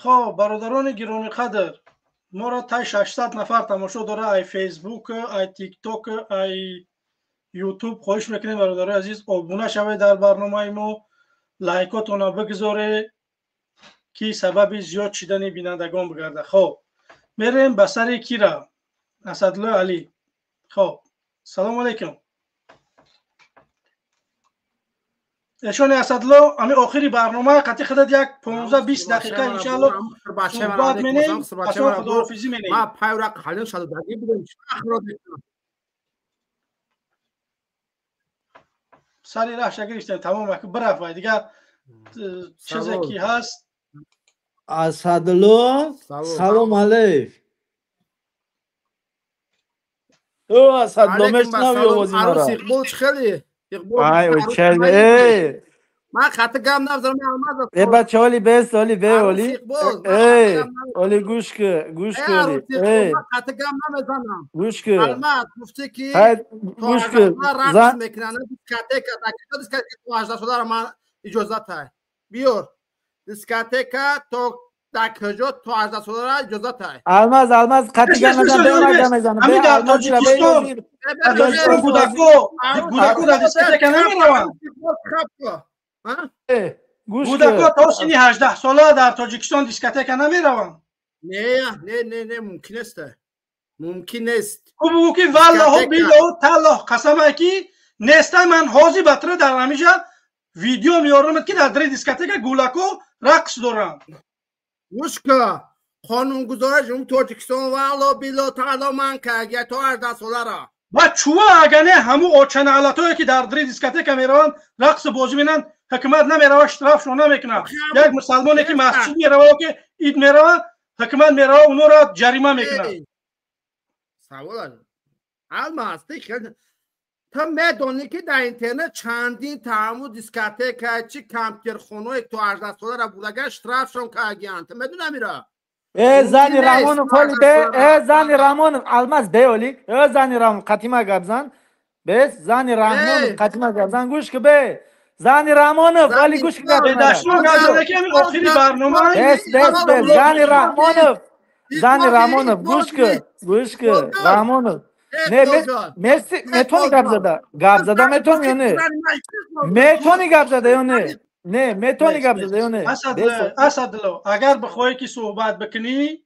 хоб, бародарони гиромиқадр, моро тай 600 нафар тамошо дора ай Фейсбук, ай Тикток, ай Ютуб. Хоҳиш мекунем, бародарои азиз, обуна шавед дар барномаи мо, лайкотонро бигзоред, ки сабаби зиёд шидани бинандагон бигардад. Хоб, мерем ба сари кира, Асадулло Алӣ. Хоб, салому алайкум. Эшони Асадло, ами охири барнома қатъи худат як 15-20 дақиқа иншаалло суҳбат менем, пасон худоҳофизӣ менем. Ма пайра қалин шадодагӣ будем. Сари раҳша гирифтем, тамом, бирафт вай дигар чизе ки ҳаст. Асадло, салом алейк. Ӯ Асадло, мешнавӣ овози маро? Арӯс Иқбол чӣ хеле? Ай, учел, эй. Ман хати гам назарам, Алмаз. Э, бача, оли бес, оли бе, оли. Эй, оли гӯш ки, гӯш ки, оли. Эй. Хати гам намезанам. Гӯш ки. Алмаз, гуфти ки гӯш ки. Рақс мекунанд, дискотека, дискотека то 18 сола ман иҷозат ҳай. Биёр. Дискотека то дар куҷо то 18 сола иҷозат ҳай. Алмаз, Алмаз, хати гам назан, бе ман гам мезанам. Ҳамин дар Тоҷикистон, дар Тоҷикистон кӯдако дар дискотека намераванд. Кӯдако то синни 18 сола дар Тоҷикистон дискотека намераванд. Не, не, не, не, мумкин нест. Мумкин нест. Ӯ бугӯ ки валлоҳу биллоҳу таллоҳ қасамай ки нестай, ман ҳозир ба тира дар ҳамиҷа видео меёрам, ки дар дари дискотека гулако рақс доранд. Гӯш ка, қонунгузори Ҷумҳурии Тоҷикистон валло билло таъло ман кард то 18 соларо. Ва чува агар не ҳамун очанаалатое ки дар дари дискотека мераванд, рақсу бозӣ менанд, ҳукумат намерава, штрафшон намекунад. Як мусалмоне ки масҷид мерава, ки ид мерава, ҳукумат мерава, онҳоро ҷарима мекунад. Савол Алмаз, ту медонӣ ки дар интернет чандин тааму дискотека чи компютерхоное то 18 солара будага штрафшон кардагиянд. Ту медонӣ амира? Э, зани Рамонов, оли бе, э, зани Рамонов, Алмаз бе, оли, э, зани Рамонов, қатима гап зан, бес, зани Раҳмонов, қатима гап зан, гӯш ки бе, зани Раҳмонов, оли гӯш ки гап охири барнома. Бес, бес, бес, зани Раҳмонов, зани Раҳмонов, гӯш ки, гӯш ки, Раҳмонов. Не, меси, метони гап зада, гап зада метони ё не? Метони гап зада ё не? Не, метони гап зада ё не? Асадло, агар бихоҳӣ ки суҳбат бикунӣ,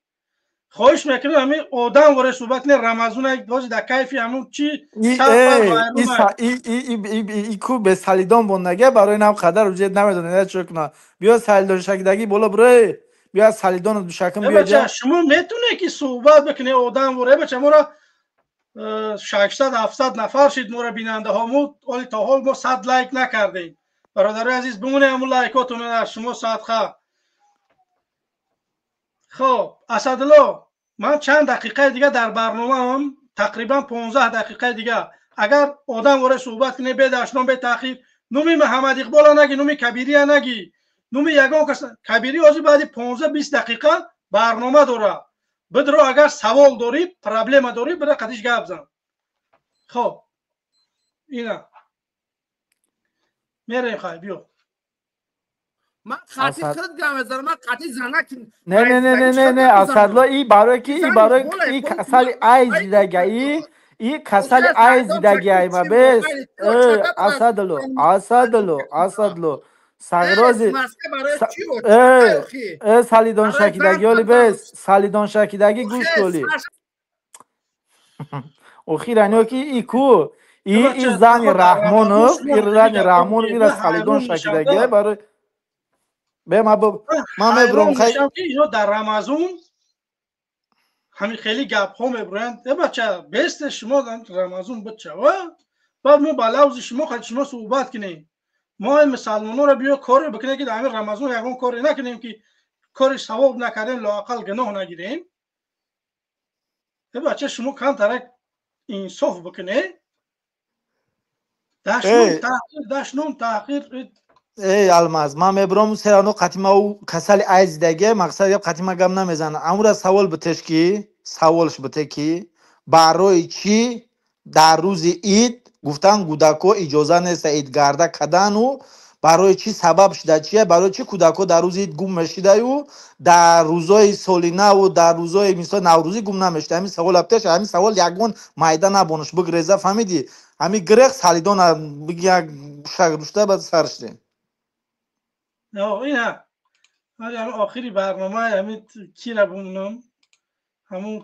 хоҳиш мекунам ҳамин одам воре суҳбат кунӣ. Рамазон бози дар кайфи ҳамун чи и ку бе салидон бондага барои нам қадар уҷет намедонад чӣ кунад. Биё салидон шакидагӣ боло бирой, биё салидону душакам биё. Шумо метунед ки суҳбат бикунед одам воре, бача, моро 600-700 нафар шид моро бинандаҳо, оли то ҳол мо 100 лайк накардем. Бародарои азиз, бимонед ҳамун лайкотон аз шумо садқа. Хоб, Асадулло, ман чанд дақиқаи дига дар барномаам, тақрибан 15 дақиқаи дига. Агар одам воре суҳбат кунед, бе дашном, бе таъхир, номи Муҳаммад Иқбола наги, номи Кабирия наги, номи ягон кас. Кабирӣ ҳозир баъди 15-20 дақиқа барнома дорад. Бидро, агар савол дорӣ, проблема дорӣ, бира қадиш гап зан. Хоб, ина мерем, хай, биё. Ман қати худ гап мезанам, ман қати занак. Не, не, не, не, не, не, Асадло, и барои ки, и барои и касали ай зидага, и касали ай зидаги ай ма бес. Асадло, Асадло, Асадло, сагрози э салидон шакидаги, оли бес, салидон шакидаги, гӯш коли. Охир аниё ки и ку и зани Раҳмонов, и зани Раҳмонов ира салидон шакидаги барои бе ма ма мебурам. Хай, ино дар Рамазон ҳамин хеле гапҳо мебуроянд. Э бача, бесте шумо Рамазон бичава, баъд мо ба лавзи шумо хати шумо суҳбат кунем. Мо мусалмонро биё коре бикунем, ки дар ҳамин Рамазон ягон коре накунем, ки кори савоб накардем, лоақал гуноҳ нагирем. Бача, шумо камтарак инсоф бикуне. Дашном, таъхир. Эй Алмаз, ман мебурам, серано қатима ӯ касали айзидаге, мақсад гап қатима гап намезана. Амура савол битеш, ки саволш бите, ки барои чӣ дар рӯзи ид гуфтан кӯдако иҷоза неста идгарда кадану, барои чӣ, сабаб шуда чия, барои чӣ кӯдако дар рӯзи ид гум мешидаю, дар рӯзои соли наву дар рӯзои мисол наврӯзӣ гум намешуда? Ҳамин савол битеш. Ҳамин савол ягон майда набонаш бигреза, фаҳмидӣ? Ҳамин грех салидона як шак рушта ба сар шудем. Ина охири барнома ҳамин кира бумонам, ҳамун.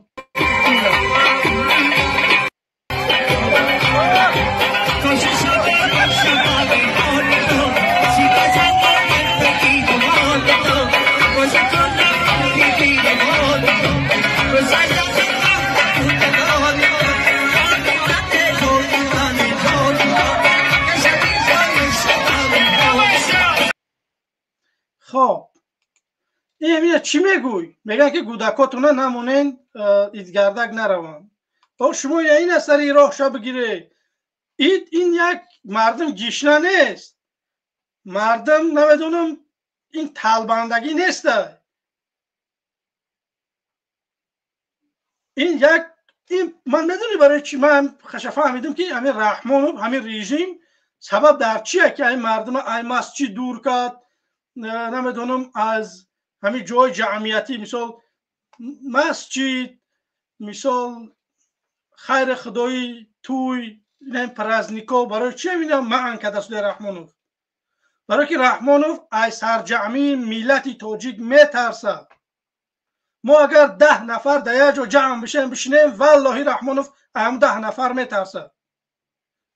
Хоб, ин чӣ мегӯй? Мегӯян, ки кӯдакотона намонен, идгардак нараванд. О, шумо ин аз сари роҳша бигире. Ид ин як мардум гишна нест, мардум намедонам, ин талбандагӣ неста. Ин як ин ман медонӣ барои чӣ ман хаша фаҳмидам, ки ҳамин Раҳмонов, ҳамин режим сабаб дар чия, ки ҳамин мардума ай масҷид дур кард, намедонам, аз ҳамин ҷои ҷамъиятӣ, мисол масҷид, мисол хайри худоӣ, тӯй, праздник о, барои чи ҳамина маън карда суди Раҳмонов? Барое ки Раҳмонов ай сарҷамъии миллати тоҷик метарсад. Мо агар 10 нафар дар як ҷо ҷамъ бишем, бишинем, валлоҳи, Раҳмонов ам 10 нафар метарсад.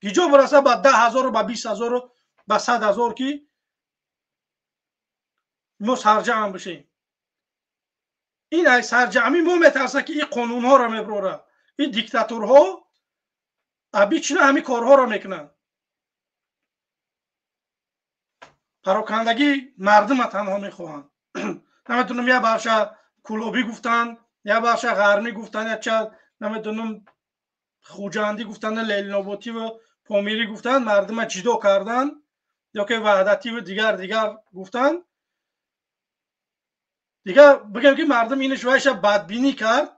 Гиҷо бираса ба 10 000-у ба 20 000-у ба 100 000, ки мо сарҷамъ бишем. Ин ай сарҷамъӣ мо метарсад, ки ин қонунҳоро мебарора. Ин диктаторҳо обычно ҳамин корҳоро мекунанд, парокандагӣ мардума танҳо мехоҳанд. Намедонам, як барша кулобӣ гуфтанд, як барша ғармӣ гуфтанд, якча намедонам хуҷандӣ гуфтанд, лелиноботиву помирӣ гуфтанд, мардума ҷидо карданд, ё ки ваҳдативу дигар дигар гуфтанд. Дигар бигем, ки мардум инаш вайша бадбинӣ кард.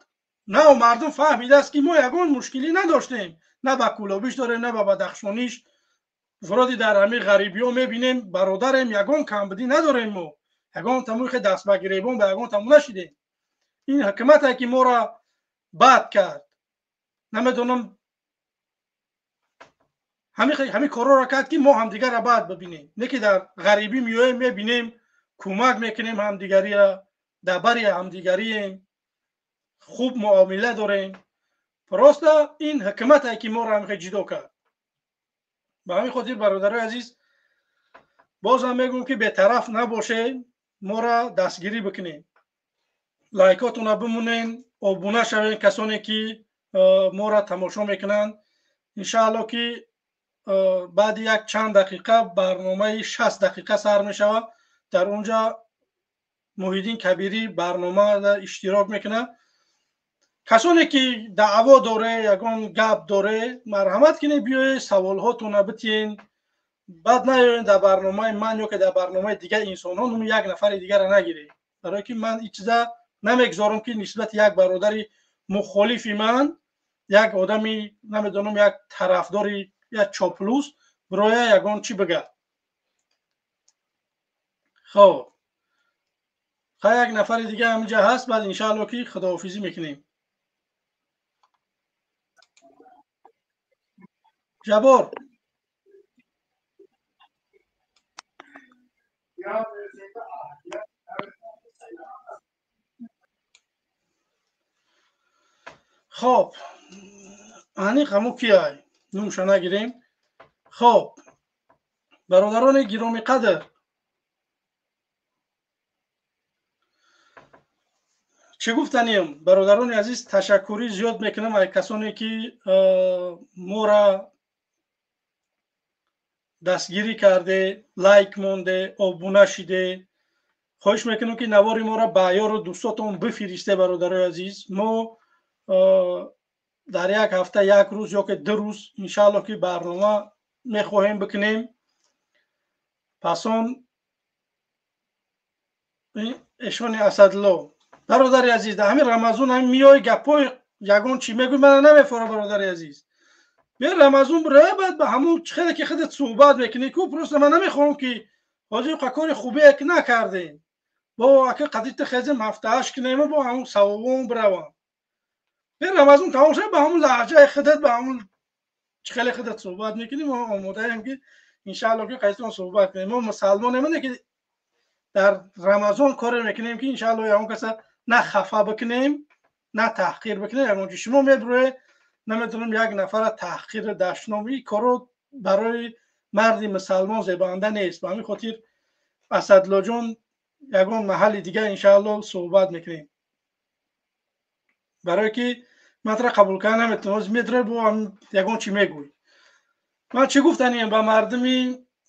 На, мардум фаҳмидааст, ки мо ягон мушкилӣ надоштем, на ба кулобиш дорем, на ба бадахшониш. Вроде дар ҳамин ғарибиҳо мебинем, бародарем, ягон камбудӣ надорем. Мо ягон тамухе даст ба гиребон ба ягон таму нашидем. Ин ҳукумате, ки моро бад кард, намедонам, ҳамин корҳоро кард, ки мо ҳамдигарро бад бибинем. Не ки дар ғарибӣ меоем, мебинем, кӯмак мекунем ҳамдигариро, дар бари ҳамдигарием, хуб муомила дорем. Просто ин ҳукумате, ки моро ҳамихе ҷидо кард. Ба ҳамин хотир, бародарои азиз, бозам мегӯм, ки бетараф набошед, моро дастгирӣ бикунед, лайкотона бимонен, обуна шавед, касоне ки моро тамошо мекунанд. Иншаалло, ки баъди як чанд дақиқа барномаи 60 дақиқа сар мешавад. Дар он ҷа Муҳиддин Кабирӣ барномада иштирок мекунад. Касоне ки даъво доре, ягон гап доре, марҳамат кунед, биёед, саволҳотона битиен. Баъд наёен дар барномаи ман ё ки дар барномаи дигар инсонҳо номи як нафари дигарро нагиред, барое ки ман ин чиза намегзорам, ки нисбати як бародари мухолифи ман, як одами намедонам, як тарафдори як чоплус бироя ягон чӣ бигӯяд. Хоб, ха, як нафари дига ҳаминҷа ҳаст, баъд иншаалло, ки худоҳофизӣ мекунем. Ҷаббор. Хоб, аниқ ҳамо кияй, нумша нагирем. Хоб, бародарони гиромиқадр, чӣ гуфтанем? Бародарони азиз, ташаккурӣ зиёд мекунам ай касоне, ки мора Дастгирӣ карде, лайк монде, обуна шиде. Хоҳиш мекунам, ки навори моро ба ёру дӯстотон бифиристе, бародарои азиз. Мо дар як ҳафта як рӯз ё ки 2 рӯз иншаалло ки барнома мехоҳем бикунем. Пас он эшони Асадло, бародари азиз, дар ҳамин Рамазон ҳамин миёи гапҳои ягон чӣ мегӯй, мана намефора, бародари азиз. Бе Рамазон бира, баъд ба ҳамун хеле ки худат суҳбат мекунӣ ку, просто ман намехоҳам ки ҳозир кори хубе ки накардем, бо ака қадита хезем 7-8 кунем, бо ҳамун савобон биравам. Бе Рамазон тамом шуд, ба ҳамун лаҳҷаи худат, ба ҳамун хеле худат суҳбат мекунӣ. Мо омодаем ки иншаалло ки қайтон суҳбат кунем. Мо мусалмонем, не ки дар Рамазон коре мекунем ки иншаалло ягон каса на хафа бикунем, на таҳқир бикунем. Ягон чи шумо мебуред, наметавонам як нафара таҳқир дашном, ин коро барои марди мусалмон зебанда нест. Ба ҳамин хотир Асадлоҷон ягон маҳалли дигар иншаалло суҳбат мекунем, барое ки ман тра қабул карда наметавонам. Медуред бо ягон чи мегӯй. Ман чӣ гуфтанием ба мардуми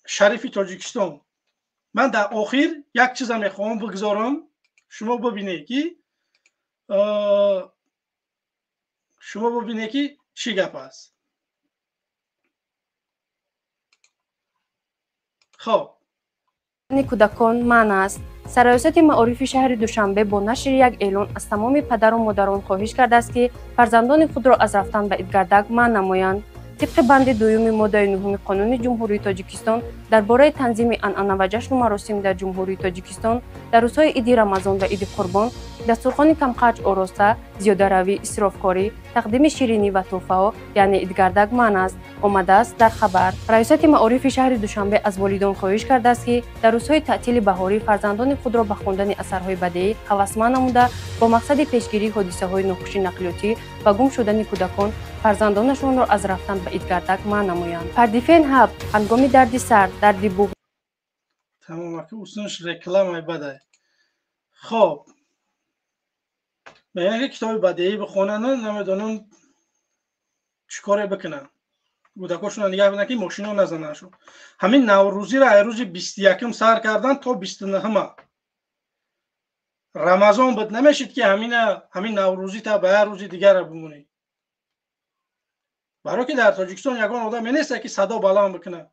шарифи Тоҷикистон? Ман дар охир як чиза мехоҳам бигзорам, шумо бибинед ки чӣ гап аст. Хоб, кӯдакон манъ аст. Сарраёсати маорифи шаҳри Душанбе бо нашри як эълон аз тамоми падару модарон хоҳиш кардааст, ки фарзандони худро аз рафтан ба идгардак манъ намоянд. Тибқи банди дуюми моддаи 9 Қонуни Ҷумҳурии Тоҷикистон дар бораи танзими анъана ва ҷашну маросим дар Ҷумҳурии Тоҷикистон, дар рӯзҳои Иди Рамазон ва Иди Қурбон дастурхони камхарҷ ороста, зиёдаравӣ, исрофкорӣ, тақдими ширинӣ ва тӯҳфаҳо, яъне идгардак манъ аст, омадааст дар хабар. Раёсати маорифи шаҳри Душанбе аз волидон хоҳиш кардааст, ки дар рӯзҳои таътили баҳорӣ фарзандони худро ба хондани асарҳои бадеӣ ҳавасманд намуда, бо мақсади пешгирии ҳодисаҳои нохуши нақлиётӣ ва гум шудани кӯдакон фарзандонашонро аз рафтан ба идгардак манъ намоянд. Пардифен ҳаб ҳангоми дарди сар, дарди буғ. Тамом, аки усунш рекламаи бадай. Хоб, мегӯянд ки китоби бадеӣ бихонанд, намедонам чӣ коре бикунанд. Кӯдакошонро нигаҳ бинанд ки мошино назанандшон. Ҳамин Наврӯзиро ай рӯзи 21-м сар кардан то 29-ма. Рамазон буд, намешид ки ҳамин Наврӯзӣ та ба як рӯзи дигара бимонӣ. Барое ки дар Тоҷикистон ягон одаме нест ки садо баланд бикунад.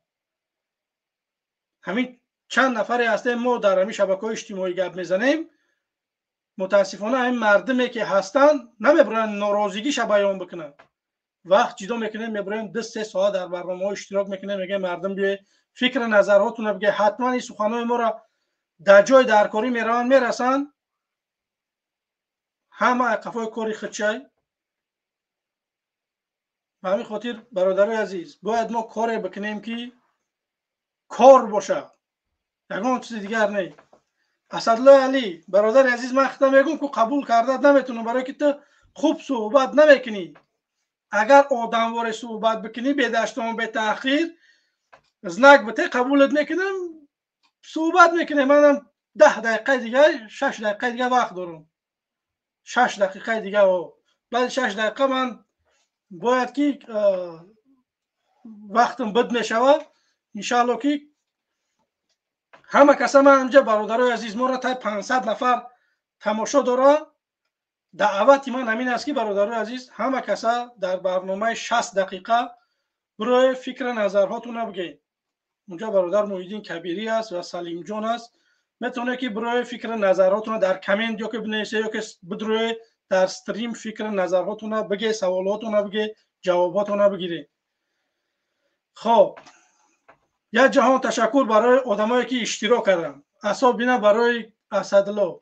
Ҳамин чанд нафаре ҳастем мо дар ҳамин шабакаҳои иҷтимоӣ гап мезанем. Мутаассифона ҳамин мардуме ки ҳастанд намебуранд норозигиша баён бикунанд. Вақт ҷидо мекунем, мебурем 2-3 соат дар барномаҳо иштирок мекунем, мегӯем мардум биёед фикри назарҳотонро бигӯед, ҳатман ин суханҳои моро дар ҷои даркорӣ мераванд, мерасанд. Ҳама қафои кори худшай. Ба ҳамин хотир бародарои азиз, бояд мо коре бикунем ки кор бошад, ягон чизи дигар не. Асадлои Алӣ, бародари азиз, ман худам мегӯм ки қабул карда наметавонам, барое ки ту хуб суҳбат намекунӣ. Агар одамворе суҳбат бикунӣ, бедаштон, бетаъхир, знак бите, қабулат мекунам, суҳбат мекунем. Манам 10 дақиқаи дигар, 6 дақиқаи дигар вақт дорам. 6 дақиқаи дигар. Баъди 6 дақиқа ман бояд ки вақтам буд мешавад. Иншаалло ки ҳама каса ман инҷа бародарои азиз, моро тай 500 нафар тамошо дора. Даъвати ман ҳамин аст ки бародарои азиз, ҳама каса дар барномаи 60 дақиқа бирои фикри назарҳотонро бигӯед. Унҷа бародар Муҳиддин Кабирӣ аст ва Салимҷон аст. Метавонед ки бирои фикри назарҳотонро дар коммент ё ки бинависед, ё ки бидроед дар стрим фикри назарҳотонро бигӯед, саволҳотонро бигӯед, ҷавобҳотонро бигиред. Хоб, як ҷаҳон ташаккур барои одамое ки иштирок карданд. Асоб бина барои Асадло.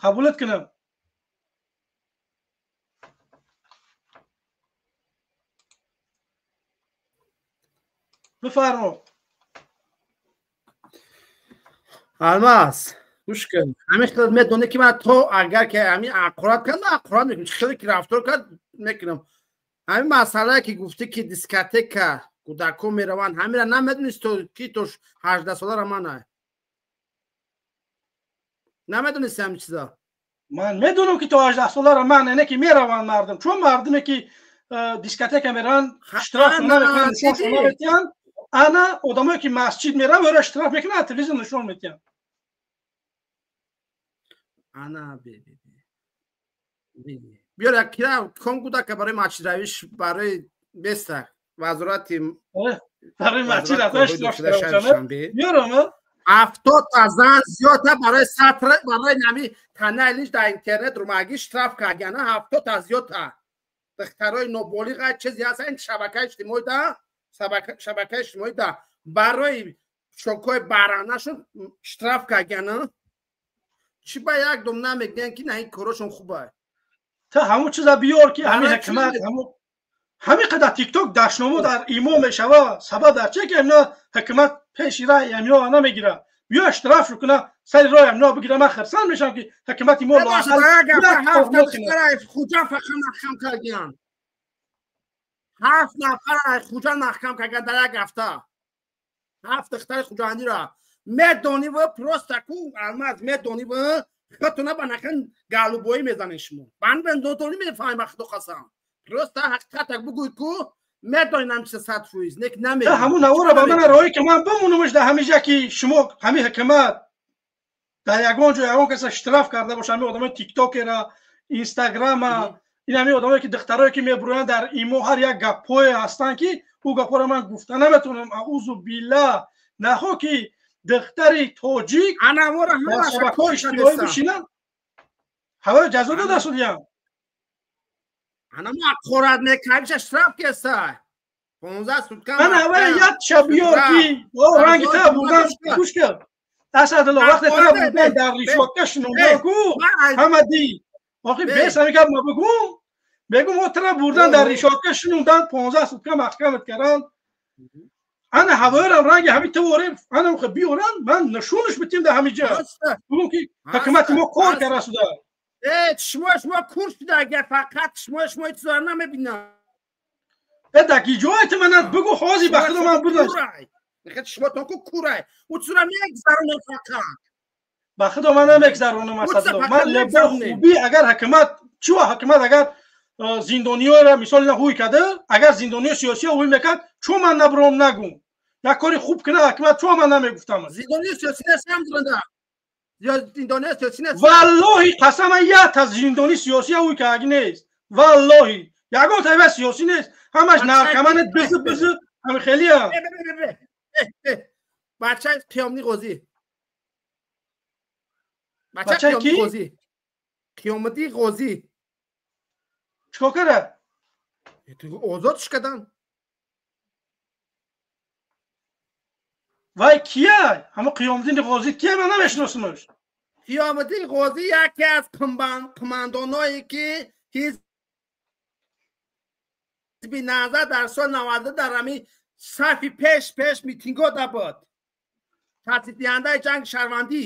Қабулат кунам. Бифармо. Алмаз, гӯш кун. Ҳамин хел медонӣ ки ман то агар ки ҳамин ақурат кард, ақурат мекунам. Чӣ хеле ки рафтор кард мекунам. Ҳамин масъалае ки гуфтӣ ки дискотека кӯдакҳо мераванд, ҳаминро намедонист то ки то 18 солара ман намедонисти ҳамин чиза? Ман медонам ки то 18 солара ман, не ки мераванд мардум. Чун мардуме ки дискотека мераванд, штраф намекунанд, нишоншон наметиҳанд. Ана одамое ки масҷид мераванд, вайро штраф мекунанд, телевизор нишон медиҳанд. Ана биёр кира ком гудака барои масҷидравиш, барои беста вазорати барои масҷид рафтан штраф биёрам. 70 та зан зиёдта барои сатр, барои нами танаи лиш дар интернет румагӣ штраф кардяна, 70 та зиёдта духтарои ноболиға чизе ҳаст ин шабакаи иҷтимоӣ да, шабакаи иҷтимоӣ да барои шокҳои баранашон штраф кардяна. Чӣ ба як дом намегӯянд ки на ин корошон хуба? Та ҳамун чиза биёр ки ҳамин ҳукумат ҳамин қадар тикток дашномо дар имо мешава, сабаб дар че ки амина ҳукумат пеши раи амино намегира. Биё штраф куна, сари рои амино бигира, ман хурсанд мешавам ки ҳукумати мо Хуҷа фақат маҳкам кардиян. 7 нафар Хуҷа маҳкам кардан дар як ҳафта. 7 духтари хуҷандиро медонӣ ва просто ку алмаз медонӣ ва худтона ба нахан галубоӣ мезанед шумо. Бан донӣ мефаҳмем, худо қасам. Просто ҳақиқатак бугӯй ку медонам чиз 100% нек намегӯй. Ҳамун навора ба ман роҳе ки ман бимонумаш дар ҳамин ҷа ки шумо ҳамин ҳукумат дар ягон ҷо ягон каса штраф карда боша, ҳамин одамои тиктокера, инстаграма, ин ҳамин одамое ки духтарое ки мебурӯянд дар имо, ҳар як гапҳое ҳастанд ки ӯ гапҳоро ман гуфта наметавонам. Аузу билла, нахо ки духтари тоҷик дар шабакаҳои иҷтимоӣ бишинанд, ҳавои ҷазо дода судиям. Ана мо ҳақорат мекардиша штраф кеса. 15 сутка. Ана ҳавои як шаб биёр ки ранги та бурдан гӯш кар. Асадулло, вақте та бурдан дар ришватка шинондан ку ҳама ди. Охи бес ҳамин гап ма бигӯм. Мегӯм мо тара бурдан дар ришватка шинондан 15 сутка маҳкамат каранд. Ана ҳавоирам ранги ҳамин творе ана мехо биёран, ман нишонаш битим дар ҳамин ҷо. Бигӯм ки ҳукумати мо кор карда суда. Шумо кур шуда, агар фақат шумо чизоро намебинам. Дар ки ҷое ту манат бигӯ, ҳозир ба худо ман бурдам. Шумо то ку курай. Ӯ чизоро мегзаронам фақат. Ба худо ман намегзаронам, Асадулло. Ман лебо хубӣ агар ҳукумат чӣ ҳукумат агар зиндониёро мисол ина ҳуй карда, агар зиндониё сиёсиё ҳуй мекард, чун ман набуром нагум. Як кори хуб кина ҳукумат, чун ман намегуфтам. Зиндониё сиёсӣ нестам зинда. Валлоҳи қасама як та зиндони сиёсӣ ҳуй кардаги нест. Валлоҳи ягон таиба сиёсӣ нест. Ҳамаш наркомане бизу бизу ҳами хелия. Бачаи Қиёмни Ғозӣ. Бачаи ки? Қиёмиддин Ғозӣ. Чикор карда? Озодш кардан. Вай кия? Ҳамон Қиёмиддини Ғозӣ кия? Ман намешиносумаш. Қиёмиддин Ғозӣ яке аз қумандоное ки ҳизби Наҳзат дар соли 92 дар ҳамин сафи пеш митингҳо да буд. Таъсисдиҳандаи ҷанги шаҳрвандӣ.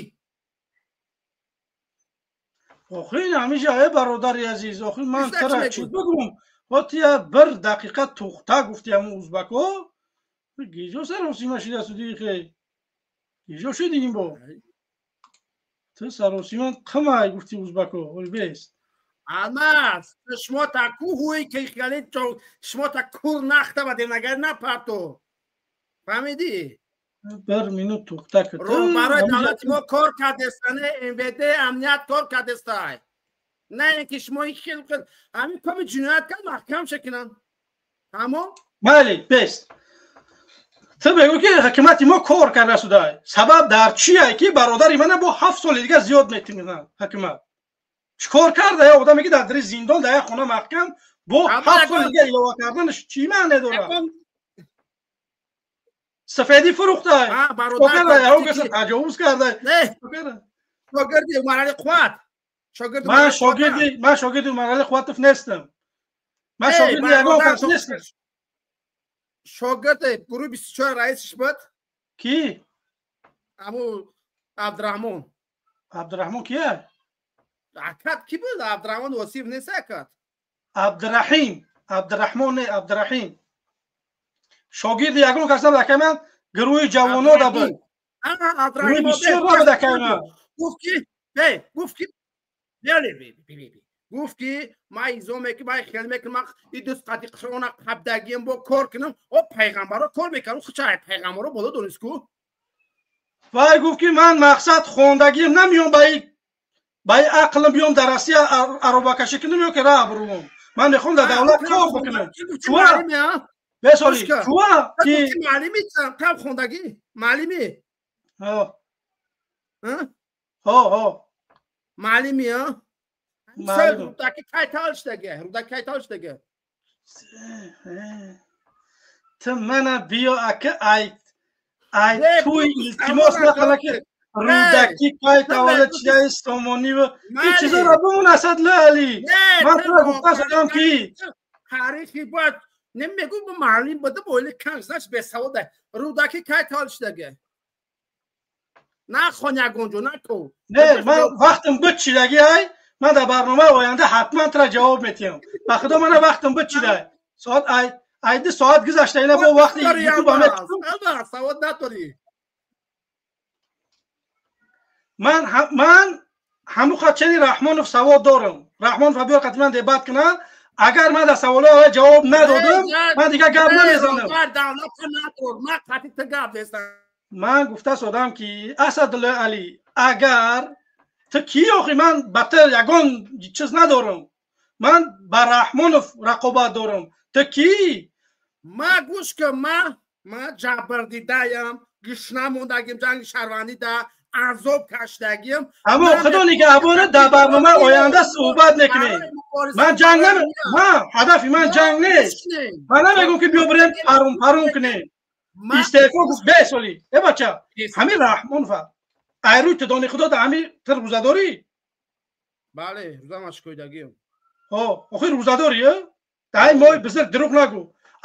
Охи ин ҳамин ҷа э бародари азиз, охи ман тара чӣ бигӯм? Ҳотия бір дақиқа тухта гуфти ҳамун узбако. Гиҷо саросима шида суди хе. Гиҷо шуди ин бо. Ту саросима қимай гуфти узбако, оли бест. Алмаз, шумо та ку ҳуи ки хеле шумо та кур нахта ба демнагар напарто. Фаҳмидӣ? Бір минут тухта ки. Барои давлати мо кор кардестане, МВД амният кор кардестай. На ин ки шумо ин хел ҳамин коми ҷиноят кард маҳкам шакунанд. Тамом? Бале, бест. Ту бегӯ ки ҳукумати мо кор карда суда. Сабаб дар чие ки бародари мана бо 7 соли дигар зиёд метиминад ҳукумат. Чӣ кор карда? Я одаме ки дар дари зиндон дар як хона маҳкам бо 7 соли дигар илова карданаш чӣ маъне дорад? Сафедӣ фурӯхта. Таҷовуз карда. Шогирди Умарали Қувват. Ман шогирди Умарали Қувватов нестам. Ман шогирди ягон кас нестам. Шогирди гурӯҳи 24 раисш буд. Ки? Аму Абдураҳмон. Абдураҳмон кия? Акад ки буд? Абдураҳмон Восиев нест акад? Абдураҳим. Абдураҳмон не, Абдураҳим. Шогирди ягон кас набуд, акай ман гурӯҳи ҷавоно да буд. Гурӯҳи 24 набуд, акай ман. Гуфт ки, гуфт ки, Гуфт ки ман изо мекунам, ман хел мекунам, и дӯст қати қуръона қабдагием бо кор кунам. О пайғамбаро кор мекардам, хуча пайғамбаро боло донист ку. Вай гуфт ки ман мақсад хондагием намеём ба и ақлам биём дар Россия аробакашӣ кунам ё ки раҳ бурум. Ман мехоҳам дар давлат кор бикунам. Чуа? Бесоли, чуа ки муаллими там хондагӣ, муаллими? Ҳо. Ҳо, ҳо. Муаллими, а? Рудаки кай таваллуд шудаги? Рудаки кай таваллуд шудаги? Ту мана биё ака ай ай туй илтимос накана ки Рудаки кай таваллуд шудаи Сомонӣ ва ин чизоро бимон Асадулло Алӣ. Ман туро гуфта шудам ки таърихи бояд немегӯ муаллим буда боили кам знач бесавода. Рудаки кай таваллуд шудаги? Нахон ягон ҷо нако. Не, ман вақтам буд шидаги ай. Ман дар барномаи оянда ҳатман тура ҷавоб метиҳам. Ба худо мана вақтам буд шидай. Соат ай ай ду соат гузашта ина бо вақти ютуб ам савод надорӣ. Ман ҳамун қадчани Раҳмонов савод дорам. Раҳмонов биёр қати ман дебат кунам. Агар ман дар саволҳои ҷавоб надодам, ман дигар гап намезанам. Ман гуфта содам ки Асадулло Алӣ, агар ту кӣ охи ман ба ту ягон чиз надорам. Ман ба Раҳмонов рақобат дорам. Ту кӣ? Ма гӯш кун, ма ҷабрдидаям, гушна мондагим, ҷанги шаҳрвандӣ да азоб кашидагим. Аммо худо нигаҳбона дар барномаи оянда суҳбат мекунем. Ман ҷанг ман ҳадафи ман ҷанг нест. Ман намегӯм ки биё бирем парум парум кунем. Истеъфо гуфт бесоли. Э бача, ҳамин Раҳмонов ай рӯи ту дони худо да ҳамин ту рӯзадорӣ? Бале, рӯза машкӯидагием. Ҳо, охир рӯзадорӣ, э? Дай мои бизир дурӯғ нагӯ.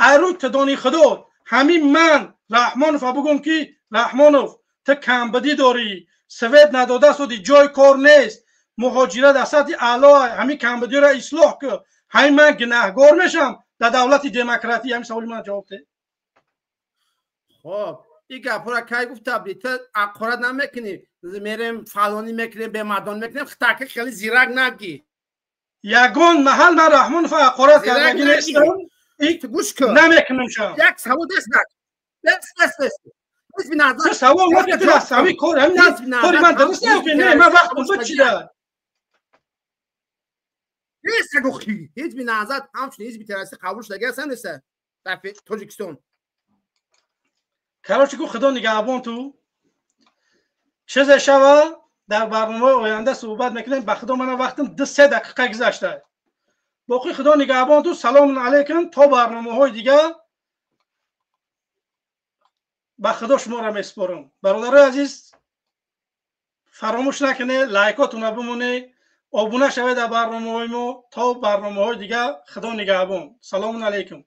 Ай рӯи ту дони худо ҳамин ман Раҳмонов бигӯм ки Раҳмонов ту камбудӣ дорӣ, свет надода суди, ҷои кор нест, муҳоҷират аз сатҳи аъло, ҳамин камбудиро ислоҳ кун. Ҳамин ман гунаҳгор мешам дар давлати демократӣ? Ҳамин саволи ман ҷавоб деҳ. Хоб, ин гапҳоро кай гуфта будӣ? Ту ақорат намекунӣ, мерем фалонӣ мекунем, бемардонӣ мекунем, хитака хеле зирак нагӣ. Ягон маҳал ман Раҳмонов ақорат кардагӣ нестам. Гӯш кун. Намекунам шам. Як савол дест нак. Бес, бес, бес. Ту савол накунӣ, ту аз ҳамин кор, ҳамин кори ман дуруст не, не, ман вақтам буд чида. Нест гӯхи. Ҳизби Наҳзат ҳамчунин ҳизби террористӣ қабул шудаги ҳастан неста дар Тоҷикистон. Короче гу худо нигаҳбон ту. Чизе шава дар барномаи оянда суҳбат мекунем. Ба худо мана вақтам 2-3 дақиқа гузашта. Боқӣ худо нигаҳбон ту. Салому алайкум то барномаҳои дигар. Ба худо шуморо месупорам. Бародарои азиз, фаромӯш накунед, лайкотонро бимонед, обуна шавед дар барномаҳои мо. То барномаҳои дигар худо нигаҳбон. Салому алайкум.